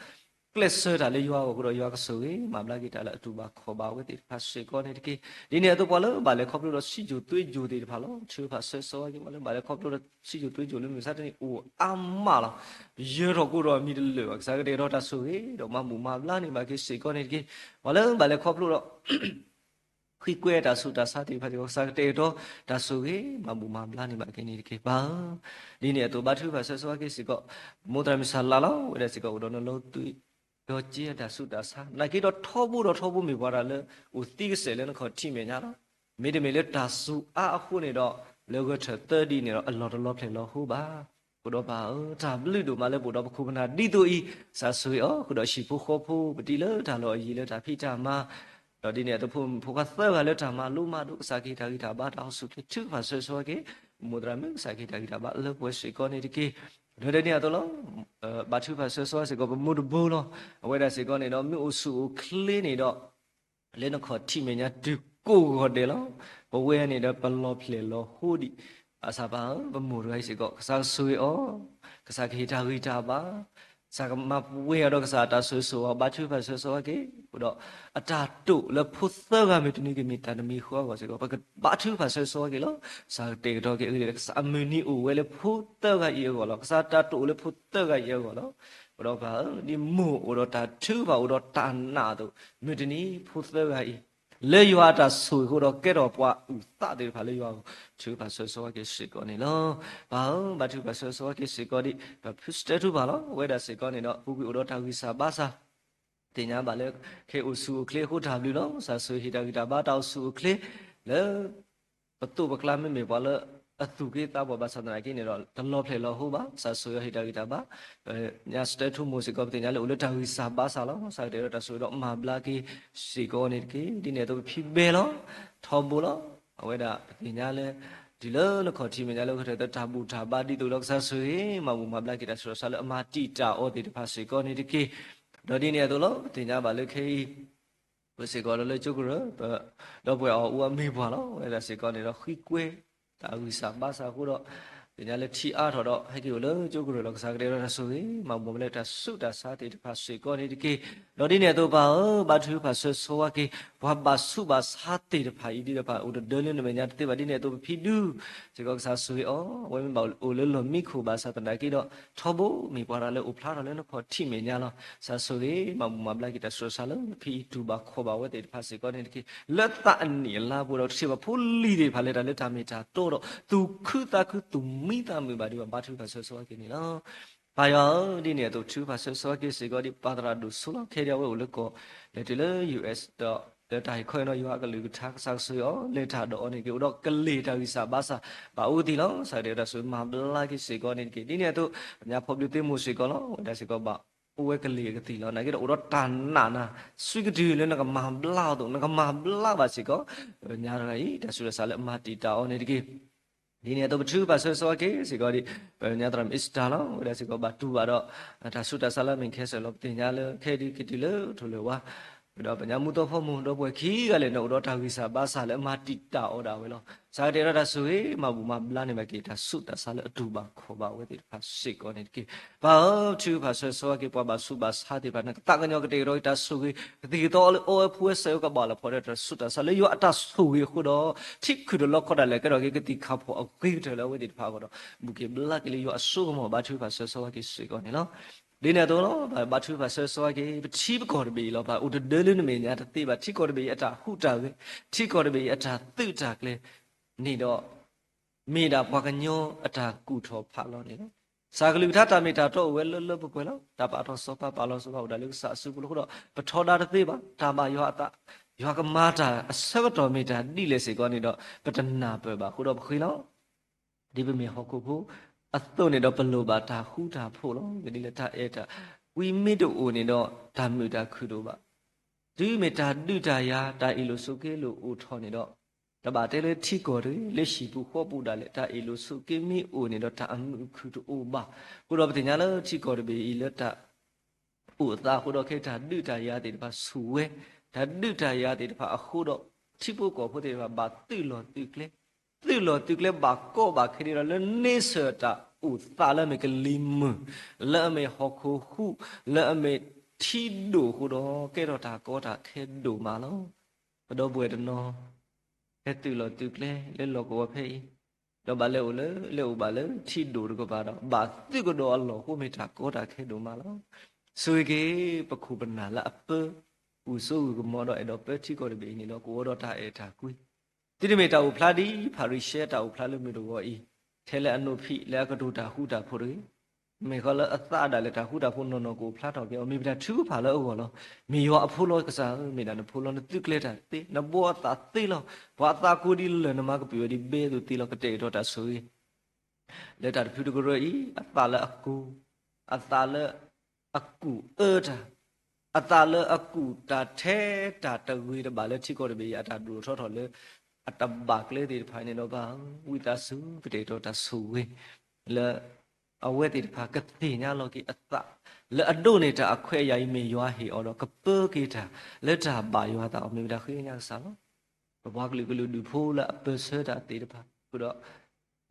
ကျဲးစၢးတၢ်လၢယွၤအဂီၢ်အဃိဒီး ယွၤကဆိၣ်ဂ့ၤ မၤဘျါက့ၤတၢ်လၢအတူၢ်ဘၣ်ခီၣ်ဘၣ်အဝဲသ့ၣ်တဖၣ်စ့ၢ်ကီးန့ၣ်တက့ၢ်. ဒ်န့ၣ်အသိးပှၤလၢဘၣ်လဲၤခီဖျိဒီးစံၣ်စိၤသွ့စိၤသ့ၣ်တဖၣ်လီၤ. ထုကဖၣ်ဆၢဂ့ၤဆၢဝါက့ၤ ပှၤလၢဘၣ်လဲၤခီဖျိဒီးစံၣ်စိၤသွ့စိၤလၢမုၢ်မဆါတနံၤ အိၣ်အါမးလီၤ. ယၢၤထီၣ်ကိၢ်ထီၣ်အမံၤတလၢာ်ဘၣ်. ကစၢ်ကတဲာ်ကတီၤတၢ်ဆိၣ်ဂ့ၤ ဒီးမၤဘူၣ်မၤဘျါန့ၢ်ဘၣ်က့ၤစ့ၢ်ကီးန့ၣ်တက့ၢ်. ပှၤလၢဘၣ်လဲၤခီဖျိဒီး ဃံကွဲတၢ်ဆူးတၢ်ဆါသ့ၣ်တဖၣ်စ့ၢ်ကီး ကစၢ်ကတဲာ်ကတီၤတၢ်ဆိၣ်ဂ့ၤ မၤဘူၣ်မၤဘျါန့ၢ်ဘၣ်က့ၤန့ၣ်တက့ၢ် ပၢ်ဧၢ. ဒ်န့ၣ်အသိးဘါထုကဖၣ်ဆၢဂ့ၤဆၢဝါက့ၤစ့ၢ်ကီး ပမိၢ်သရၣ်မုၣ်စၢ်လးလီၤ. အဝဲဒၣ်စ့ၢ်ကီးအိၣ်ဒီးနလိၤသွံၣ် ဒီးက့အတၢ်ဆူးတၢ်ဆါ နာ်က့ဒီးထီဘိဒီးထီဘိမ့ၢ်ပှၤတၢ်လၢ အိၣ်သံကစဲာ်လၢနခီၣ်ထံးမဲာ်ညါလီၤ. မ့တမ့ၢ်လၢတၢ်စူးအါအဃိန့ၣ်ဒီး လၢဂဲၤထၢၣ်သၢဒ်န့ၣ်ဒီး အလီၢ်တလီၤဖျဲၣ်လီၤဟိဘၣ်. ဃုာ်ဒီးပၢ်ဧၢ, တၢ်ဘျုးဒိၣ်မးလၢပအိၣ်ဒီးပခိၣ်ပနၢ်ဒ်သိးအံၤ, ကစၢ်ဆိၣ်ဂ့ၤအီၤ, ဃုာ်ဒီးဟံၣ်ဖိဃီဖိ ပတံၤလၢတၢ်လီၢ်အယံၤလၢတၢ်ဖံးတၢ်မၤ, ဒီးဒ်န့ၣ်အသိးဖိမုၣ်ဖိခွါသၢဂၤလၢတၢ်မၤ လိမၤဒိၣ် ကစၢ်ကဟ့ၣ်တၢ်ဂံၢ်တၢ်ဘါ တၢ်အိၣ်ဆူၣ်အိၣ်ချ့ ထုကဖၣ်ဆၢဂ့ၤဆၢဝါက့ၤ, ပမိၢ်သရၣ်မုၣ် ကစၢ်ကဟ့ၣ်တၢ်ဂံၢ်တၢ်ဘါလၢပှဲၤစ့ၢ်ကီးန့ၣ်တက့ၢ်. ဒီးဒ်န့ၣ်အသိးလီၤ ဘါထုကဖၣ်ဆၢဂ့ၤဆၢဝါစ့ၢ်ကီး ပမိၢ်တဘိလီၤ. အဝဲဒၣ်စ့ၢ်ကီးန့ၣ်ဒီး မ့ၢ်အိၣ်ဆူၣ်အိၣ်ချ့န့ၣ်ဒီး လၢနခီၣ်ထံးမဲာ်ညါတုၤကိးဂီၤဒဲးလီၤ. ပဝဲန့ၣ်ဒီးပလီၤဖျဲၣ်လီၤဟိဒံး, ဘၣ်ဆၣ်ပၢ်ဧၢ ပမိၢ်တဂၤအံၤစ့ၢ်ကီး ကစၢ်ကဆိၣ်ဂ့ၤအီၤ, ကစၢ်ကဟ့ၣ်တၢ်ဂံၢ်တၢ်ဘါ, ကစၢ်ကမၤပှဲၤအီၤဒီးကစၢ်အတၢ်ဆိၣ်ဂ့ၤဆိၣ်ဝါ ဘါထုကဖၣ်ဆၢဂ့ၤဆၢဝါက့ၤ, ဃုာ်ဒီး အတၢ်တိာ်လၢဖိသၢဂၤမ့ၢ်တနံၤ ကမ့ၢ်တၢ်တမံၤဃီအဂီၢ်စ့ၢ်ကီး ပကဘါထုကဖၣ်ဆၢဂ့ၤဆၢဝါက့ၤလီၤ. ကစၢ်ကတဲာ်ကတီၤက့ၤအဂ့ၢ်လၢ ကစၢ်အမုၢ်နံၤအိၣ်ဝဲလၢဖိသၢဂၤအံၤအဂီၢ်လီၤ. ကစၢ်တၢ်တိာ်လၢဖိသၢဂၤအံၤအဂီၢ်လီၤ. ဃုာ်ဒီးပၢ်ဧၢ ဒ်မိၢ်အိၣ်ဒီးတၢ်ထုကဖၣ်အိၣ်ဒီးတၢ်နာ်အသိး မုၢ်တနံၤဖိသၢဂၤအံၤ လၢယွၤအတၢ်ဆိၣ်ဂ့ၤအဃိဒီး ကဲထီၣ်ပှၤအုၣ်သးသ့ၣ်တဖၣ်လၢယွၤအဂီၢ် ထုကဖၣ်ဆၢဂ့ၤဆၢဝါက့ၤစ့ၢ်ကီးန့ၣ်လီၤ. ပၢ်ဧၢ ဘါထုကဖၣ်ဆၢဂ့ၤဆၢဝါက့ၤစ့ၢ်ကီးဒံး ပဖုစတဲထူပၢ်လီၤ. အဝဲဒၣ်စ့ၢ်ကီးန့ၣ်ဒီး ပူၤကွံာ်အိၣ်ဒီးတၢ်ဂံၢ်စၢ်ဘါစၢ် သ့ၣ်ညါဘၣ်လၢ ခဲအံၤအိၣ်ဆူၣ်အိၣ်ချ့အဃိတၢ်ဘျုးလီၤ. ကစၢ်ဆိၣ်ဂ့ၤဟ့ၣ်တၢ်ဂံၢ်တၢ်ဘါတၢ်အိၣ်ဆူၣ်အိၣ်ချ့ လၢ ပသိးပကျါ မ့မ့ၢ်ပှၤလၢအသူၣ်က့သးပှၢ်ဘၣ်ဆၣ်သနာ်က့န့ၣ်ဒီး တလီၤဖျဲၣ်လီၤဟိဘၣ်. ကစၢ်ဆိၣ်ဂ့ၤဟ့ၣ်တၢ်ဂံၢ်တၢ်ဘါ, ညါစတဲထူမိၢ်စ့ၢ်ကီး ပသ့ၣ်ညါလၢအိၣ်လၢတၢ်ဂံၢ်စၢ်ဘါစၢ်လီၤ. ကစၢ်ကတဲာ်ဒီးတၢ်ဆိၣ်ဂ့ၤဒီးမၤဘျါက့ၤစ့ၢ်ကီးန့ၣ်တက့ၢ်. ဒ်န့ၣ်အသိးပဖံဘဲလီၤ, ထီဘိလီၤ. အဝဲဒၣ်ပသ့ၣ်ညါလၢ တုၤလၢနခီၣ်ထံးမဲာ်ညါလၢကထၢၣ်သၢတၢ်ဘူၣ်တၢ်ဘါဒ်သိးဒီး ကစၢ်ဆိၣ်ဂ့ၤမၤဘူၣ်မၤဘျါက့ၤတၢ်ဆူးတၢ်ဆါလၢအမၤတံာ်တာ်အီၤသ့ၣ်တဖၣ်စ့ၢ်ကီးန့ၣ်တက့ၢ်. ဒီးဒ်န့ၣ်အသိးလီၤ ပသ့ၣ်ညါဘၣ်လၢခဲအံၤ ပစ့ၢ်ကီးဒီးလၢကၠိကရၢၢ် ပ ဒီပုၢ်ဝဲၢ်အီၤအူအမ့ၢ်ပှၢ်လီၤ. အဝဲဒၣ်စ့ၢ်ကီးန့ၣ်ဒီး ဃံကွဲတၢ်ဂံၢ်စၢ်ဘါစၢ်အဃိဒီး သ့ၣ်ညါလၢထံအါထီၣ်ဒီး ဟဲက့ၤအိၣ်လၢကၠိကရၢၢ်လီၤ. ကစၢ်ကတဲာ်ဒီးတၢ်ဆိၣ်ဂ့ၤ မၤဘူၣ်မၤဘျါလၢတၢ်ဆူးတၢ်ဆါသ့ၣ်တဖၣ်စ့ၢ်ကီးန့ၣ်တက့ၢ်. ဒီးဒ်န့ၣ်အသိးပၢ်ဧၢ ဘါထုကဖၣ်ဆၢဂ့ၤဆၢဝါက့ၤ ပှၤဘၣ်ဆူးဘၣ်ဆါသ့ၣ်တဖၣ်အံၤ ဒ်ဒီးပၢ်အိၣ်တဒၢလၢနမဲာ်ညါတသ့ဘၣ် ဒ်န့ၣ်အသိးပဖံဒု စ့ၢ်ကီးကစၢ်ဆိၣ်ဂ့ၤအီၤ အဝဲမ့ၢ်ဘၣ်အိၣ်လၢလီၢ်မံခိၣ်ဘၣ်ဆၣ်သနာ်က့ဒီး ထီဘိမ့ၢ်ပှၤတဂၤလၢအိၣ်ဖျါထီၣ်လၢနခီၣ်ထံးမဲာ်ညါလီၤ. ကစၢ်ဆိၣ်ဂ့ၤမၤဘူၣ်မၤဘျါက့ၤတၢ်ဆူးတၢ်ဆါလၢနဖံအံၤတူၢ်ဘၣ်ခီၣ်ဘၣ်ဝဲသ့ၣ်တဖၣ်စ့ၢ်ကီးန့ၣ်တက့ၢ်. လၢသးအနံၣ်အလါပူၤဒီး တထံၣ်ဘၣ်ဖိလံၤသ့ၣ်တဖၣ်လဲၤတၢ်လၢတၢ်မ့ၢ်တၢ်တီဒီး သူၣ်ခုသးခုသူၣ်မံသးမုာ်ဘၣ်ဒီး ဘါထုကဖၣ်ဆၢဂ့ၤဆၢဝါက့ၤန့ၣ်လီၤ. ပၢ်ယွၤဧၢ ဒ်န့ၣ်အသိးထုကဖၣ်ဆၢဂ့ၤဆၢဝါက့ၤစ့ၢ်ကီးဒ်ပၢ်သရၣ်ဒိၣ်စိလီၤ. ခဲဒံးအဝဲအိၣ်လၢကီၢ် လဲၤတုၤလၢ US ဒီး လၢတၢ်ဟ့ၣ်ခီဟ့ၣ်နီၤယွၤအကလုၢ်ကထါ ကစၢ်ဆိၣ်ဂ့ၤအီၤ လဲၤတၢ်ဒီးအီၤန့ၣ်တက့ၢ်. အိၣ်ဒီးကလ့ၢ်တၢ်ဂံၢ်စၢ်ဘါစၢ် ဘၣ်အူသံလီၤ. ကစၢ်ကတဲာ်ဒီးတၢ်ဆိၣ်ဂ့ၤမၤဘျါက့ၤစ့ၢ်ကီးန့ၣ်တက့ၢ်. ဒ်န့ၣ်အသိး ပညါဖီဘျုးသ့မိၢ်စ့ၢ်ကီးလီၤ. အဝဲဒၣ်စ့ၢ်ကီးဘၣ်အိၣ်ဝဲကလ့ၢ်အကသံၣ်လီၤ. နာ်က့ဒီးအိၣ်ဒီးတၢ်နာ်နၤ ဆံးကတုၤလၢနကမၤဘျါအီၤအသိး နကမၤဘျါဘၣ်စ့ၢ်ကီး ပညါတဂၤအံၤ တၢ်ဆူးတၢ်ဆါလၢအမၤတံာ်တာ်အီၤန့ၣ်တက့ၢ်. ဒ်န့ၣ်အသိးပထုကဖၣ်ဆၢဂ့ၤဆၢဝါက့ၤစ့ၢ်ကီးဒ် ပညါသရၣ်မုၣ်အ့စတၢ်လီၤ. အဝဲဒၣ်စ့ၢ်ကီးဘၣ်တူၢ်ဘၣ်ဒီး တၢ်ဆူးတၢ်ဆါလၢအမ့ၢ်ခဲစၢၣ်လီၤ. ပသ့ၣ်ညါလၢခဲဒံးကတုၤလၢထိၣ်လွဲၢ်ဝါ ဒီးပညါမူသီဖီမိၢ်ဒီပုၢ်ဝဲၢ်ခံဂၤလဲၣ်န့ၣ် အိၣ်ဒီးတၢ်ဂံၢ်စၢ်ဘါစၢ်လၢအမၤတံာ်တာ်အီၤဒၣ်ဝဲလီၤ. ကစၢ်ကတဲာ်ဒီးတၢ်ဆိၣ်ဂ့ၤ မၤဘူၣ်မၤဘျါန့ၢ်ဘၣ်က့ၤ တၢ်ဆူးတၢ်ဆါလၢအတူၢ်ဘၣ်ခီၣ်ဘၣ်ဝဲသ့ၣ်တဖၣ်စ့ၢ်ကီးန့ၣ်တက့ၢ်. ပၢ်ဧၢ ထုကဖၣ်ဆၢဂ့ၤဆၢဝါက့ၤ ပှၤဘၣ်ဆူးဘၣ်ဆါသ့ၣ်တဖၣ် နကသးကညီၤကတဲာ်ကတီၤက့ၤတၢ်ဆိၣ်ဂ့ၤ ကသံၣ်ကသီအီၤလၢအီဝဲဖှူဝဲစဲးဝဲကဘၣ်လီၤဖီၣ်ဒီး တၢ်ဆူးတၢ်ဆါလၢယွၤအတၢ်ဆိၣ်ဂ့ၤအဃိဒီး ထံခုၣ်တလီခီဒၣ်လဲာ်ကဲထီၣ်က့ၤကသံၣ်ခါဖှီၣ်အဂ့ၤကတၢၢ်လၢအဝဲသ့ၣ်တဖၣ်အဂီၢ်ဒီး ဘူၣ်က့ၤဘျါက့ၤလၢယွၤအစိကမီၤ ဘါထုကဖၣ်ဆၢဂ့ၤဆၢဝါက့ၤစ့ၢ်ကီးန့ၣ်လီၤ. ဒ်န့ၣ်အသိးလီၤ ဘါထုကဖၣ်ဆၢဂ့ၤဆၢဝါက့ၤ ပထံပကီၢ်တဘ့ၣ်အံၤလီၤ. ပအိၣ်တဒၢလၢနမဲာ်ညါတသ့ဘၣ် ထံကီၢ်တဘ့ၣ်အံၤအတၢ်ဟူးတၢ်ဂဲၤ ထံကီၢ်တဘ့ၣ်အံၤအတၢ်သုးတၢ်ကျဲၤန့ၣ်ဒီး မ့ၢ်ဒၣ်ပှၤကညီအတၢ်ကူၣ်ထီၣ်ဖးလီၤန့ၣ်လီၤ. ကစၢ်ကလုၢ်ကထါတၢ်မ့ၢ်တၢ်တီအိၣ်ဝဲလၢလၢပှဲၤပှဲၤလီၤ. တၢ်ပာ်ထီၣ်စီၤပၤပာ်လီၤစီၤပၤအိၣ်ဒၣ်လၢကစၢ်အစုပူၤလီၤ. အဃိဒီး ပထီဒါတသ့ဘၣ် တၢ်ဘၣ်ယွၤအသး ယွၤကမၤတၢ်အဆၢကတီၢ်မ့ၢ်တၢ်ဒ်လဲၣ်စ့ၢ်ကီးန့ၣ်ဒီး ပတနၢ်ပၢၢ်ဘၣ်အဃိဒီးပဃ့လီၤ. ဒ်ပမ့ၢ်ဟီၣ်ခိၣ်ဖိအသိးန့ၣ်ဒီး ပလိၣ်ဘၣ်တၢ်ဃူတၢ်ဖိးလီၤ. မ့ၢ်ဒ်လဲၣ် တၢ်အဲၣ်တၢ်ကွံမ့ၢ်တအိၣ်န့ၣ်ဒီး တၢ်မုာ်တၢ်ခုၣ်တအိၣ်ဘၣ်. တုၤမ့ၢ်တၢ်ဒုးတၢ်ယၤ တၢ်အ့ၣ်လိာ်ဆိးက့လိာ်အိၣ်ထီၣ်န့ၣ်ဒီး တဘၣ်တဲလၢထံကီၢ်တဂ့ၤ လၢဟံၣ်ပူၤဃီပူၤဒၣ်လဲာ် တၢ်အ့ၣ်လိာ်ဆိးက့မ့ၢ်အိၣ်န့ၣ်ဒီး တၢ်အမုာ်အခုၣ်တအိၣ်ဘၣ်. အဃိဒီးပသ့ၣ်ညါလၢထံကီၢ်တဘ့ၣ်အံၤလၢတၢ် အိၣ်အသးအဃိဒီး ခဲတၢ်ဒုးတၢ်ယၤသ့ၣ်တဖၣ်ဆူၣ်ဝဲ, တၢ်ဒုးတၢ်ယၤသ့ၣ်တဖၣ်အဃိဒီး ထံဖိကီၢ်ဖိသ့ၣ်တဖၣ်ဘၣ်သုးလီၢ်သုးကျဲ, သုးလီၢ်သုးကျဲဘၣ်ကီဘၣ်ခဲဒ်ဒီး လၢန့ဆၢၣ်တၢ်အိၣ်သးလၢအမ့ၢ်ကလံၤမုၢ်, လၢအမ့ၢ်ဟီၣ်ခိၣ်ဟူး, လၢအမ့ၢ်ထံဒိၣ်အဃိဒီး ကဲထီၣ်တၢ်ကီတၢ်ခဲဒိၣ်မးလီၤ. ပဒီပုၢ်ဝဲၢ်တနီၤ ဟဲသုးလီၢ်သုးကျဲလၢလီၢ်ကဝီၤဖဲအံၤ, ဒီးဘၣ်လဲၤအိၣ်လၢ လဲၤအိၣ်ဘၣ်လၢထံဒိၣ်တကပၤဒီး ဘၣ်သုးကဒီးအလီၢ်အဃိ မ့ၢ်တၢ်ကီတၢ်ခဲဒိၣ်မးလီၤ. ဆိၣ်ဂ့ၤက့ၤ ပခိၣ်ပနၢ်လၢအပၢ ဂုာ်စိဂုာ်ကမီၤဒီးအဲၣ်ဒိးပၢထံကီၢ်တဘ့ၣ်အံၤန့ၣ်ဒီး ကအိၣ်ဒီးတၢ်အဲၣ်တၢ်ကွံ သုတမ့ၢ်တၢ်အိၣ်ဖျါဒ်ဖၤရံၤၡဲတၢ်အိၣ်ဖျါလၢမုၢ်တဂီၤအံၤ, ထဲလၢအနိးဖံးလၢအကတိၤတၢ်ဃူတၢ်ဖိးတဂ့ၤ. မ့ၢ်ဃီလၢအသးဒၣ်လဲာ်တၢ်ဃူတၢ်ဖိးနီၢ်နီၢ်ကအိၣ်ဖျါထီၣ်က့ၤအီၤ, မ့ၢ်ပတၢ်ထုကဖၣ်လၢအဂီၢ်လီၤ. မ့ၢ်ယွၤအဖိလီၤကစၢ်ဧၢ, မ့ၢ်ဒၣ်နဖိလီၤ, နသုးကျဲၤတၢ်သ့, နဘှီအသးသ့လီၤ. ပှၤအသးကိးဒ်လဲၣ်နမၤကပုာ်ဝဲဒ်ဘဲအသိးသ့လီၤ. ကတဲာ်ကတီၤတၢ်ဆိၣ်ဂ့ၤ လၢတၢ်တဖုတကရၢအံၤ အသးလၢအကူၣ်, အသးလၢအကူၣ်အၢတၢ်, အသးလၢအကူၣ်တၢ်ထဲတၢ်တဂ့ၤတဘၣ်လၢထံကီၢ်တဘ့ၣ်အံၤ အတၢ်ဒိၣ်ထီၣ်ထီၣ်လၢ အတဘၣ်ကျဲသ့ၣ်တဖၣ်န့ၣ်ဒီး ပၢ်ဧၢ, ဝံသးစူၤ ကတဲာ်ကတီၤတၢ်ဆိၣ်ဂ့ၤ လၢ အဝဲသ့ၣ်တဖၣ်ကသ့ၣ်ညါလီၤက့ၤအသး လၢအဒိးန့ၢ်တၢ်အခွဲးအယာ်အံၤ မ့ၢ်ယွၤဟ့ၣ်အီၤဒီး ကပၢက့ၤတၢ်လၢတၢ်ဘၣ်ယွၤအသးအီၤ မ့ၢ်ဝဲဒၣ်ဃ့ကညးကစၢ်လီၤ. ပပှၤကလုာ်ကလုာ်ဒူၣ်ဖိလၢအပၢၢ်ဆၢတၢ်သ့ၣ်တဖၣ် ဃုာ်ဒီး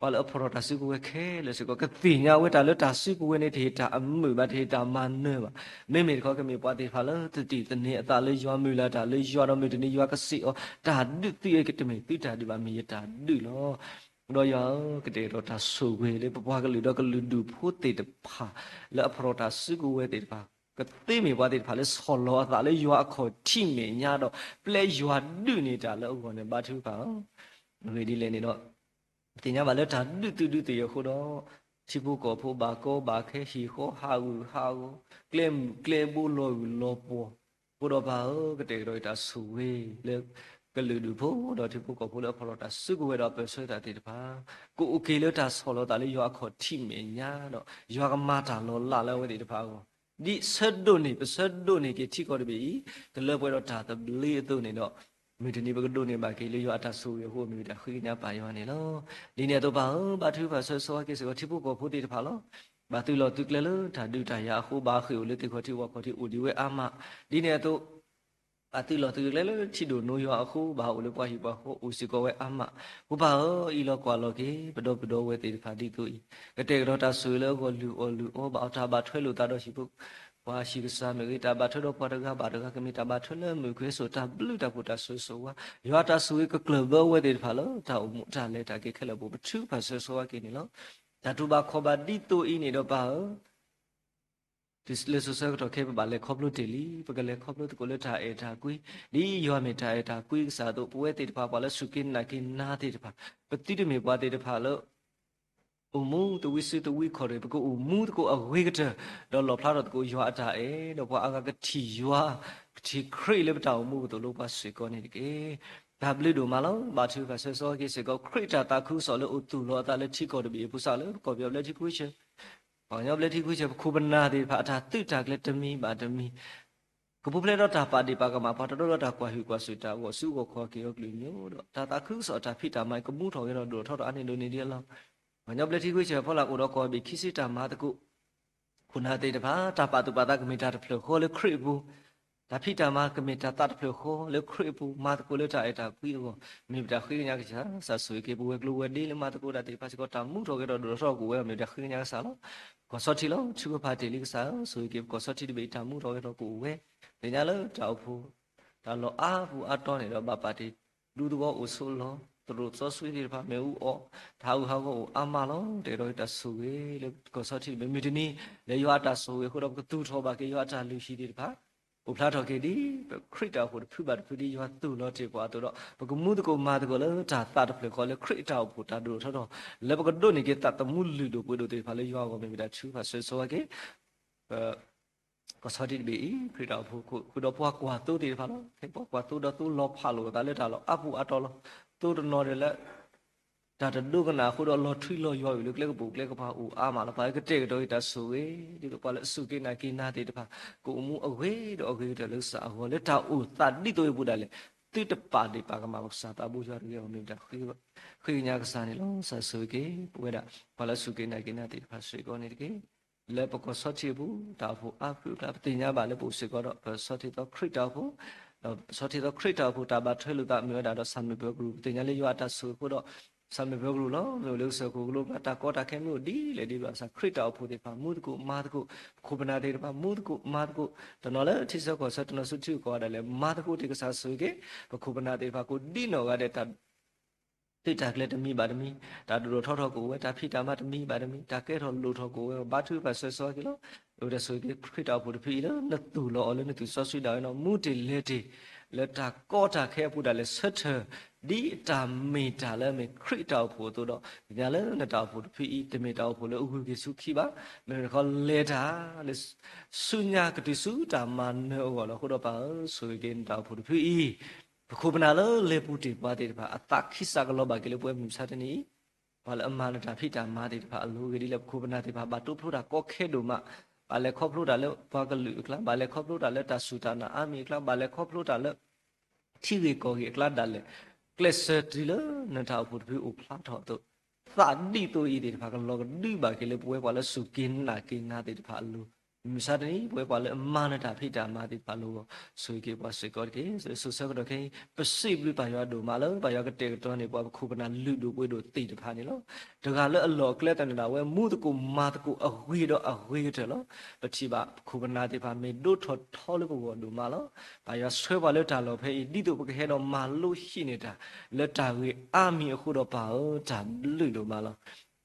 ပှၤလၢအဖီၣ်ထီၣ်တၢ်စုကဝဲၤခဲလၢာ်စ့ၢ်ကီး ကသ့ၣ်ညါဝဲတၢ်လၢတၢ်စုကဝဲၤန့ၣ် တဟ့ၣ်တၢ်အမုာ်ဘၣ်, တဟ့ၣ်တၢ်မၤနၢၤဘၣ်. မ့မ့ၢ်တခီ ကမ့ၢ်ပှၤသ့ၣ်တဖၣ်လၢ သတံၣ်သန့ၤအသးလၢယွၤ, မုၢ်လၢ်တၢ်လၢယွၤဒီး မုၢ်တနံၤယွၤကစံးအီၤ, တၢ်ဒုးသုအဲၣ်ကတမ့ၢ်သုတၢ်ဒုးဘၣ်, မ့ၢ်ယတၢ်ဒုးလီၤ. ဒီးယွၤဧၢ, ကတဲာ်ကတီၤတၢ်ဆိၣ်ဂ့ၤလၢပပှၤကလုာ်ဒီးကလုာ်ဒူၣ်ဖိသ့ၣ်တဖၣ် လၢအဖီၣ်ထီၣ်တၢ်စုကဝဲၤသ့ၣ်တဖၣ် ကသ့မ့ၢ်ပှၤသ့ၣ်တဖၣ်လၢဆီၣ်လီၤအသးလၢယွၤအခီၣ်ထံးမဲာ်ညါဒီး ပျဲယွၤဒုးန့ၢ်တၢ်လၢအဂီၢ်န့ၣ် ဘါထုကဖၣ်ဧၢ. အဂ့ၢ်ဒ်လဲၣ်န့ၣ်ဒီး ပသ့ၣ်ညါဘၣ်လၢတၢ်ဒုးသုဒုးသ့ၣ်အဃိဒီး ထံဖိကီၢ်ဖိဘၣ်ကီဘၣ်ခဲ ဟံၣ်ဃီဟးဂူာ်ဟးဂီၤ ကျဲမုၢ်ကျဲဘိလီၤဂုာ်လီၤပှီၢ်အဃိဒီး ပၢ်ဧၢ, ကတဲာ်ကတီၤတၢ်ဆိၣ်ဂ့ၤလၢ ကလုာ်ဒူၣ်ဖိဒီးထံဖိကီၢ်ဖိလၢအဖီၣ်ထီၣ်တၢ်စုကဝဲၤဒီးအပၢၢ်ဆၢတၢ်သ့ၣ်တဖၣ် ကအိၣ်က့ၤလၢတၢ်ဆီၣ်လီၤသးလၢယွၤအခီၣ်ထံးမဲာ်ညါဒီး ယွၤကမၤတၢ်လီၤလးလၢအဝဲသ့ၣ်တဖၣ်အဂီၢ် ဒ်ဆၢဒိးန့ၢ် ပဆၢဒိးန့ၢ်က့ၤထံကီၢ်တဘ့ၣ်အံၤ တလၢပှဲၤဒီးတၢ်သဘျ့အသိးန့ၣ်ဒီး မုၢ်တနံၤပကဒိးန့ၢ်ဘၣ်က့ၤလၢယွၤအတၢ်ဆိၣ်ဂ့ၤအဃိ မ့ၢ်ဝဲတၢ်ဃ့ကညးပၢ်ယွၤန့ၣ်လီၤ. ဒ်န့ၣ်အသိးပၢ်ဧၢ, ဘါထုကဖၣ်ဆၢဂ့ၤဆၢဝါက့ၤစ့ၢ်ကီးထံဖိကီၢ်ဖိသ့ၣ်တဖၣ်လီၤ. ဘၣ်သုးလီၢ်သုးကျဲလၢတၢ်ဒုးတၢ်ယၤအဃိ ဘၣ်ဃ့ၢ်အိၣ်လၢသ့ၣ်ခီၣ်ထံးဝၣ်ခီၣ်ထံးအိၣ်ဒံးဝဲအါမး, ဒ်န့ၣ်အသိး ဘၣ်သုးလီၢ်သုးကျဲလၢထံဒိၣ်နိယွၤအဃိ ဘၣ်အိၣ်လၢပှၤဟံၣ်ပှၤဃီအိၣ်စ့ၢ်ကီးဝဲအါမး, ဃိပၢ်ဧၢ, အံးလီၤကွၢ်လီၤက့ၤ ပဒီပုၢ်ဒီဝဲၢ်သ့ၣ်တဖၣ်ဒ်သိးအံၤ, ကတဲာ်ကတီၤတၢ်ဆိၣ်ဂ့ၤလၢအဂီၢ် လုၢ်အီၣ်လုၢ်အီဘၣ်အီၤ တၢ်ဘၣ်ထွဲလိာ်သးဒီးဟံၣ်ဖိ ပှၤဟံၣ်ကစၢ်မ့ၢ်ဂ့ၤ, တၢ်ဘၣ်ထွဲဒီးပှၤတဂၤဘၣ်တဂၤ ကမ့ၢ်တၢ်ဘၣ်ထွဲလၢမုၢ်ခွဲးစိၣ် တၢ်ဘျုးတၢ်ဖှိၣ်တၢ်ဆိၣ်ဂ့ၤဆိၣ်ဝါ, ယွၤတၢ်ဆိၣ်ဂ့ၤကကျၢၢ်ဘၢအဝဲသ့ၣ်တဖၣ်လၢ တၢ်အိၣ်မူတၢ်လဲၤတၢ်က့ၤခဲလၢာ်အပူၤ ပထုကဖၣ်ဆၢဂ့ၤဆၢဝါက့ၤန့ၣ်လီၤ. တၢ်တူၢ်ဘၣ်ခီၣ်ဘၣ်ဒ်သိးအံၤန့ၣ်ဒီးပၢ်ဧၢ, တုၤလၢစိၤဆၢကတီၢ်ခဲအံၤ ပဘၣ်လဲၤခီဖျိတ့ၢ်လံ, ပကလဲၤခီဖျိသကိးလၢတၢ်အဲၣ်တၢ်ကွံ, ဒ်ယွၤမ့ၢ်တၢ်အဲၣ်တၢ်ကွံကစၢ်အသိး ပဝဲသ့ၣ်တဖၣ်ပှၤလၢစူၢ်က့ၤနာ်က့ၤနၤသ့ၣ်တဖၣ် ပသုတမ့ၢ်ပှၤသ့ၣ်တဖၣ်လၢ အိၣ်မူသဝံစုသဝံခီၣ်တဂ့ၤ, ပကအိၣ်မူသကိးအဂ့ၤကတၢၢ်, ဒီးလီၣ်ဖျါထီၣ်သကိးယွၤအတၢ်အဲၣ်, ဒီးပှၤအါဂၤကထံၣ်ယွၤ, ကထံၣ်ခရံာ်လၢပတၢ်အိၣ်မူအသိးလၢပှၤစ့ၢ်ကီးန့ၣ်တက့ၢ်. တၢ်ဘျုးဒိၣ်မးလီၤ. ဘါထုကဖၣ်ဆၢဂ့ၤဆၢဝါက့ၤစ့ၢ်ကီး ခရံာ်တၢ်သးခုကစီၣ်လၢအိၣ်သူၣ်လီၤအသးလၢထံကီၢ်တဘ့ၣ်အံၤအပူၤ စးလၢကီၢ်ပယီၤဘျၢထံခဝ့ၡၢၣ်, ပှၤကညီဘျၢထံခဝ့ၡၢၣ် ပခိၣ်ပနၢ်သ့ၣ်တဖၣ် အတၢ်သုးတၢ်ကျဲၤတမံၤဘၣ်တမံၤ ကပူၤဖျဲးဒီးတၢ်ပာ်ဒ့ၣ်ပာ်ကမၣ် ပှၤတဒိဒီးတၢ်ကွၢ်ဟုၣ်ကွၢ်စူၣ် တၢ်ဂီၤဆူဂီၤခီက့ၤအီၤကလုာ်ကညီဒီး တၢ်သးခုကစီၣ်အတၢ်ဖံးတၢ်မၤ ကမူထီၣ်က့ၤဒီးဒိၣ်ထီၣ်ထီၣ်အါန့ၢ်ဒိၣ်န့ၢ်ဒံးအလီၢ်. ပှၤကညီဘျၢထံခဝ့ၡၢၣ်အဖီလာ်အိၣ်ဒီးကီၢ်ဘ့ၣ်ခံဆံတၢ်မၤသကိး ခိၣ်နၢ်သ့ၣ်တဖၣ် တၢ်ပာ်သူၣ်ပာ်သးကမ့ၢ်တၢ်တဖျၢၣ်ဃီလၢခရံာ်အပူၤ, တၢ်ဖံးတၢ်မၤကမ့ၢ်တၢ်သးတဖျၢၣ်ဃီလၢခရံာ်အပူၤ မၤသကိးလၢတၢ်အဲၣ်တၢ်ကွံအဂီၢ် မ့ၢ်ပတၢ်ဃ့ကညးကစၢ် ကစၢ်ဆိၣ်ဂ့ၤက့ၤ ပဝဲၤကျိၤဝဲၤဒ့လၢမၤသကိးတၢ်သ့ၣ်တဖၣ်စ့ၢ်ကီး တၢ်မူထီၣ်ဂဲၤထီၣ်ဒိၣ်ထီၣ်ထီထီၣ်ကအိၣ်ဝဲ မ့ၢ်ပတၢ်ဃ့ကညးကစၢ်လီၤ. ကီၢ်ဆီထံးလီၤ ထုကဖၣ်တ့ၢ်လံကစၢ်ဧၢ, ဆိၣ်ဂ့ၤက့ၤပကီၢ်ဆီထံးတဘ့ၣ်အံၤ တၢ်မူထီၣ်ဂဲၤထီၣ်ကအိၣ်ဝဲ, သ့ၣ်ညါလၢတၢ်အိၣ်ဖှိၣ် တၢ်လီၢ်အါပူၤအါတီၤန့ၣ်ဒီး ဘၣ်ပာ်တ့ၢ်ဒူသဝီအိၣ်ဆိးလီၤ, သရိာ်စီဆှံသ့ၣ်တဖၣ် မ့ၣ်အူအီၣ်, တၢ်ဟးဂူာ်ဟးဂီၤအိၣ်အါမးလီၤ. တဲဒီးတၢ်ဆိၣ်ဂ့ၤလၢကီၢ်ဆီထံးတဘ့ၣ် မုၢ်တနံၤ လၢယွၤအတၢ်ဆိၣ်ဂ့ၤအဃိဒီး ပကသူၣ်ထီၣ်ဘၣ်က့ၤယွၤအတၢ်လုၢ်ဟံၣ်သ့ၣ်တဖၣ် အိၣ်ဖျါထီၣ်က့ၤဒ် ပခရံာ်တၢ်အိၣ်ဖှိၣ်တဖုဘၣ်တဖုဒ်ယွၤသူၣ်လီၤတ့ၢ်ပှၤအသိးဒီး ပကမူသကိးမၤသကိးလၢတၢ်သးတဖျၢၣ်ဃီလၢခရံာ်အတၢ်အိၣ်ဖှိၣ်တၢ်ဒိၣ်ထီၣ်ထီထီၣ် လၢပကဒိးန့ၢ်က့ၤသးသမူလုၢ်ဒိၣ်ပှ့ၤဒိၣ်သ့ၣ်တဖၣ်လၢယွၤအဂီၢ် မ့ၢ်ပတၢ်ထုကဖၣ်ဆၢဂ့ၤဆၢဝါက့ၤ ကီၢ်ဆီထံးတဘ့ၣ်အံၤ ခရံာ်တၢ်အိၣ်ဖှိၣ် ဃုာ်ဒီးပှၤကွၢ်သိသ့ၣ်တဖၣ်လီၤ. ဖဲပှၤကွၢ်သိဒီးသိလီၤဖးလိာ်အသးလၢတၢ်လီၢ်အါပူၤအါတီၤလီၤ. သိတနီၤဒဲးလၢ တၢ်တဒိကနၣ်အဃိဒီး လီၤထွံလီၤယွၤအုၣ်လၢကျဲကပူၤကျဲကပၤအိၣ်အါမးလီၤ. ပှၤကတဲာ်ကတီၤက့ၤတၢ်ဆိၣ်ဂ့ၤ ဒ်သိးပှၤလၢအစူၢ်က့ၤနာ်က့ၤနၤသ့ၣ်တဖၣ် ကအိၣ်မူအဂ့ၤဒီးအဂ့ၤကတၢၢ်လၢကစၢ်အဂီၢ် လၢတၢ်အိၣ်သးဒ်သိးအံၤအပူၤဒၣ်လဲာ် သုတပာ်ဒ့ၣ်ပာ်ကမၣ်ပကစၢ်သးဘိယွၤတဂ့ၤအဂီၢ် မ့ၢ်ပတၢ်ဃ့ကညးကစၢ်န့ၣ်လီၤ. ကစၢ်ဆိၣ်ဂ့ၤက့ၤ ပဝဲဒၣ် ပှၤလၢအစူၢ်က့ၤနာ်က့ၤနၤသ့ၣ်တဖၣ်စ့ၢ်ကီးန့ၣ်တက့ၢ်. လၢပကီၢ်ဆီထံးအပူၤ တၢ်အိၣ်ဖှိၣ်အါဖုအကျါ ပသ့ၣ်ညါဘၣ်လၢပအိၣ်စ့ၢ်ကီးဒီး ပဆီထံးသီခရံာ်တၢ်အိၣ်ဖှိၣ်, ဒီးဆီထံးသီခရံာ်တၢ်အိၣ်ဖှိၣ် တၢ်ဘၣ်ထွဲလိာ်သးမ့ၢ်ဝဲဒၣ်ဒီး ဆၣ်မုၢ်ပၢၤကရူၢ် ပသ့ၣ်ညါလၢယွၤအတၢ်ဆိၣ်ဂ့ၤအဃိဒီး ဆၣ်မုၢ်ပၢၤကရူၢ်လီၤ. မ့ၢ်အိၣ်လၢကစၢၢ်ခိၣ်ကလိကျါ တၢ်ကီတၢ်ခဲမ့ၢ်အိၣ်ဒ်လဲၣ်ဒ်လဲၣ် ကစၢ်ခရံာ်တၢ်အိၣ်ဖှိၣ်သ့ၣ်တဖၣ် မူသကိးမၤသကိး, ပခိၣ်ပနၢ်သ့ၣ်တဖၣ် မူသကိးမၤသကိး, တနီၤလၢထံဆၢကီၢ်ဆၢ တနီၤဆူထံဂုၤကီၢ်ဂၤဒၣ်လဲာ် မၤသကိးတ့ၢ် ကစၢ်ဆိၣ်ဂ့ၤက့ၤ ပခိၣ်ပနၢ်သ့ၣ်တဖၣ် ကိးဒ်နီၢ်ဂၤဒဲး တၢ် သုးတၢ်ကျဲၤတမံၤဘၣ်တမံၤ, တၢ်ဒိၣ်ဒိၣ်ထီထီၣ်ကအိၣ်ဝဲ, တၢ်ဖံးတၢ်မၤတမံၤဘၣ်တမံၤ, တၢ်ကဲထီၣ်လိၣ်ထီၣ်ကအိၣ်ဝဲ, ဘါထုကဖၣ်ဆၢဂ့ၤဆၢဝါက့ၤလီၤ. အဝဲတၢ်ဆိၣ်ဂ့ၤက့ၤ ခရံာ်တၢ်အိၣ်ဖှိၣ်တဖုအံၤလၢ နသူၣ်လီၤအီၤလၢနသူၣ်စီဆှံဒၣ်ဝဲနီၤ, မူတ့ၢ်လဲၤတ့ၢ် လၢတၢ်ကီတၢ်ခဲအပူၤဒၣ်လဲာ် ဆၢထၢၣ် ဒ်တၢ်မ့ၢ်တၢ်လၢအမ့ၢ်ခရံာ်တၢ်အိၣ်ဖှိၣ်အသိးဒီး သ့ၣ်ညါလၢနတၢ်အိၣ်ဖှိၣ်တဖုအံၤ တမ့ၢ်တၢ်အိၣ်ဖှိၣ်လၢအဂုၤက့ၤဆူခံဘၣ်, မ့မ့ၢ်တခီလဲၤတၢ်လၢ ဆူညါကတုၤဆူတၢ်မၤနၢၤအဂီၢ်လီၤ. အဃိဒီးပၢ်ဧၢ, ဆိၣ်ဂ့ၤက့ၤနတၢ်အိၣ်ဖှိၣ်တဖုအံၤ ပခိၣ်ပနၢ်လၢလဲၤပူၤတ့ၢ်ပှၤသ့ၣ်တဖၣ် အသးခံစးကလီၤဘၣ်က့ၤလၢပဝဲမုၢ်မဆါတနံၤအံၤ, ပှၤလၢအမၤနတၢ်ဖံးတၢ်မၤသ့ၣ်တဖၣ်အလိၤ ဂ့ၢ်ဒ်လဲၣ် ပခိၣ်ပနၢ်သ့ၣ်တဖၣ် ဘၣ်တိဖျိတၢ်ကီခဲဒိၣ်မး, ဘၣ်လဲၤခီဖျိတၢ်လၢပှၤကလုာ်အကျါ, ဘၣ်လဲၤခီဖျိတၢ်လၢတၢ်စူၢ်တၢ်နာ်အါမံၤအကျါ, ဘၣ်လဲၤခီဖျိတၢ်လၢ ထံဂ့ၢ်ကီၢ်ဂ့ၢ်အကျါဒၣ်လဲာ်, ကျဲးစၢးတုၤလၢနတၢ်အိၣ်ဖှိၣ်တဖုအိၣ်ဖျါထီၣ်အသိး, သးဒ်သိးအံၤသ့ၣ်တဖၣ် ကလီၤကဒုဘၣ်က့ၤလၢပဝဲပှၤလၢ စူၢ်က့ၤနာ်က့ၤနၤသ့ၣ်တဖၣ်အလိၤ, မုၢ်မဆါတနံၤ ပဝဲပှၤလၢအမၤနတၢ်ဖံးတၢ်မၤသ့ၣ်တဖၣ်အလိၤအဂီၢ်, ဆိၣ်ဂ့ၤက့ၤပှၤစ့ၢ်ကီးတက့ၢ်. စိၤဆၢကတီၢ်ခဲအံၤ ပစံးဘျုးပၢ်ယွၤဒိၣ်မးလၢ ပၢ်ယွၤကတဲာ်ကတီၤန့ၢ်ပှၤ ပခိၣ်ပနၢ်လုၢ်ဒိၣ်ပှ့ၤဒိၣ်သ့ၣ်တဖၣ်န့ၣ်လီၤ. တဂၤလၢအလီၢ်အကျဲသန့ၤဒၣ်ဝဲ မူသကိးမၤသကိးအဂ့ၤဒီးအဂ့ၤကတၢၢ်လီၤ. ပထံၣ်ဘၣ်ပခိၣ်ပနၢ်သ့ၣ်တဖၣ် မ့ၢ်ဒိၣ်ထီၣ်ထီလၢပဂီၢ်ဒိၣ်မးလီၤ. ပၢ်ယွၤဆှၢပှၤလၢတၢ်လီၢ်ဖဲအံၤ ဒ်သိးပကဟဲဒီးမၤလိဟံးန့ၢ်တၢ် လၢတၢ်ဂ့ၢ်အါမံၤအဃိဒီးပၢ်ဧၢ တၢ်ဘျုးဒိၣ်မးလီၤ.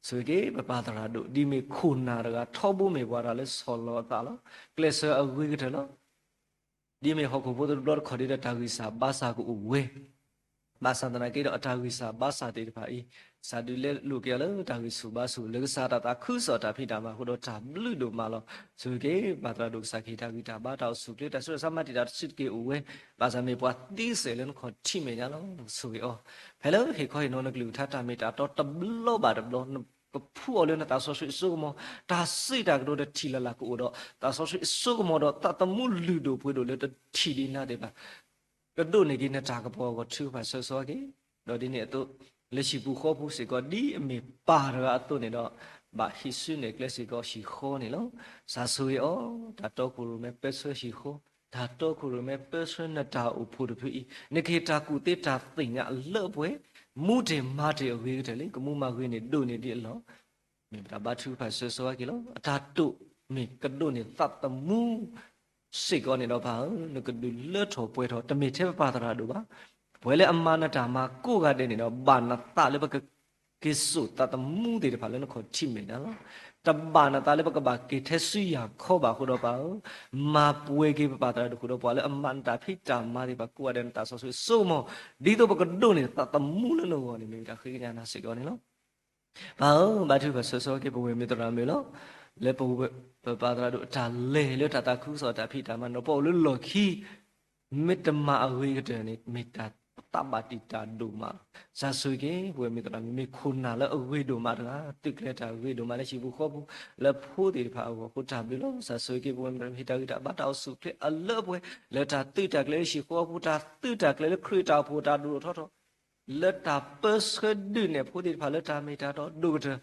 ဆိၣ်ဂ့ၤက့ၤပပၢ်သရၣ်ဒိၣ် ဒ်မ့ၢ်ခိၣ်နၢ်တဂၤထီဘိမ့ၢ်ပှၤတၢ်လၢဆီၣ်လီၤအသးလီၤ. ကျဲးစၢးအဂ့ၤကတၢၢ်လီၤ. ဒ်မ့ၢ်ဟီၣ်ခိၣ်ဖိတဘျီတခီၣ်ဒ်ဒီး တၢ်ဂံၢ်စၢ်ဘါစၢ်ကအိၣ်ဝဲ, ဘၣ်ဆၣ်သနာ်က့ဒီး အတၢ်ဂံၢ်စၢ်ဘါစၢ်သ့ၣ်တဖၣ်အံၤ စးဒုးလဲလိာ်က့ၤအီၤလၢတၢ်ဂံၢ်ဆူၣ်ဘါဆူၣ် လၢကစၢ်တၢ်သးခုကစီၣ်တၢ်ဖံးတၢ်မၤအဃိဒီး တၢ်ဘျုးဒိၣ်မးလီၤ. ဆိၣ်ဂ့ၤက့ၤပၢ်သရၣ်ဒိၣ် ကစၢ်ကဟ့ၣ်တၢ်ဂံၢ်တၢ်ဘါတၢ်အိၣ်ဆူၣ်အိၣ်ချ့ တၢ်ဆူးတၢ်ဆါမၤတံာ်တာ်တစုတက့ၢ်အိၣ်ဝဲ, ဘၣ်ဆၣ်မ့ၢ်ပှၤသံစဲးလၢနခီၣ်ထံးမဲာ်ညါလီၤ. ဆိၣ်ဂ့ၤအီၤ ဖဲလၢဟ့ၣ်ခီဟ့ၣ်နီၤနကလုၢ်ကထါ တၢ်မ့ၢ်တၢ်တီတဘျီဘၣ်တဘျီ ကဖှူအီၤလၢနသးစီဆှံအစိကမီၤ, တၢ်စံးတၢ်ကတိၤတထံၣ်လၢ်လၢ်ကအိၣ်ဒီး သးစီဆှံအစိကမီၤဒီး သးသမူလုၢ်ဒိၣ်ပှ့ၤဒိၣ်လၢတထံၣ်ဒံးနၤသ့ၣ်တဖၣ် ကဒိးန့ၢ်က့ၤနတၢ်ကပီၤအဂီၢ်ထုကဖၣ်ဆၢဂ့ၤက့ၤ, ဒီးဒ်န့ၣ်အသိး လၢဟံၣ်ပူၤဃီပူၤစ့ၢ်ကီး ဒ်အမ့ၢ်ပၢ်တဂၤအသိးန့ၣ်ဒီး ဘၣ်ဟံးစုနဲၣ်ကျဲစ့ၢ်ကီးဟံၣ်ဃီန့ၣ်လီၤ. ကစၢ်ဆိၣ်ဂ့ၤအီၤ, တၢ်တီခိၣ်ရိၣ်မဲပၢဆှၢဟံၣ်ဃီ, တၢ်တီခိၣ်ရိၣ်မဲပၢဆှၢနတၢ်အိၣ်ဖှိၣ်တဖုအံၤ နကဟ့ၣ်တၢ်ကူၣ်သ့တၢ်သ့ၣ်ညါအလၢအပှဲၤ, မူတ့ၢ်မၤတ့ၢ်အဂ့ၤကတၢၢ်လံ, ကမူမၤဂ့ၤန့ၢ်ဒိၣ်န့ၢ်ဒံးအလီၢ် မ့ၢ်ပတၢ်ဘါထုကဖၣ်ဆၢဂ့ၤက့ၤလီၤ. အတၢ်တိာ်မ့ၢ်ကဒိးန့ၢ်သးသမူစ့ၢ်ကီးန့ၣ်ဒီးပၢ်ဧၢ, နကဒုးလၢထီၣ်ပှဲၤထီၣ် တမ့ၢ်ထဲပပၢ်သရၣ်ဒိၣ်ဘၣ်, ပှၤလၢအမၤနတၢ်မၤကိးဂၤဒဲးန့ၣ်ဒီး ဘၣ်နသးလၢပကက့ၤစိာ်သးသမူသ့ၣ်တဖၣ်လၢနခီၣ်ထံးမဲာ်ညါလီၤ. တဘၣ်နသးလၢပကဘၣ်က့ၤထဲစုယၤခီဘၣ်အဃိဒီးပၢ်ဧၢ, မၤပှဲၤက့ၤပပၢ်သရၣ်ဒိၣ်အဃိဒီး ပှၤလၢအမၤနတၢ်ဖံးတၢ်မၤသ့ၣ်တဖၣ်ကိးဂၤဒဲး နသးစီဆှံစိကမီၤ ဒ်သိးပကဒိးန့ၢ်သးသမူလၢနဂီၢ်န့ၣ် မ့ၢ်တၢ်ဃ့ကညးနၤစ့ၢ်ကီးန့ၣ်လီၤ. ပၢ်ဧၢ, ဘါထုကဖၣ်ဆၢဂ့ၤက့ၤ ပဝဲၢ်မုၢ်သရၣ်မုၣ်လီၤ. လၢပဝဲၢ်ပပၢ်သရၣ်ဒိၣ်အတၢ်လဲၤလၢတၢ်သးခုကစီၣ်တၢ်ဖံးတၢ်မၤန့ၣ်ဒီး ပအိၣ်လၢလီၢ်ခံ မ့ၢ်တမၤအဂ့ၤကတၢၢ်န့ၣ် မ့ၢ်တၢ်သးဘၣ်တံာ်တာ်ဒိၣ်မးလီၤ. ကစၢ်ဆိၣ်ဂ့ၤက့ၤ ပဝဲၢ်မုၢ်သရၣ်မုၣ် မ့ၢ်ခိၣ်နၢ်လၢအဂ့ၤဒိၣ်မးတဂၤ, သုးကျဲၤတၢ်ဂ့ၤဒိၣ်မးလၢဟံၣ်ပူၤဃီပူၤ လၢဖိသ့ၣ်တဖၣ်အဂီၢ်အဃိ တၢ်ဘျုးလီၤ. ကစၢ်ဆိၣ်ဂ့ၤက့ၤ ပဝဲၢ်မုၢ်သရၣ်မုၣ် ဟ့ၣ်တၢ်ဂံၢ်တၢ်ဘါတၢ်အိၣ်ဆူၣ်အိၣ်ချ့အလၢအပှဲၤ လၢတၢ်သုးတၢ်ကျဲၤလၢဟံၣ်ပူၤဃီပူၤ တၢ်သုးတၢ်ကျဲၤလၢခရံာ်တၢ်အိၣ်ဖှိၣ်တၢ်ဒိၣ်ထီၣ်ထီထီၣ် လၢတၢ်ပၢဆှၢဒုးနဲၣ်ဖိသ့ၣ်တဖၣ်လၢတၢ်မ့ၢ်တၢ်တီဒိၣ်ကတၢၢ်,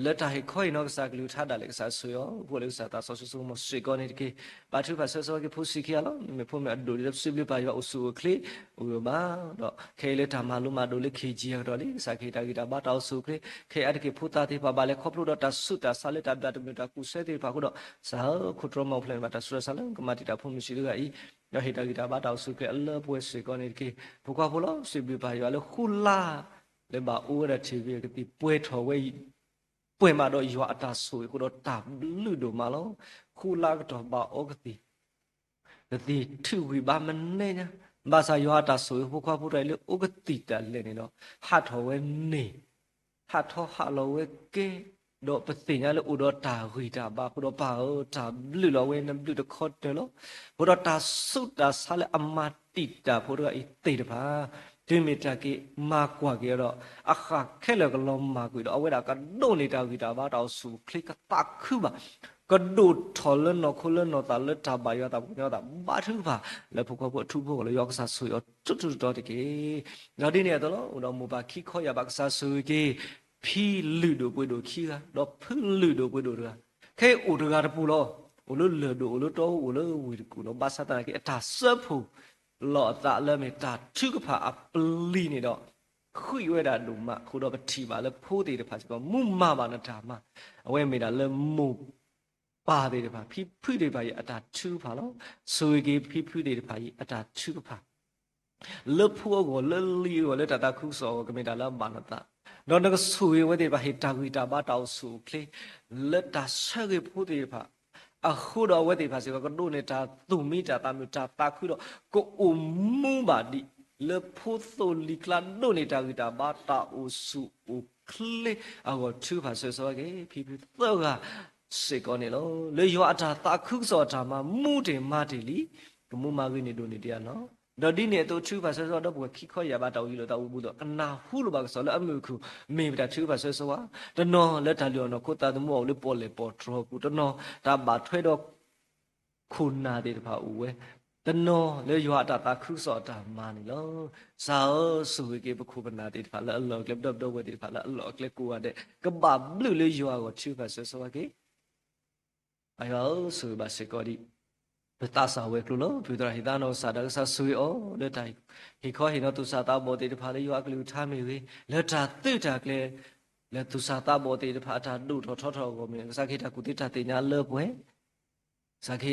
လၢတၢ်ဟ့ၣ်ခီဟ့ၣ်နီၤကစၢ်ကလုၢ်ကထါဒၣ်လဲာ် ကစၢ်ဆိၣ်ဂ့ၤအီၤ ပအိၣ်လၢကစၢ်သးစီဆှံစိကမီၤစ့ၢ်ကီးန့ၣ်တက့ၢ်. ဘါထုကဖၣ်ဆၢဂ့ၤက့ၤ ဖိဆံးခံဂၤလီၤ. မ့မ့ၢ်ဖိမ့ၢ်အဒိၣ်ဒ်လၢပစံးဘျုးပၢ်ယွၤအိၣ်ဆူၣ်အိၣ်ချ့ အိၣ်ဘၣ်ဒီး ခဲအံၤလၢတၢ်မၤလိမၤဒိးလၢ ခ့ၣ်ကၠံ အကတီၢ်လံ ကစၢ်ကဟ့ၣ်တၢ်ဂံၢ်တၢ်ဘါတၢ်အိၣ်ဆူၣ်အိၣ်ချ့ ခဲအံၤအါတက့ၢ်ဖိသၣ်သ့ၣ်တဖၣ် ဘၣ်လဲၤခီဖျိဒီးတၢ်ဆူးတၢ်ဆါလၢတၢ်ဘျၣ်တမုာ်တၢ်ကူၣ်ဆၢသ့ၣ်တဖၣ်အဃိဒီး ကစၢ်ဧၢ ခိၣ်တြီမၤအိၣ်ဖျဲၣ်န့ၢ်ဘၣ်တၢ်ဆူးတၢ်ဆါလၢကမၤတံာ်တာ်ဖိမုၣ်ဆံးတဂၤအံၤ ဒီးဟ့ၣ်တၢ်ဂံၢ်တၢ်ဘါတၢ်အိၣ်ဆူၣ်အိၣ်ချ့အလၢအပှဲၤစ့ၢ်ကီးန့ၣ်တက့ၢ်. ဖိခွါဖိလီၤ စံးဘျုးပၢ်ယွၤလၢဃုလါ လၢဘၣ်အိၣ်ဝဲဒၣ်ထံၣ်ဝံၤကသံၣ်ပှဲၤထီၣ်ဝဲ ပှဲၤမးဒီးယွၤအတၢ်ဆိၣ်ဂ့ၤအဃိဒီးတၢ်ဘျုးဒိၣ်မးလီၤ. ဃုလါအကတီၢ်ဘၣ်အိၣ်ကသံၣ် ကသံၣ်ထုးဝံၤဘၣ်မနုၤညါ, ဘၣ်ဆၣ်ယွၤအတၢ်ဆိၣ်ဂ့ၤဖိခွါဖိတဂၤအံၤလၢအိၣ်ကသံၣ်တၢ်လဲာ်န့ၣ်ဒီး ဟးထီၣ်ဝဲန့ၣ် ဟးထီၣ်ဟးလီၤဝဲကဲ, ဒီးပသ့ၣ်ညါလၢအိၣ်ဒီးတၢ်ဂံၢ်တၢ်ဘါအဃိဒီးပၢ်ဧၢ တၢ်ဘျုးလီၤဝဲ နဘျုးတခီတၢၢ်လီၤ. အဃိဒီးတၢ်ဆူးတၢ်ဆါလၢအမၤတံာ်တာ်ဖိတဂၤအံၤသ့ၣ်တဖၣ် တုၤမ့ၢ်တၢ်က့ၤမၤကွၢ်က့ၤအီၤဒီး အဃၣ်ခဲလၢာ်ကလီၤမၢ်ကွံာ်ဒီး အဝဲဒၣ်ကဒိးန့ၢ်တၢ်ဂံၢ်တၢ်ဘါတၢ်အိၣ်ဆူၣ်အိၣ်ချ့ကသးခုဘၣ် ကဒိၣ်ထီၣ်လၢနီၢ်ခိလၢနီၢ်သးလၢတၢ်ဘၣ်ယွၤသးပှၢ်ကညီသးဘါထုကဖၣ် လၢဖိခွါဖိအထူဖိအဂီၢ်လၢယွၤကစၢ်ဆိၣ်ဂ့ၤအီၤတိတိတီတီတက့ၢ်. ဒီးဒ်န့ၣ်အသိးလီၤ အိၣ်ဒီးမိၢ်ပၢ်ခံခီယာ်ဘၣ် ကစၢ်ဆိၣ်ဂ့ၤက့ၤ ဖံလုၢ်ဒိၣ်ပှ့ၤဒိၣ်ခံဂၤ ဒီးဖုလုၢ်ဒိၣ်ပှ့ၤဒိၣ်တဂၤ, ခဲအံၤအိၣ်တဂၤတပူၤလီၤ. အိၣ်လၢလၢၢ်ဒိၣ် အိၣ်လၢတီအူ အိၣ်လၢဝ့ၢ်တကူၣ်လီၤ. ဘၣ်ဆၣ်သနာ်က့ အတၢ်စၢဖှိၣ်လီၤအသးလၢမ့ၢ်တၢ်ထုကဖၣ်အပျံၤန့ၣ်ဒီး ဃံးဝဲဒၣ်ဒိၣ်မးအဃိဒီး ပထံၣ်ဘၣ်လၢဖိသ့ၣ်တဖၣ်စ့ၢ်ကီး မူမၤဘၣ်နတၢ်မၤ, အဝဲမ့ၢ်ဒၣ်လၢမိၢ်ပၢ်သ့ၣ်တဖၣ် ဖံဖုသ့ၣ်တဖၣ်အံၤ အတၢ်ထုကဖၣ်လီၤ. ဆိၣ်ဂ့ၤက့ၤဖံဖုသ့ၣ်တဖၣ်အံၤ အတၢ်ထုကဖၣ် လၢဖိအဂီၢ် လၢလံၤအဂီၢ် လၢတၢ်သးခုကစီၣ်အဂီၢ် ကမ့ၢ်တၢ်လၢအဘၣ်နသး, ဒီးနကဆိၣ်ဂ့ၤအဝဲသ့ၣ်တဖၣ် ဟ့ၣ်တၢ်ဂံၢ်တၢ်ဘါတၢ်အိၣ်ဆူၣ်အိၣ်ချ့ လၢတၢ်ဆၢဂ့ၤဖိသ့ၣ်တဖၣ် အဃိဒီးအဝဲသ့ၣ်တဖၣ်စ့ၢ်ကီး ကဒိးန့ၢ်တၢ်သူၣ်မံတၢ်သးမုာ်တၢ်သးခုဒီး ကအိၣ်မူဘၣ်ဒံး လၢဖိသိၣ်လံၤကျါ ဒိးန့ၢ်တၢ်ဂံၢ်တၢ်ဘါတၢ်အိၣ်ဆူၣ်အိၣ်ချ့အဂီၢ် ထုကဖၣ်ဆၢဂ့ၤက့ၤ ဖံဖုသၢဂၤစ့ၢ်ကီးန့ၣ်လီၤ. လၢယွၤအတၢ်သးခုကစီၣ်အတၢ်မၤ မူတ့ၢ်မၤတ့ၢ်လံ, ကမူမၤဂ့ၤန့ၢ်ဒိၣ်န့ၢ်ဒံးအလီၢ် ဒီးဒ်န့ၣ်အသိး ထုကဖၣ်ဆၢဂ့ၤဆၢဝါ ဒီပုၢ်ဝဲၢ်ခံခီယၢ်ဘး တၢ်အိၣ်ယံၤလိာ်သးအိၣ်ဘူးဒီး ကနၢ်ဟူလိာ်ဘၣ်ကစီၣ်လၢအမုာ်အခုၣ် မ့ၢ်ပတၢ်ထုကဖၣ်ဆၢဂ့ၤဆၢဝါ, တနီၤလၢတၢ်လုၢ်အီၣ်နီၢ်ခိသးသမူအအိၣ်လၢပီၣ်လဲၣ်ပီၣ်တြီၤပူၤ, တနီၤတၢ်ဘၣ်ထွဲဒီး ခိၣ်နၢ်သ့ၣ်တဖၣ်အိၣ်ဝဲ, တနီၤလၢယွၤအတၢ်သးခုကစီၣ်အတၢ်မၤန့ၣ်လီၤ. ကစၢ်ဧၢ, ဆိၣ်ဂ့ၤက့ၤပခိၣ်ပနၢ်သ့ၣ်တဖၣ်လၢအလီၢ်အကျဲ, ပဒီပုၢ်ဝဲၢ်သ့ၣ်တဖၣ်လၢအလီၢ်အကျဲကိးဂၤဒဲး ကဘၣ်ဘျုးလၢယွၤအဂီၢ် ထုကဖၣ်ဆၢဂ့ၤဆၢဝါက့ၤ အယွၤဧၢ, ဆိၣ်ဂ့ၤဘၣ်စ့ၢ်ကီးဒံး ပသးစၢ်ဝဲၤကျိၤလီၤ. ပၢ်သရၣ်ဟ့ၣ်သးနီၢ်ကစၢ်ဒၣ်, ကစၢ်ဆိၣ်ဂ့ၤအီၤ လၢတၢ်ဟ့ၣ်ခီဟ့ၣ်နီၤသူၣ်စၢ်သးဘီၣ်သ့ၣ်တဖၣ် လၢယွၤအကလုၢ်ကထါမ့ၢ်ဂ့ၤ, လၢတၢ်သုးတၢ်ကျဲၤ လၢသူၣ်စၢ်သးဘီၣ်သ့ၣ်တဖၣ်အတၢ်ဒိၣ်ထီၣ်ထီထီၣ်အဂီၢ်မ့ၢ်ဂ့ၤ, ကစၢ်ခ့တၢ်ကူၣ်သ့တၢ်သ့ၣ်ညါလၢပှဲၤ ကစၢ်ခ့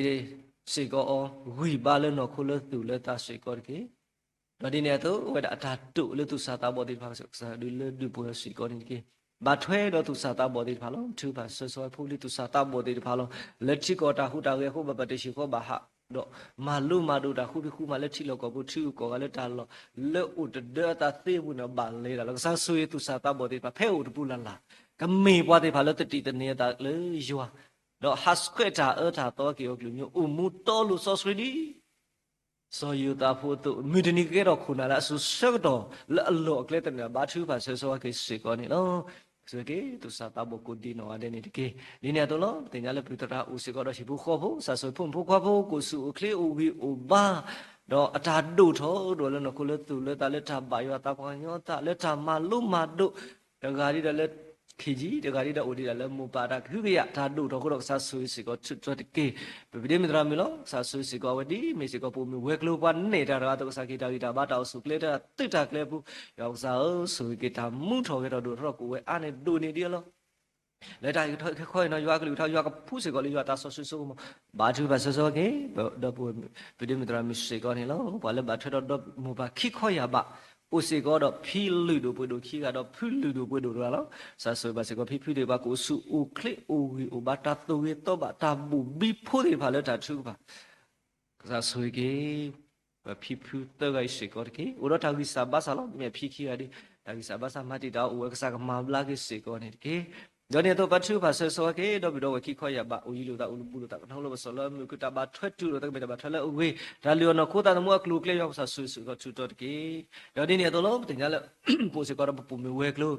စ့ၢ်ကီးအီၤ ဂံၢ်ဘါလၢနီၢ်ခိလၢသူၣ်လၢသးစ့ၢ်ကီးတက့ၢ်. ဒီးဒ်န့ၣ်အသိး အဝဲဒၣ်အတၢ်ဒိၣ်လၢသူၣ်စၢ်သးဘီၣ်သ့ၣ်တဖၣ် ကစၢ်ဒုးလၢဒုးပှဲၤအီၤစ့ၢ်ကီးန့ၣ်တက့ၢ်. ဘၣ်ထွဲဒီးသူၣ်စၢ်သးဘီၣ်သ့ၣ်တဖၣ်လီၤ. ထုကဖၣ်ဆၢဂ့ၤဆၢဝါဖိလံၤသူၣ်စၢ်သးဘီၣ်သ့ၣ်တဖၣ်လီၤ. လၢထံကီၢ်တၢ်ဟူးတၢ်ဂဲၤအဃိ ဘၣ်ပာ်တ့ၢ်ဆံးဃီဘၣ်ဟး ဒီးမၤလိမၤဒိးတၢ်ဃုဖံးဃုမၤလၢထံလီၢ်ကီၢ်ပူၤ ထံဂုၤကီၢ်ဂၤလၢတၢ်လီၢ် လၢအိၣ်တဒၢအသးသ့အပူၤန့ၣ် ဘၣ်လဲၤတၢ်လီၤ. ကစၢ်ဆိၣ်ဂ့ၤသူၣ်စၢ်သးဘီၣ်သ့ၣ်တဖၣ် ဖဲအိၣ်တပူၤလၢ်လၢ် ကမ့ၢ်ပှၤသ့ၣ်တဖၣ်လၢသတံၢ်သန့ၤအသးလၢယွၤ ဒီးဟးဆှဲးတၢ်အၢတၢ်သီက့ၤအီၤကလုာ်ကညီ အိၣ်မူတီလိၤစီဆှံဒ် စီၤယိၤသးဖိအသိး မုၢ်တနံၤကကဲထီၣ်ခိၣ်နၢ်လၢအစိၤဆၢကတီၢ် လၢအလီၢ်အကျဲသနၢၣ် ဘါထုကဖၣ်ဆၢဂ့ၤဆၢဝါက့ၤစ့ၢ်ကီးန့ၣ်လီၤ. ဆိၣ်ဂ့ၤက့ၤသူၣ်စၢ်သးဘီၣ်ကိးဒံနီၢ်ဂၤဒဲးန့ၣ်တက့ၢ်. ဒ်န့ၣ်အသိးလီၤ. ပသ့ၣ်ညါလၢပၢ်သရၣ်အိၣ်စ့ၢ်ကီးဒီးဟံၣ်ဖိဃီဖိ ကစၢ်ဆိၣ်ဂ့ၤဖိမုၣ်ဖိခွါဖိ ကအိၣ်ဆူၣ်အိၣ်ချ့အိၣ်ဂံၢ်အိၣ်ဘါ ဒီးအတၢ်ဒိၣ်ထီၣ်ဒိၣ်လၢနီၢ်ခိလၢသူၣ်လၢသး လၢတၢ်ဘၣ်ယွၤသးပှၢ်ကညီသး လၢတၢ်မၤလိမၤဒိး တဂၤဒ်ဒီးလၢ ခ့ယံၤ တဂၤဒ်ဒီးအိၣ်ဒံးဒၣ်လၢမိၢ်ပၢ်အတၢ်ကဟုကယာ် တၢ်ဒိၣ်ထီၣ်အဃိဒီး ကစၢ်ဆိၣ်ဂ့ၤစ့ၢ်ကီးထုးထီၣ်တက့ၢ်. ပပဒ့မုၣ်သရၣ်မုၣ်လီၤ. ကစၢ်ဆိၣ်ဂ့ၤစ့ၢ်ကီးအဝဲဒ်အမ့ၢ်စ့ၢ်ကီး ပိာ်မုၣ်ဝဲၤကျိၤပှၤနဲၣ်တၢ်တဂၤအသိး ကစၢ်ခ့တၢ်ဂံၢ်တၢ်ဘါ တၢ်အိၣ်ဆူၣ်အိၣ်ချ့ တၢ်သုးတၢ်ကျဲအပူၤ ယွၤကစၢ်ဧၢ, ဆိၣ်ဂ့ၤက့ၤတၢ်မူထီၣ်ဂဲၤထီၣ်ဒိၣ်ထီၣ်ထီထီၣ်ကိးဝဲအါန့ၢ်ဒိၣ်န့ၢ်ဒံးအလီၢ် လၢတၢ်ဟ့ၣ်ခီဟ့ၣ်နီၤယွၤအကလုၢ်ကထါ ယွၤကဖှူစ့ၢ်ကီးလၢယွၤအတၢ်စီဆှံစိကမီၤ ဘါထုကဖၣ်ဆၢဂ့ၤဆၢဝါက့ၤ ဒီပုၢ်ဝဲၢ် ပဒ့မုၣ်သရၣ်မုၣ်စ့ၢ်ကီးန့ၣ်လီၤ. ပှၤလၢဘၣ်ထွဲဒီးဒီမိၢ်ပၢ်ခံခီယၢ်ဘး အိၣ်စ့ၢ်ကီးဒီးဖံလုၢ်ဒိၣ်ပှ့ၤဒိၣ်ခံဂၤဒီးဖုလုၢ်ဒိၣ်ပှ့ၤဒိၣ်တဂၤလီၤ. ကစၢ်ဆိၣ်ဂ့ၤဘၣ်စ့ၢ်ကီးဖံဖုသ့ၣ်တဖၣ် ကအိၣ်ဆူၣ်အိၣ်ချ့အိၣ်ဂံၢ်အိၣ်ဘါ တၢ်သိၣ်ဂ့ၤသီဘၣ် တၢ်ဘိၣ်ဘံဖိသ့ၣ်တဖၣ်လၢတၢ်ထုကဖၣ် ကစၢ်ဆိၣ်ဂ့ၤက့ၤ ပဖံဖုသၢဂၤအံၤစ့ၢ်ကီးတက့ၢ်. အိၣ်ဒီးတၢ်ဂံၢ်စၢ်ဘါစၢ်လီၤ. မ့ၢ်ဖံခံဂၤဒီး တၢ်ဂံၢ်စၢ်ဘါစၢ်မၤတံာ်တာ်အီၤ အိၣ်ဝဲ ကစၢ်ကမၤဘျါက့ၤစ့ၢ်ကီးန့ၣ်တက့ၢ်. ဒီးန့ၣ်အသိး ပထုကဖၣ်ဆၢဂ့ၤဆၢဝါက့ၤ ဒီပုၢ်ဒီဝဲၢ်ခံခီယၢ်ဘး အိၣ်ယံၤလိာ်သး အိၣ်လူၤဘူးလိာ်သး ကနၢ်ဟူလိာ်ပစီၣ်လၢမုၢ်ခုၣ် တၢ်ဘၣ်ထွဲတူၢ်လိာ်သး ကမ့ၢ်တၢ်ဘၣ်ထွဲလၢအဂ့ၤ တၢ်လုၢ်အီၣ်နီၢ်ခိသးသမူအကျိၤအကျဲ ယွၤကစၢ်ဆိၣ်ဂ့ၤစ့ၢ်ကီးထုးထီၣ်တက့ၢ်. ဒီးဒ်န့ၣ်အသိးလီၤ. ပသ့ၣ်ညါလၢ ပအိၣ်စ့ၢ်ကီးဒီးပပိာ်မုၣ်ဝဲၤကျိၤ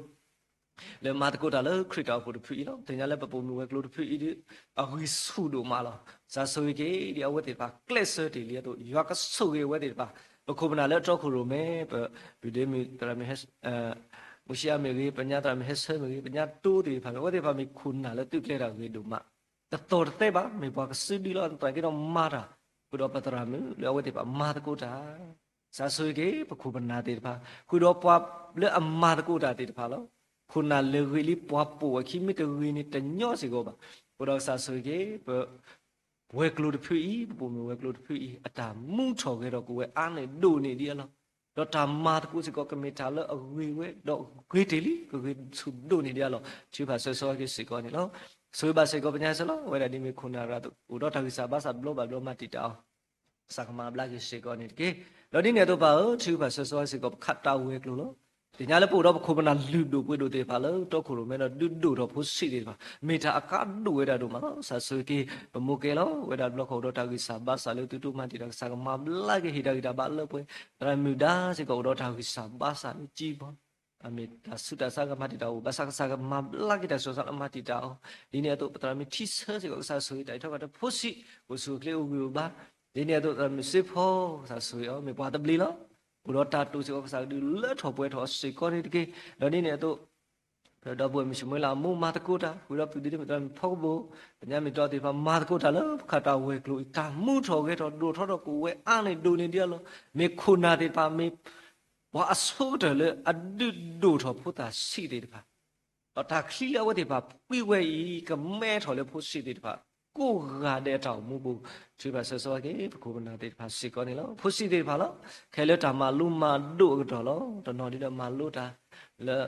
လၢမၤသကိးတၢ်လၢခရံာ်တၢ်အိၣ်ဖှိၣ်တဖုအံၤလီၤ. ပသ့ၣ်ညါလၢပပိာ်မုၣ်ဝဲၤကျိၤတဖုအံၤဒီး အဂံၢ်ဆူၣ်ဒိၣ်မးလီၤ. ကစၢ်ဆိၣ်ဂ့ၤက့ၤ ဒ်အဝဲသ့ၣ်တဖၣ်ကျဲးစၢးတ့ၢ်လံအသိး ယွၤကဆိၣ်ဂ့ၤအဝဲသ့ၣ်တဖၣ် ပခိၣ်ပနၢ်လၢအတီခိၣ်ရိၣ်မဲ ပ ပဒ့မုၣ်သရၣ်မုၣ် မုၢ်ဆံးအါမ့ၢ်ဂ့ၤ, ပညါသရၣ်မုၣ်ဟဲဆၢမ့ၢ်ဂ့ၤ, ပညါတိသ့ၣ်တဖၣ်မ့ၢ် အဝဲသ့ၣ်တဖၣ်မ့ၢ်ခိၣ်နၢ်လၢသုးကျဲၤတၢ်ဂ့ၤဒိၣ်မး တသီၣ်တသဲဘၣ်, မ့ၢ်ပှၤကစုဒုလီၤ. သနာ်က့ဒီးမၤတၢ် ဃုာ်ဒီးပသရၣ်မုၣ် လၢအဝဲသ့ၣ်တဖၣ်မၤသကိးတၢ် ကစၢ်ဆိၣ်ဂ့ၤက့ၤ ပခိၣ်ပနၢ်သ့ၣ်တဖၣ် ဃုာ်ဒီးပှၤလၢအမၤသကိးတၢ်သ့ၣ်တဖၣ်လီၤ. ခိၣ်နၢ်လဲၤဂ့ၤလံ ပှၤပိာ်ဝဲခံ မ့ၢ်တဂ့ၤန့ၣ် တညီစ့ၢ်ကီးဘၣ်. ဃုာ်ဒီးကစၢ်ဆိၣ်ဂ့ၤက့ၤ ပ ဝဲၤကျိၤတဖုအံၤ, ပပိာ်မုၣ်ဝဲၤကျိၤတဖုအံၤ အတၢ်မူထီၣ်ဂဲၤထီၣ်ကအိၣ်ဝဲအါန့ၢ်ဒိၣ်န့ၢ်ဒံးအလီၢ်, ဒီးတၢ်မၤသကိးစ့ၢ်ကီး ကမ့ၢ်တၢ်လၢအဂ့ၤဝဲ, ဒီးဂ့ၤတ့ၢ်လံ ကဂ့ၤဆူၣ်ဒိၣ်န့ၢ်ဒံးအလီၢ်, ထုကဖၣ်ဆၢဂ့ၤဆၢဝါက့ၤစ့ၢ်ကီးန့ၣ်လီၤ. ဆိၣ်ဂ့ၤဘၣ်စ့ၢ်ကီးပညါစ့ၢ်လီၤ. အဝဲဒၣ်ဒ်မ့ၢ်ခိၣ်နၢ်ရၤ အိၣ်ဒီးတၢ်ဂံၢ်စၢ်ဘါစၢ်တဘျီဘၣ်တဘျီ မၤတံာ်တာ်အီၤ ကစၢ်ကမၤဘျါက့ၤစ့ၢ်ကီးန့ၣ်တက့ၢ်. ဒီးဒ်န့ၣ်အသိးပၢ်ဧၢ, ထုကဖၣ်ဆၢဂ့ၤဆၢဝါစ့ၢ်ကီး ပခးတၢ်ဝဲၤကျိၤလီၤ. သ့ၣ်ညါလၢပအိၣ်ဒီးပခိၣ်ပနၢ်လုၢ်ဒိၣ်ပှ့ၤဒိၣ်သ့ၣ်တဖၣ်လၢတီခိၣ်ရိၣ်မဲဒီး ဒုးဒိၣ်ထီၣ်ဖိဆံးသ့ၣ်တဖၣ် မ့ၢ်တၢ်အကါဒိၣ်ဝဲဒၣ်ဒိၣ်မးလီၤ. ကစၢ်ဆိၣ်ဂ့ၤက့ၤ ပမိၢ်ကဲလီၤ. အဝဲဒၣ်တဘျီဃီအိၣ်ဒီးတၢ်ဂံၢ်စၢ်ဘါစၢ်လၢသုတိၢ်မၤတံာ်တာ် ကစၢ်ကမၤဘျါက့ၤ ဟ့ၣ်တၢ်ဂံၢ်တၢ်ဘါလၢပှဲၤ, သရၣ်မုၣ်ဒါစ့ၢ်ကီးအိၣ်ဒီးတၢ်ဂံၢ်စၢ်ဘါစၢ်လၢကံဘီ အမ့ၢ်တၢ်ဆူးတၢ်ဆါကမၤတံာ်တာ်အီၤ ဘၣ်ဆၣ်ကစၢ်ကမၤဘျါက့ၤတၢ်ဆူးတၢ်ဆါလၢမၤတံာ်တာ်အီၤ. ဒ်န့ၣ်အသိး ပသရၣ်မုၣ်ထံဆၢစ့ၢ်ကီး ကစၢ်ဆိၣ်ဂ့ၤတၢ်အံးထီၣ်က့ၤတၢ်ဖိဆံး ကအိၣ်ဆူၣ်အိၣ်ချ့အိၣ်ဂံၢ်အိၣ်ဘါ. ဒ်န့ၣ်အသိး သရၣ်မုၣ်စ့ဖီ ကစၢ်ဆိၣ်ဂ့ၤအီၤ မ့ၢ်ပှၤသဘျ့လီၤ. အိၣ်ဒီးတၢ်တိာ်စ့ၢ်ကီး ကစၢ်ကဒုးလၢထီၣ်ပှဲၤထီၣ်အီၤစ့ၢ်ကီးန့ၣ်တက့ၢ်. ဒီးဒ်န့ၣ်အသိး ဒီပုၢ်ဝဲၢ်မုၢ်ဆ့ၣ်မုၢ်လၢ်အမိၢ်မၤသကိးတၢ် ဃုာ်ဒီးပဒ့မုၣ်သရၣ်မုၣ်ဖီကဘိၣ် ပညါမ့ၢ်တီသ့ၣ်တဖၣ် မၤသကိးတၢ်လၢပခးတၢ်ဝဲၤကျိၤအံၤ တၢ်မူထီၣ်ဂဲၤထီၣ်ဒိၣ်ထီၣ်ထီထီၣ်ကအိၣ်ဝဲအါန့ၢ်ဒိၣ်န့ၢ်ဒံးအလီၢ်. မ့ၢ်ခိၣ်နၢ်သ့ၣ်တဖၣ် မ့ၢ်ပှၤအဆိကတၢၢ်လၢအဒုးဒိၣ်ထီၣ်ဖိသၣ်ဆံးသ့ၣ်တဖၣ် ဒီးတၢ်ချံလၢအဝဲသ့ၣ်တဖၣ်ဖှံဝဲအံၤ ကမဲထီၣ်လၢဖိဆံးသ့ၣ်တဖၣ် ကိးဂၤဒဲးအတၢ်အိၣ်မူပူၤ ထုကဖၣ်ဆၢဂ့ၤဆၢဝါက့ၤ ပခိၣ်ပနၢ်သ့ၣ်တဖၣ်စ့ၢ်ကီးန့ၣ်လီၤ. ဖိဆံးသ့ၣ်တဖၣ်လီၤ. ခဲလၢာ်တၢ်မၤလိမၤဒိးအကတီၢ်လီၤ. တနီၤဒ်ဒီးမၤလိတၢ်လၢ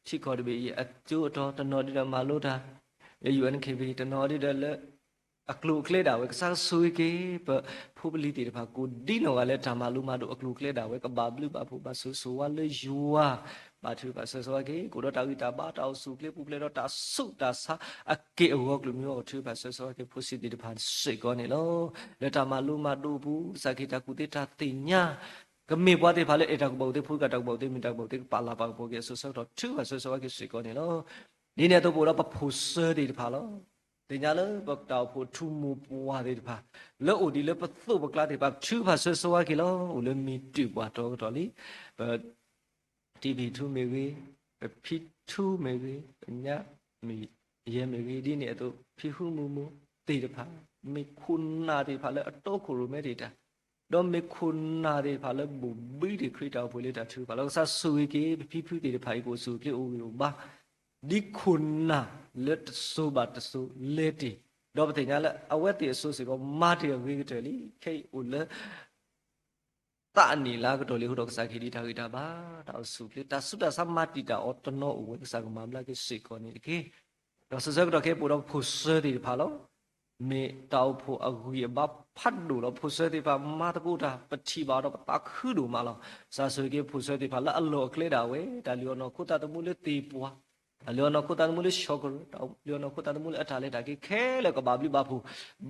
ထံကီၢ်တဘ့ၣ်အံၤအကၠိအတီၤ, တနီၤဒ်ဒီးမၤလိတၢ်လၢ ယူၣ်အၣ်အၣ်ခ့ဘံၣ်, တနီၤဒ်ဒီးလၢ အကျိၤအကျဲဒၣ်ဝဲ ကစၢ်ဆိၣ်ဂ့ၤက့ၤ ပဖိပလံၤသ့ၣ်တဖၣ် ကိးဒ်နီၢ်ဂၤလၢတၢ်မၤလိမၤဒိးအကျိၤအကျဲဒၣ်ဝဲ ကဘၣ်ဘျုးဘၣ်ဖှိၣ်ဘၣ်ဆိၣ်ဂ့ၤဆိၣ်ဝါလၢယွၤ ဘၣ်ထုကဖၣ်ဆၢဂ့ၤဆၢဝါက့ၤ ကအိၣ်ဒီးတၢ်ဂံၢ်တၢ်ဘါ တၢ်အိၣ်ဆူၣ်အိၣ်ချ့ပူၤဖျဲးဒီးတၢ်ဆူးတၢ်ဆါအက့ၢ်အဂီၤကလုာ်မံၤအဂီၢ် ထုကဖၣ်ဆၢဂ့ၤဆၢဝါက့ၤ ဖိဆံးသ့ၣ်တဖၣ်စ့ၢ်ကီးန့ၣ်လီၤ. လၢတၢ်မၤလိမၤဒိးအပူၤ ကစၢ်ခ့တၢ်ကူၣ်သ့တၢ်သ့ၣ်ညါ ကမ့ၢ်ပှၤသ့ၣ်တဖၣ်လၢအဲၣ်တၢ်ကူၣ်ဘၣ်ကူၣ်သ့ ဖှူတၢ်ကူၣ်ဘၣ်ကူၣ်သ့ မ့ၢ်တၢ်ကူၣ်ဘၣ်ကူၣ်သ့ ကပာ်လၤပာ်ကပီၤက့ၤအစိၤဆၢကတီၢ် ထုကဖၣ်ဆၢဂ့ၤဆၢဝါက့ၤစ့ၢ်ကီးန့ၣ်လီၤ. ဒ်န့ၣ်အသိး ပအိၣ်ဒီးပဖိၣ်စၢသ့ၣ်တဖၣ်လီၤ. သ့ၣ်ညါလၢပတၢ်အိၣ်ဖှိၣ်ထူၣ်မိၢ်ပှၢ်သ့ၣ်တဖၣ် လၢအိၣ်ဒံးလၢပသိးပကျါသ့ၣ်တဖၣ် ထုကဖၣ်ဆၢဂ့ၤဆၢဝါက့ၤလီၤ. အိၣ်လၢမံၤတၢၣ်ပှၢ်တီကတီၢ်လံ ပ ထံဖံးထူမ့ၢ်ဂ့ၤ, ပဖံထူမ့ၢ်ဂ့ၤ, ပညါမ့ၢ်ယဲမ့ၢ်ဂ့ၤ, ဒ်န့ၣ်အသိး ဖံဟူမူမူသ့ၣ်တဖၣ်, မ့ၢ်ခိၣ်နၢ်သ့ၣ်တဖၣ်လၢအတီခိၣ်ရိၣ်မဲတ့ၢ်တၢ်, ဒီးမ့ၢ်ခိၣ်နၢ်သ့ၣ်တဖၣ်လၢဘိၣ်ဘံတ့ၢ်ခရံာ်တၢ်အိၣ်ဖှိၣ်လၢတၢ်ထုကဖၣ်လီၤ. ကစၢ်ဆိၣ်ဂ့ၤက့ၤ ပဖံဖုသ့ၣ်တဖၣ်အံၤ ကအိၣ်ဆူၣ်အိၣ်ချ့အိၣ်ဂံၢ်အိၣ်ဘါ ဒ်ခိၣ်နၢ်လၢတစိၤဘၣ်တစိၤလဲၤတ့ၢ်, ဒီးပသ့ၣ်ညါလၢအဝဲသ့ၣ်အစိၤစ့ၢ်ကီး မၤတ့ၢ်အဂ့ၤကတၢၢ်လံ. ခဲအံၤအိၣ်လၢ သးနံၣ်လၢကတီၢ်လံအဃိဒီး ကစၢ်ကဟ့ၣ်ဒံးတၢ်ဂံၢ်တၢ်ဘါ, တၢ်အိၣ်ဆူၣ်အိၣ်ချ့, တၢ်ဆူးတၢ်ဆါမၤတံာ်တာ်အီၤတနီၤအိၣ်ဝဲ ကစၢ်ကမၤဘျါက့ၤစ့ၢ်ကီးန့ၣ်တက့ၢ်. ဒီးစိၤဆၢကတီၢ်ခဲအံၤ ပအိၣ်ဒီးပဖိၣ်စၢသ့ၣ်တဖၣ်လီၤ. မ့ၢ်တၢ်အိၣ်ဖှိၣ်အဂံၢ်အဘါဖးဒိၣ်လီၤ. ဖိၣ်စၢသ့ၣ်တဖၣ်မၤသကိးတၢ် ပထံၣ်ဘၣ်ဒီးပသးခုဒိၣ်မးလီၤ. ကစၢ်ဆိၣ်ဂ့ၤက့ၤဖိၣ်စၢသ့ၣ်တဖၣ်လၢအလီၢ်အကျဲဒၣ်ဝဲ, တၢ်လုၢ်အီၣ်နီၢ်ခိသးသမူလၢသ့ၣ်ပှၢ်, တၢ်လုၢ်အီၣ်နီၢ်ခိသးသမူလၢဆီၣ်ကရၢ, တၢ်လုၢ်အီၣ်နီၢ်ခိသးသမူလၢအတၢ်လဲၤတၢ်က့ၤခဲလၢာ် ကဘၣ်ဘျုးဘၣ်ဖှိၣ်,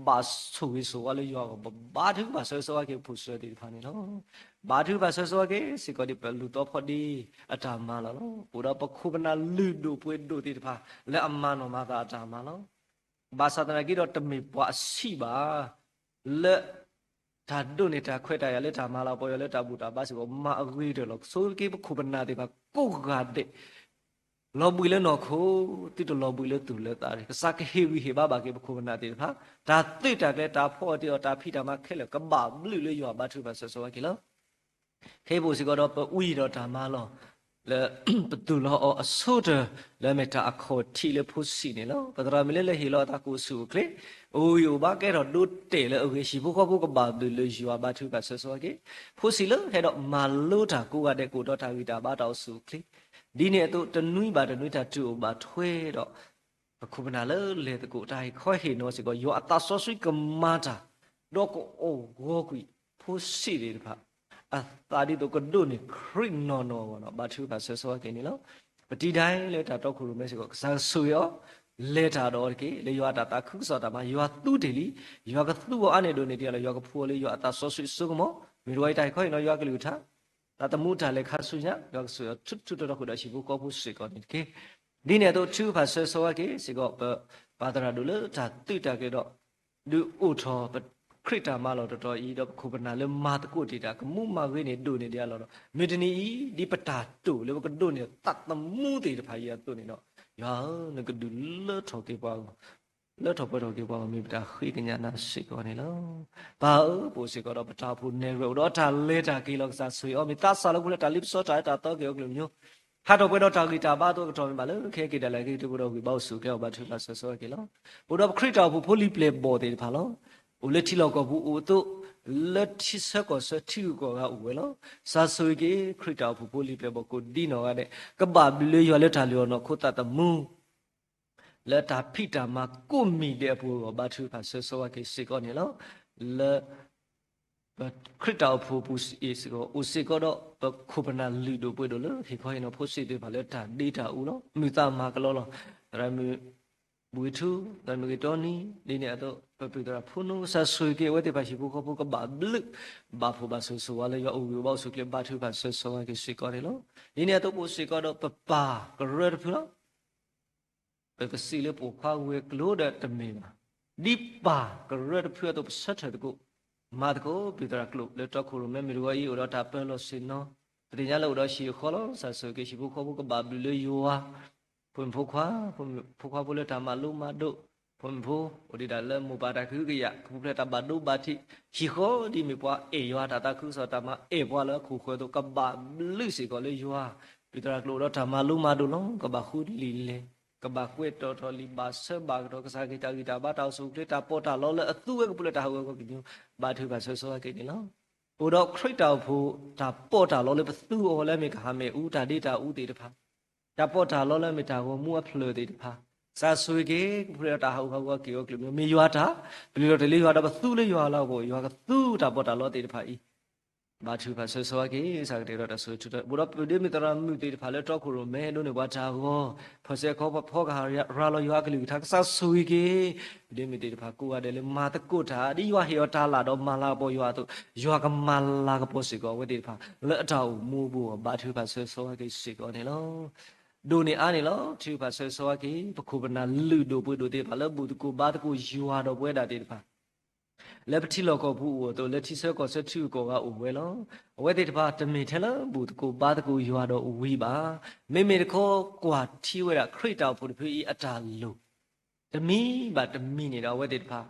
ဘၣ်ဆိၣ်ဂ့ၤဆိၣ်ဝါလၢယွၤအဂီၢ်, ပဘါထုကဖၣ်ဆၢဂ့ၤဆၢဝါက့ၤဖိၣ်စၢသ့ၣ်တဖၣ်န့ၣ်လီၤ. ဘါထုကဖၣ်ဆၢဂ့ၤဆၢဝါက့ၤစ့ၢ်ကီးဒ်ပလူၤသီဖီဒ့အတၢ်မၤလီၤလီၤ. ပအိၣ်ဒီးပခိၣ်ပနၢ်လုၢ်ဒိၣ်ပှ့ၤဒိၣ်သ့ၣ်တဖၣ် လၢအမၤနီၣ်မၤသးအတၢ်မၤလီၤ. ဘၣ်ဆၣ်သနာ်က့ဒီးတမ့ၢ်ပှၤအဆံးဘၣ် လၢ တၢ်ဒိးန့ၢ်တၢ်ခွဲးတၢ်ယာ်လၢတၢ်မၤလၤကပီၤယွၤ လၢတၢ်ဘူၣ်တၢ်ဘါစ့ၢ်ကီး မၤအဂ့ၤကတၢၢ်လီၤ. ဆိၣ်ဂ့ၤက့ၤပခိၣ်ပနၢ်သ့ၣ်တဖၣ်ကိးဂၤဒဲး, လီၤဘှံးလၢနီၢ်ခိ, သုတလီၤဘှံးလၢသူၣ်လၢသးတဂ့ၤ. ကစၢ်ကဟ့ၣ်ဂံၢ်ဟ့ၣ်ဘါဘၣ်က့ၤပခိၣ်ပနၢ်သ့ၣ်တဖၣ်, တၢ်သုးတၢ်ကျဲၤ တၢ်ဖီအီၣ်တ့ၢ်အီၣ် တၢ်ဖံးတၢ်မၤခဲလၢာ် ကဘၣ်ဘျုးလၢယွၤ, ဘါထုကဖၣ်ဆၢဂ့ၤဆၢဝါက့ၤလီၤ. ခဲအံၤပအိၣ်စ့ၢ်ကီးဒီးပဝံဒီးတၢ်မၤလီၢ် လၢ ပသူၣ်လီၤအီၤအဆိကတၢၢ် လၢအမ့ၢ်တၢ်အခီၣ်ထံးလၢဖိဆံးန့ၣ်လီၤ. ပသရၣ်မုၣ်လၢလဲၤဟ့ၣ်လီၤအသးကအိၣ်ဆူၣ်အိၣ်ချ့, အိၣ်ဂံၢ်အိၣ်ဘါကဲထီၣ်ဒိတဲာ်လၢအဂ့ၤ, ဟံၣ်ဖိဃီဖိကဘၣ်ဘျုးလၢယွၤ, ဘါထုကဖၣ်ဆၢဂ့ၤဆၢဝါက့ၤ. ဖိဆံးလၢဟဲဒီးမၤလိတၢ်ကိးဂၤဒဲး ကအိၣ်ဒီးတၢ်ဂံၢ်တၢ်ဘါ တၢ်အိၣ်ဆူၣ်အိၣ်ချ့, ဒ်န့ၣ်အသိး တနွံဘၣ်တနွံတၢ်တုၤအိၣ်ဘၣ်ထွဲဒီး ပခိၣ်ပနၢ်လၢလဲၤသကိး တၢ်ဟ့ၣ်ခီဟ့ၣ်နီၤစ့ၢ်ကီး ယွၤအသးစီဆှံကမၤတၢ်, ဒီးကအီၣ်ဂီၤကွံာ်ဖိဆံးသ့ၣ်တဖၣ် အသးဒ်သိးကဒိးန့ၢ်ခရံာ်နီၢ်နီၢ်အဂီၢ်ဒီး ဘါထုကဖၣ်ဆၢဂ့ၤဆၢဝါက့ၤန့ၣ်လီၤ. ပတံၤဒၣ်လၢတၢ်တီခိၣ်ရိၣ်မဲစ့ၢ်ကီး ကစၢ်ဆိၣ်ဂ့ၤအီၤ, လဲၤတၢ်ဒီးအီၤတက့ၢ်. လၢယွၤအတၢ်သးခုကစီၣ်တၢ်မၤ ယွၤသူတ့ၢ်လံ, ယွၤကသူအီၤအါန့ၢ်ဒိၣ်န့ၢ်ဒံးလီၤ. ယွၤကဖှူအီၤလၢယွၤအသးစီဆှံအစိကမီၤ, မ့ၢ်တဝီအံၤ တၢ်ဟ့ၣ်ခီဟ့ၣ်နီၤယွၤကလုၢ်ကထါ သးသမူတၢ်လဲၤခါဆူညါ ယွၤကဆိၣ်ဂ့ၤအီၤထူထူတီၤတီၤဃုာ်ဒီးဟံၣ်ဖိဃီဖိစ့ၢ်ကီးန့ၣ်တက့ၢ်. ဒ်န့ၣ်အသိး ထုကဖၣ်ဆၢဂ့ၤဆၢဝါက့ၤစ့ၢ်ကီး ပပၢ်သရၣ်ဒိၣ်လၢတၢ်သုးတၢ်ကျဲၤဒီး ဒုးအိၣ်ထီၣ်ပခရံာ်တၢ်မၤလီၢ်တတီၤအံၤ ဒီးပခိၣ်ပနၢ်လၢမၤသကိးတ့ၢ်တၢ် ကမူမၤဂ့ၤန့ၢ်ဒိၣ်န့ၢ်ဒံးအလီၢ်ဒီး မုၢ်တနံၤအံၤ ဒ်ပတၢ်တိာ်လၢပကဒိးန့ၢ်သးသမူသ့ၣ်တဖၣ်အံၤအသိးန့ၣ်ဒီး ယွၤဧၢ နကဒုးလၢထီၣ်က့ၤပှၤအဂီၢ် လၢထီၣ်ပှဲၤထီၣ်က့ၤပှၤအဂီၢ် မ့ၢ်ပတၢ်ဃ့ကညးနၤစ့ၢ်ကီးန့ၣ်လီၤ. ပၢ်ဧၢ ပအိၣ်စ့ၢ်ကီးဒီးပတၢ်အိၣ်ဖှိၣ်နဲၣ်ရွဲၣ် အိၣ်ဒီးတၢ်လဲၤတၢ်က့ၤလီၤ ကစၢ်ဆိၣ်ဂ့ၤအီၤ မ့ၢ်သးစၢ်လီၤပူၤလၢတၢ်လ့ပစီတၢ်အၢတၢ်သီက့ၤအီၤကလုာ်ကလုာ် ဟးထီၣ်ပှဲၤဒီးတၢ်ဂံၢ်တၢ်ဘါအသိးအကတီၢ်မ့ၢ်ဘၣ်လၢ ခဲက့ၤဒၣ်လဲာ်က့ၤတုၤပဒီးဂံၢ်ဘါအိၣ်ဆူၣ်အိၣ်ချ့အီၤ ဘါထုကဖၣ်ဆၢဂ့ၤဆၢဝါက့ၤလီၤ. ပအိၣ်ဒီးပခရံာ်တၢ်အိၣ်ဖှိၣ်ဖိလံၤပျဲၢ်ဘီၣ်သ့ၣ်တဖၣ်လီၤ. အိၣ်လၢထံလီၢ်ကီၢ်ပူၤအိၣ်အသိး လၢထံဆၢကီၢ်ဆၢထံဂုၤကီၢ်ဂၤအိၣ်ဝဲလီၤ. ကစၢ်ဆိၣ်ဂ့ၤက့ၤ ခရံာ်တၢ်အိၣ်ဖှိၣ်ဖိလံၤပျဲၢ်ဘီၣ်ကိးဒ်နီၢ်ဂၤဒဲး ကဘၣ်ဘျုးလၢယွၤလၢတၢ်လုၢ်အီၣ်နီၢ်ခိသးသမူ လၢတၢ်ဖံးတၢ်မၤကိးမံၤဒဲးအပူၤအဂီၢ် ဘါထုကဖၣ်ဆၢဂ့ၤဆၢဝါက့ၤစ့ၢ်ကီးန့ၣ်လီၤ. လၢ ပခရံာ်တၢ်အိၣ်ဖှိၣ်ပူၤစ့ၢ်ကီး အိၣ်စ့ၢ်ကီးဒီး ပခိၣ်ပနၢ်လုၢ်ဒိၣ်ပှ့ၤဒိၣ်လၢ ဟ့ၣ်ခီဟ့ၣ်နီၤဖိဆံးသ့ၣ်တဖၣ်လၢတၢ်ဒ့တၢ်အူလီၤ. မုာ်သးမၤကလီလီၤ. သရၣ်မုၣ် ဘှံးထူ, သရၣ်မုၣ်ဂ့ၤတီနံၤ ဒ်န့ၣ်အသိး ပပုၢ်သရၣ်ဖိနီၢ် ကစၢ်ဆိၣ်ဂ့ၤက့ၤအဝဲသ့ၣ်တဖၣ်ဟံၣ်ဖိဃီဖိကဘၣ်ဘျုး ဘၣ်ဖှိၣ်ဘၣ်ဆိၣ်ဂ့ၤဆိၣ်ဝါလၢယွၤအိၣ်ဂံၢ်အိၣ်ဘါအိၣ်ဆူၣ်အိၣ်ချ့ ဘါထုကဖၣ်ဆၢဂ့ၤဆၢဝါက့ၤစ့ၢ်ကီးန့ၣ်လီၤ. ဒ်န့ၣ်အသိးပအိၣ်စ့ၢ်ကီးဒီးပပၢ်ကရၢတဖုလီၤ. ပကစံးလၢပိာ်ခွါဝဲၤကျိၤဒီးတမ့ၢ်ဘၣ်. ဒ်ပၢ်ကရၢတဖုအသိး ပဆၢထၢၣ်သကိး မၤသကိး ပုၢ်သရၣ်ကျိာ်လၢတီခိၣ်ရိၣ်မဲ မ့ၢ်တဝီအံၤ အိၣ်ဒီးတၢ်ပၢလီၢ်ဆ့ၣ်နီၤ, ပသ့ၣ်ညါလၢအိၣ်ဒီးဟံၣ်အဃီလီၤ. ကစၢ်ဆိၣ်ဂ့ၤက့ၤဟံၣ်ဖိဃီဖိကဘၣ်ဘျုးလၢယွၤ, ဖိမုၣ်ဖိခွါ, ဖိခွါဖိလၢတၢ်မၤလိမၤဒိး, ဖိမုၣ်ဖိအိၣ်ဒံးဒၣ်လၢမိၢ်ပၢ်တၢ်ကဟုကယာ် ကပူၤဖျဲးတၢ်ဘၣ်ဒိဘၣ်ထံး, ဟံၣ်ဃီဒ်မ့ၢ်ပှၤအဲၣ်ယွၤတၢ်သးခုကစီၣ်တၢ်မၤအဲၣ်ပှၤလၢအခိၣ်ဃၢၤအသိး ကဘၣ်ဘျုးစ့ၢ်ကီးလၢယွၤ, ပုၢ်သရၣ်ကျိာ်အိၣ်ဒီးတၢ်မၤလိမၤဒိးလီၤ. ကဘၣ်ဃုလံာ်လဲၢ်, ကဘၣ်ကွဲးတီၤထီၣ်လံာ်ဘၣ်ဆၢဘၣ်ကတီၢ် ကစၢ်ကဟ့ၣ်တၢ်ဂံၢ်တၢ်ဘါတၢ်အိၣ်ဆူၣ်အိၣ်ချ့ တၢ်ပီးတၢ်လီလၢအသူဝဲကပူၤလၢတၢ်ဟးဂီၤအဂီၢ်ကညီ ဘါထုကဖၣ်ဆၢဂ့ၤဆၢဝါက့ၤန့ၣ်လီၤ. အိၣ်ဒီးခရံာ်တၢ်အိၣ်ဖှိၣ် တၢ်ပီးတၢ်လီလၢပသူအီၤလၢအမ့ၢ်ကဟၣ်မဲာ်အူ တၢ်ဒ့တၢ်အူသ့ၣ်တဖၣ်, တၢ်ပီးတၢ်လီလၢအမ့ၢ်တၢ်ဂီၤမူအဖျၢၣ်သ့ၣ်တဖၣ်, ကစၢ်ဆိၣ်ဂ့ၤက့ၤ ကပူၤဖျဲးဒီးတၢ်ဟးဂူာ်ဟးဂီၤက့ၤအီၤကလုာ်ကညီ မ့ၢ်ယွၤတၢ်, ပလုၢ်လီၤတ့ၢ်လၢယွၤဒီးပသူလၢယွၤလီၤအဂီၢ် ယွၤကသူတၢ်ပီးတၢ်လီသ့ၣ်တဖၣ်အံၤ ဘါထုကဖၣ်ဆၢဂ့ၤဆၢဝါက့ၤ ကစၢ်ကတဲာ်ကတီၤတၢ်ဆိၣ်ဂ့ၤထူးထီၣ် ဘူးဒီးပဒိးမုၢ်သရၣ်မုၣ်သ့ၣ်တဖၣ်လၢတီခိၣ်ရိၣ်မဲ ဒိးန့ၢ်ပှၤတၢ်ဂီၤ ဖီၣ်စဲးခီဖီ ဖီကဟၣ်ရၤလီၤယွၤအကလုၢ်ကထါ ကစၢ်ဆိၣ်ဂ့ၤက့ၤ ပဒိးမုၢ်သ့ၣ်တဖၣ်ကိးဂၤဒဲးလၢမၤသကိးတၢ် ဒ်ယွၤဟ့ၣ်အီၤတၢ်လၢ်ဒီးမၤလၤကပီၤယွၤအသိး ယွၤကမၤလၤကပီၤစ့ၢ်ကီးအဝဲသ့ၣ်တဖၣ် လၢအတၢ်အိၣ်မူအပူၤ ဘါထုကဖၣ်ဆၢဂ့ၤဆၢဝါက့ၤစ့ၢ်ကီးန့ၣ်လီၤ. ဒိၣ်န့ၢ်အါန့ၣ်လီၤ. ထုကဖၣ်ဆၢဂ့ၤဆၢဝါက့ၤ ပခိၣ်ပနၢ်လုၢ်ဒိၣ်ပှ့ၤဒိၣ်သ့ၣ်တဖၣ် လၢဘူၣ်သကိးဘါသကိးယွၤဒီးပဝဲဒၣ်သ့ၣ်တဖၣ် လၢပထံလီၢ်ကီၢ်ပူၤအိၣ်အသိး လၢထံဆၢကီၢ်ဆၢထံဂုၤကီၢ်ဂၤအိၣ်ဝဲလီၤ. အဝဲသ့ၣ်တဖၣ်တမ့ၢ်ထဲလၢဘူၣ်သကိးဘါသကိးယွၤဒီးဝံၤဘၣ်. မ့မ့ၢ်တခီ ကွၢ်ထံဝဲဒၣ်ခရံာ်တၢ်အိၣ်ဖှိၣ်တဖုအံၤအတၢ်လိၣ် တမံၤဘၣ်တမံၤန့ၣ်ဒီး အဝဲသ့ၣ်တဖၣ်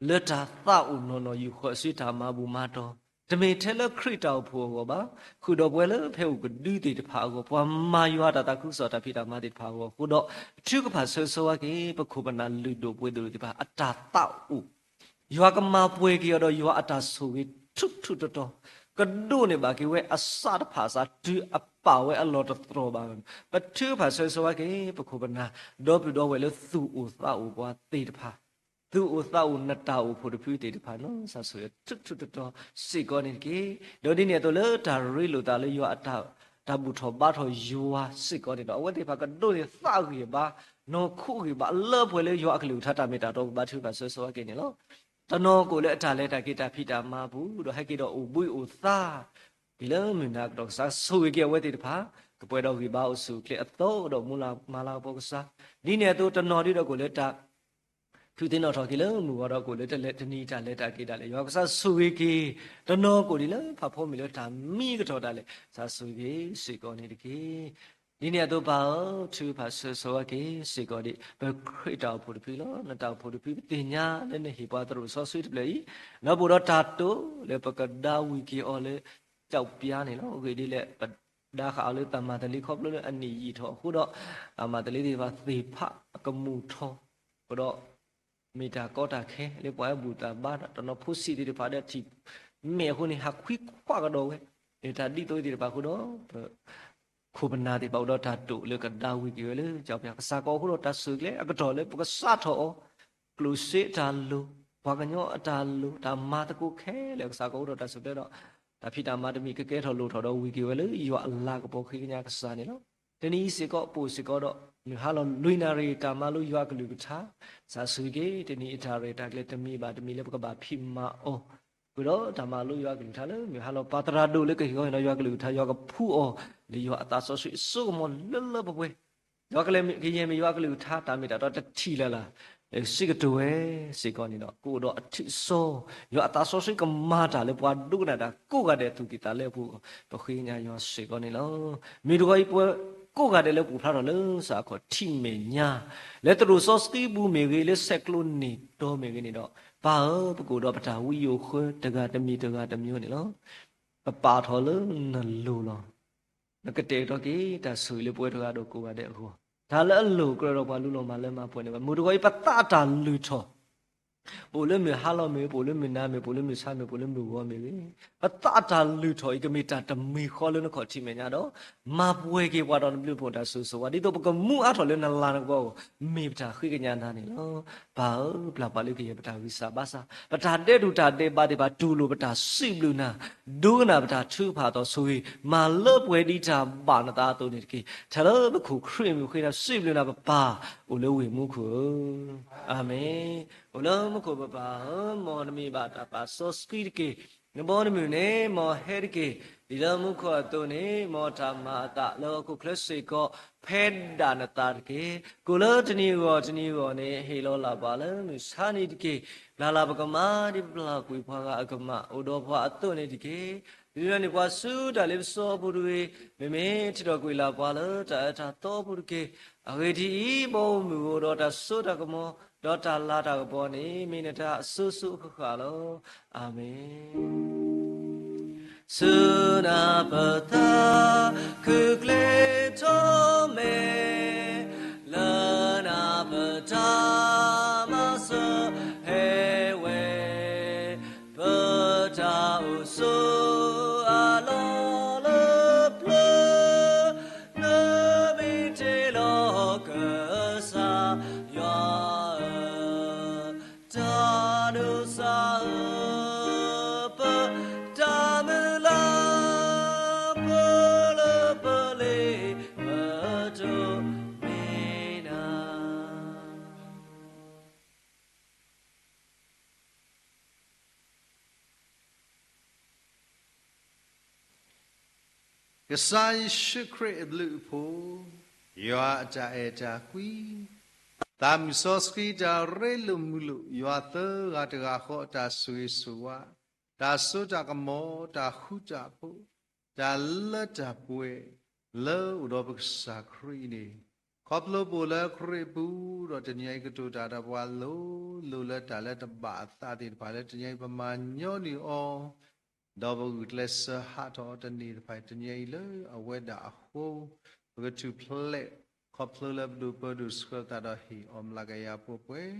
လၢတၢ်သးအိၣ်နီၢ်နီၢ် ယူၢ်ဃီၤအစုတၢ်မၤဘူၣ်မၤတီၤ တမ့ၢ်ထဲလၢခရံာ်တၢ်အိၣ်ဖှိၣ်အဂီၢ်ဘၣ်. ဃုာ်ဒီးပဝဲလၢဖဲအိၣ်ကဒုသ့ၣ်တဖၣ်အဂီၢ် ပှၤမၤယွၤတၢ်သးခုကစီၣ်တၢ်ဖံးတၢ်မၤသ့ၣ်တဖၣ်အဂီၢ်အဃိဒီး ထုကဖၣ်ဆၢဂ့ၤဆၢဝါက့ၤ ပခိၣ်ပနၢ်လုၢ်ဒိၣ်ပှ့ၤဒိၣ်သ့ၣ်တဖၣ် အတၢ်သးအိၣ် ယွၤကမၤပှဲၤက့ၤအီၤဒီးယွၤအတၢ်ဆိၣ်ဂ့ၤထူးထူးတီၤတီၤ ကဒိးန့ၢ်ဘၣ်က့ၤဝဲအစးတဖၣ်အစး တုၤအပာ်ဝဲအလီၢ်တတြီၢ်ဘၣ်. ပထုကဖၣ်ဆၢဂ့ၤဆၢဝါက့ၤ ပခိၣ်ပနၢ် ဒီပုၢ်ဒီဝဲၢ်လၢသူၣ်အိၣ်သးအိၣ်ပှၤသ့ၣ်တဖၣ် သူၣ်အိၣ်သးအိၣ်နတၢ်အိၣ်ဖှိၣ်တဖုသ့ၣ်တဖၣ်န့ၣ် ကစၢ်ဆိၣ်ဂ့ၤထူးထူးတီၤတီၤစ့ၢ်ကီးန့ၣ်တက့ၢ်. ဒီးဒ်န့ၣ်အသိးလၢတၢ်ရ့လိာ်သးလၢယွၤအတၢ် တၢ်ဘူၣ်ထီၣ်ဘါထီၣ်ယွၤစ့ၢ်ကီးန့ၣ်ဒီး အဝဲသ့ၣ်တဖၣ်ကဒိးန့ၢ်သးဂံၢ်ဘါ နီၢ်ခိဂံၢ်ဘါလၢပှဲၤလၢယွၤအကလုၢ်ကထါတၢ်မ့ၢ်တၢ်တီ ပဘါထုကဖၣ်ဆၢဂ့ၤဆၢဝါက့ၤန့ၣ်လီၤ. တနီၤကအိၣ်လၢအတၢ်လဲၤတၢ်က့ၤတၢ်ဖံးတၢ်မၤအပူၤ ဒီးဟဲက့ၤဒီးအိၣ်ဘှံးအိၣ်သါ က့ၤလၢမုၢ်နၤကဒီး ကစၢ်ဆိၣ်ဂ့ၤက့ၤအဝဲသ့ၣ်တဖၣ် ကပှဲၤဒီးဂံၢ်ဘါအိၣ်ဆူၣ်အိၣ်ချ့အသီဒီးမူလၤမၤလၤကပီၤကစၢ်. ဒ်န့ၣ်အသိးတနီၤဒ်ဒီးကအိၣ်လၢတၢ် ထုးသ့ၣ်နီၣ်ထီၣ်က့ၤလၢမုၢ်ဂီၤဒီးကအိၣ်လၢတနံၤတၢ်လဲၤတၢ်က့ၤဒၣ်လဲာ် ယွၤကစၢ်ဆိၣ်ဂ့ၤက့ၤ. တနီၤကအိၣ်ဒ်လၢဖးဖီမ့ၢ်လၢတၢ်မံကထီၣ်ဒၣ်လဲာ် ကစၢ်ဆိၣ်ဂ့ၤစ့ၢ်ကီးန့ၣ်တက့ၢ်. ဒ်န့ၣ်အသိးပၢ်ဧၢ ထုကဖၣ်ဆၢဂ့ၤဆၢဝါက့ၤစ့ၢ်ကီးဒံး ပခရံာ်တၢ်အိၣ်ဖှိၣ်တဖုလီၤ. နတၢ်အိၣ်ဖှိၣ်တဖု ပသ့ၣ်ညါလၢနဟ့ၣ်ပှၤသရိာ်စီဆှံတဖျၢၣ်အံၤ လၢပအိၣ်ဒီးတၢ်တိာ်လၢပကဒါဝံၤက့ၤအီၤလၢ ကၠီၣ်ပျါန့ၣ်လီၤ. အဂ့ၢ်ဒ်လဲၣ် ပဒါဃာ်အီၤလၢတၢ်မၤသလံ ခီဖျိလၢအနံၣ်ယံာ်ထီၣ်အဃိဒီး တၢ်မၤသလံသ့ၣ်တဖၣ်သ့ၣ်ဖးအကမူၣ်ထီၣ် အဃိဒီး မ့ၢ်တၢ်ကီတၢ်ခဲလၢပှၤဘူၣ်တၢ်ဘါတၢ် တနီၤဖိဆံးသ့ၣ်တဖၣ်ဒီးထံၣ်မဲာ်အဃိန့ၣ် ဟးခွံခွးကဒီးဝဲ တၢ်ဒ်သိးသ့ၣ်တဖၣ်အဃိဒီး ပ ခိၣ်ပနၢ်သ့ၣ်တဖၣ်အိၣ်ဒီးတၢ်တိာ်လၢကဒါဝံၤက့ၤဝဲလၢ ကၠီၣ်ပျါ ကစၢ်ကီးအဃိဒီးတၢ်ဆိၣ်ဂ့ၤကျဲအကတီၢ်လၢပကစးထီၣ်အီၤ ကျိၣ်စ့တၢ်လိၤ ပှၤကညီအတၢ်လိၤ တၢ်မၤသကိးခဲလၢာ် ကစၢ်ကီးအဃိဒီးတၢ်ဆိၣ်ဂ့ၤကျဲဒီး တၢ်ဖံးတၢ်မၤတမံၤကကဲထီၣ်လိၣ်ထီၣ်ဒီးဝံၤက့ၤဝဲလၢယွၤအလၤကပီၤဃ့ကညးကစၢ်န့ၣ်လီၤ. တနံၤအံၤစ့ၢ်ကီး ပအိၣ်စ့ၢ်ကီးဒီး မုၢ်ဟါလီၤလွံၢ်နၣ်ရံၣ် တၢ်မၤလိယွၤအကလုၢ်ကထါ ကစၢ်ဆိၣ်ဂ့ၤက့ၤ တနံၤအံၤတၢ်ရဲၣ်တၢ်ကျဲၤတမံၤဘၣ်တမံၤလၢပကဘၣ်ဖံးမၤအီၤ ဃုာ်ဒီးတၢ်မၤလိယွၤအကလုၢ်ကထါလၢမုၢ်ဟါလီၤ ပၢ်သရၣ်ဒိၣ်လၢကဟ့ၣ်အီၤန့ၣ်ဒီးယွၤကလုၢ်ကထါ ယွၤကသးစီဆှံစိကမီၤလၢလၢပှဲၤပှဲၤ ယွၤကလဲၤကယဲၢ်မ့ၢ်ယွၤအကလုၢ်ကထါ တၢ်မ့ၢ်တၢ်တီတထံၣ်လၢ်လၢ် စံးကတိၤဝဲစ့ၢ်ကီးန့ၣ်ဒီး ကအိၣ်ဒီးအထံးစီ ယွၤအသးစီဆှံကမၤတၢ်လၢပှၤဒိကနၣ်တၢ်ကိးဂၤဒဲးသူၣ်ကံၢ်သးလဲအပူၤ ပဃ့ကညးယွၤစ့ၢ်ကီးန့ၣ်လီၤ. မုၢ်တဂီၤအံၤပဝဲကိးဂၤဒဲးလၢပအိၣ်ဖျါထီၣ်လၢစးအခီၣ်ထံးမဲာ်ညါ လၢသရိာ်စီဆှံပူၤမ့ၢ်ဂ့ၤ လၢဆဲးကျိးနံၣ်တီမ့ၢ်ဂ့ၤန့ၣ်ဒီး ပၢ်ဧၢ ပကအိၣ်ဒီးပတၢ်ဝံယိၤဃၢ တဂၤတမံၤတဂၤတမံၤန့ၣ်လီၤ. ပပာ်ထီၣ်လၢနလိၤလီၤ. နကတဲာ်ကတီၤက့ၤတၢ်ဆိၣ်ဂ့ၤလၢပဝဲတဂၤဒီးကိးဂၤဒဲးအဂီၢ် တၢ်လၢအလိၤကြၢးဒီးပှၤလူလီၤမၢ်လၢမၤပှဲၤန့ၣ်ဘၣ် မုၢ်တဂီၤအံၤပသးအတၢ်လုၢ်ထီၣ် ပအိၣ်လၢမုၢ်ဟါလီၤမ့ၢ်ဂ့ၤ ပအိၣ်လၢမုၢ်နၤမ့ၢ် ပအိၣ်လၢမုၢ်ဆါမ့ၢ် ပအိၣ်လၢမုၢ်ဂီၤမ့ၢ်ဂ့ၤ ပသးအတၢ်လုၢ်ထီၣ်အံၤ ကမ့ၢ်တၢ်တမံၤဃီလၢနခီၣ်ထံးမဲာ်ညါဒီး မၤပှဲၤက့ၤပှၤဒီးနဘျုးနဖှိၣ်တၢ်ဆိၣ်ဂ့ၤဆိၣ်ဝါ ဒ်သိးပကမူအါထီၣ်လၢနလၤနကပီၤအဂီၢ် မ့ၢ်ပတၢ်ဃ့ကညးနၤန့ၣ်လီၤ. ပၢ်ဧၢ ပျၢ်ပှၤလၢကယဲၢ်ပတၢ်ဂံၢ်စၢ်ဘါစၢ် ပတၢ်ဒဲးတူၢ်တၢ်ဒဲးဘးသ့ၣ်တဖၣ် တူၢ်လိာ်ပတၢ်စံးဘျုးနၤ ဒိကနၣ်ပတၢ်ထုကဖၣ်အသီၣ်ဆိၣ်ဂ့ၤ မၤလၢပှဲၤဒ်တၢ်ဘၣ်နသးအသိးန့ၣ်တက့ၢ်. ထဲလၢပခိၣ်ခရံာ်အမံၤဃ့နၤ စံးဘျုးနၤပပၢ် အိၣ်လၢဝ့ၢ်မူခိၣ်ဧၢ, အၤမ့ၣ်. အိၣ်လၢမူခိၣ်ပပၢ်ဧၢ, မ်နမံၤဘၣ်တၢ်ပာ်စီဆှံတက့ၢ်. နဘီနမုၢ်န့ၣ် မ်ဟဲတက့ၢ်. ဒ်လၢမူခိၣ်အသိးန့ၣ် မ်တၢ်မၤအသးလၢဟီၣ်ခိၣ်ချၢစ့ၢ်ကီး ဖဲဒၣ်နသးတက့ၢ်. ကိၣ်လၢတနံၤအဂီၢ်တနံၤအဂီၢ်န့ၣ် ဟ့ၣ်လီၤလၢ်ပှၤလၢမုၢ်ဆါနံၤတက့ၢ်. ပျၢ်လၢ်ပကမၢ် ဒ်ပပျၢ်ကွံာ်ပှၤဂၤအကမၢ် အိၣ်ဒီးပှၤအသိးန့ၣ်တက့ၢ်. ဒုးနၢ်န့ၢ်ပှၤဆူတၢ်လ့ပစီအပူၤတဂ့ၤ. မ့မ့ၢ်ထံၣ်ထီၣ်ကွံာ်လၢ်ပှၤလၢတၢ်အၢတၢ်သီအပူၤတက့ၢ်. အဂ့ၢ်ဒ်အံၤ, ဘီမုၢ်အိၣ်ဒီးတၢ်စိတၢ်ကမီၤ, ဒီးတၢ်လၤတၢ်ကပီၤန့ၣ် မ့ၢ်နတၢ်အစိၤစိၤအဃၣ်ဃၣ်လီၤ. အၤမ့ၣ်. ဆူနၢ်ပတၢ်ခုၣ်ကျ့ထီၣ်မဲာ်, လၢနၢ်ပတၢ်မၤစၢၤဟဲဝဲ, ပတၢ်အိၣ်ဆိးအလီၢ်လၢပျၢၤ, နမ့ၢ်တ့လီၤကစၢ်ယွၤဧၢ, တၢ်ဒိးစၢ်ဧၢ, ပတၢ် ကစၢ်ယ့ၣ်ၡူးခရံာ်အဘျုးအဖှိၣ်, ယွၤအတၢ်အဲၣ်တၢ်ကွံ, သးမုၢ်စီဆှံတၢ်ရ့လိာ်မုာ်လိာ်, ယွၤသၢဂၤတဂၤဃီအတၢ်ဆိၣ်ဂ့ၤဆိၣ်ဝါ, တၢ်စိတၢ်ကမီၤ, တၢ်ဃူတၢ်ဖိး, တၢ်လၢတၢ်ပှဲၤ, လၢအိၣ်ဒီးပကစၢ်ခရံာ်အံၤန့ၣ်, ခီဖျိပအိၣ်လၢခရံာ်အပူၤ, ဒီးတနံၤအံၤကတိၤတၢ်ဒီးပှၤလိၤလိၤလၢတၢ်လၢတဘၣ်အသးသ့ၣ်တဖၣ်လၢတနံၤအံၤပမၤညီနုၢ်အီၤ ဒီးပဂုာ်ကျဲးစၢးဟးထီၣ်အီၤတန့ၢ်တဖၣ်အံၤ တနံၤအံၤလၢအဝဲဒၣ်အဃိ, ပကထူၣ်ဖျဲး ခီဖျိလၢပဒိၣ်ပၢဒိၣ်ဆှၢပသးဒီးဟ့ၣ်အီၤမျးကယၤပှဲၤပှဲၤ,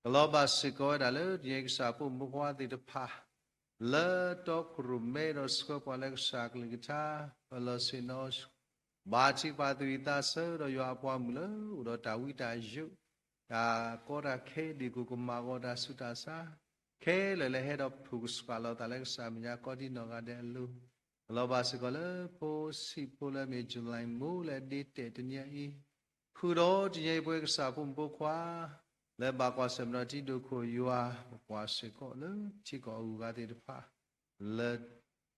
ကလီၤဘၣ်စ့ၢ်ကီးဝဲဒၣ်လၢတနံၤအံၤကစၢ်ဖိမုၣ်ဖိခွါသ့ၣ်တဖၣ် လၢတီခိၣ်ရိၣ်မဲဒီးဆှၢပှၤလၢကစၢ်အကလုၢ်ကထါ, ပလီၢ်ဆ့ၣ်နီၤ ဘၣ်ထံးပာ်သူၣ်အသးဆၢဒီးယွၤအပှၤမုၣ်လၢအိၣ်ဒီးတၢ်ဝံတၢ်ယိး, တၢ်ကီတၢ်ခဲဒ်ကိၣ်ကမၣ်အဂီၢ် တၢ်ဆူးတၢ်ဆါ ခဲလၢာ်လၢဟဲဒီးဖုၣ်ကဆှၣ်လီၤသးလၢကစၢ်မဲာ်ညါကိးဒံနီၢ်ဂၤဒဲးအလိၤ, ကလီၤဘၣ်စ့ၢ်ကီးလၢဖိဆံးဖိလၢအမ့ၢ် July မိၢ်လၢအဒ့တဲာ်တနံၤအံၤ, ဃုာ်ဒီးတနံၤအံၤပဝဲကစၢ်ဖိမုၣ်ဖိခွါ လၢဘၣ်ကွၢ်ဆၢၣ်မဲာ်ဒီးထံဒိၣ်ခိၣ်ယွၤ ပကွၢ်စ့ၢ်ကီးလၢထံကီၢ်အဂုၤအဂၤသ့ၣ်တဖၣ် လၢ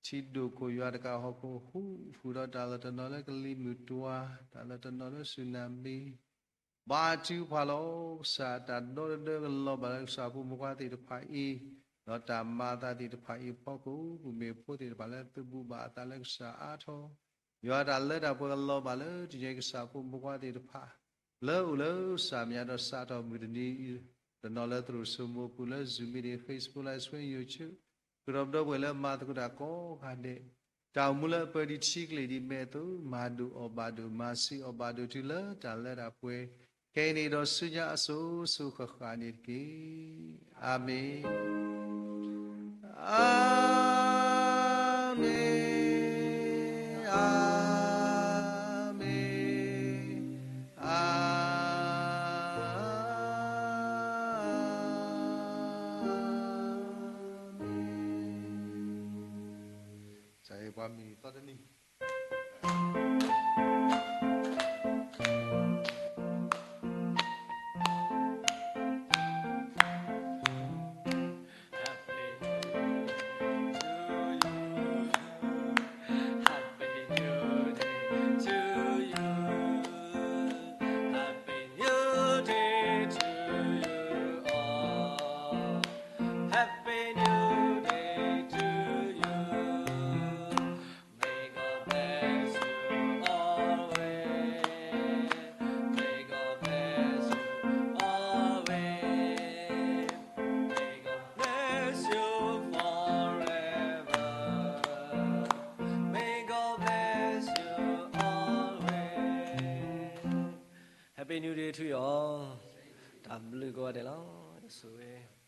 ထံဒိၣ်ခိၣ်ယွၤတကးဟီၣ်ခိၣ်ဟူး ဃုာ်ဒီးတၢ်လီၢ်တနီၤလၢကလံၤမုၢ်တွၤ, တၢ်လီၢ်တနီၤလၢစူၢ်နၤဘ့, ဘါထုကဖၣ်လီၤကစၢ် တၢ်ဒီတဒၢကလီၤဘၣ်လၢကစၢ်ဖိမုၣ်ဖိခွါသ့ၣ်တဖၣ်အံၤ, ဒီးတၢ်မၤအသးသ့ၣ်တဖၣ်အံၤအဖီခိၣ် ပမ့ၢ်ဖိသ့ၣ်တဖၣ်လၢသုးဘူးဘၣ်အသးလၢကစၢ်အါထီၣ်, ယွၤတၢ်လၢတၢ်ပှဲၤကလီၤဘၣ်လၢတနံၤအံၤကစၢ်ဖိမုၣ်ဖိခွါသ့ၣ်တဖၣ် လၢအိၣ်လၢကစၢ်မဲာ်ညါဒီးစးထီၣ်မုၢ်တနံၤ တနီၤလၢသရိာ်စိမိၤပူၤလၢ Zoom meeting, Facebook Live Stream, YouTube, ဃုာ်ဒီးပဒီပုၢ်ဝဲၢ်လၢမၤသကိးတၢ်ကိးဂၤဒဲး, တၢ်အိၣ်မူလၢအပၢၤဒံးထံကျိၤဒံးမဲာ်အသိး မၤဒိၣ်အီၣ်ဘၣ်ဒိၣ် မၤဆံးအီၣ်ဘၣ်ဒိၣ်တုၤလၢတၢ်လၢတၢ်ပှဲၤ, ခဲအံၤန့ၣ်ဒီးဆူညါအစိၤစိၤဃၣ်ဃၣ်န့ၣ်တက့ၢ်. အၤမ့ၣ်, အၤမ့ၣ်, အၤမ့ၣ်, အၤ ကစၢ်ယွၤပှၤမုၢ်သီတနံၤHappy New Day to you all. တၢ်ဘျုးကိးဂၤဒဲးလီၤ. ယဆိၣ်ဂ့ၤ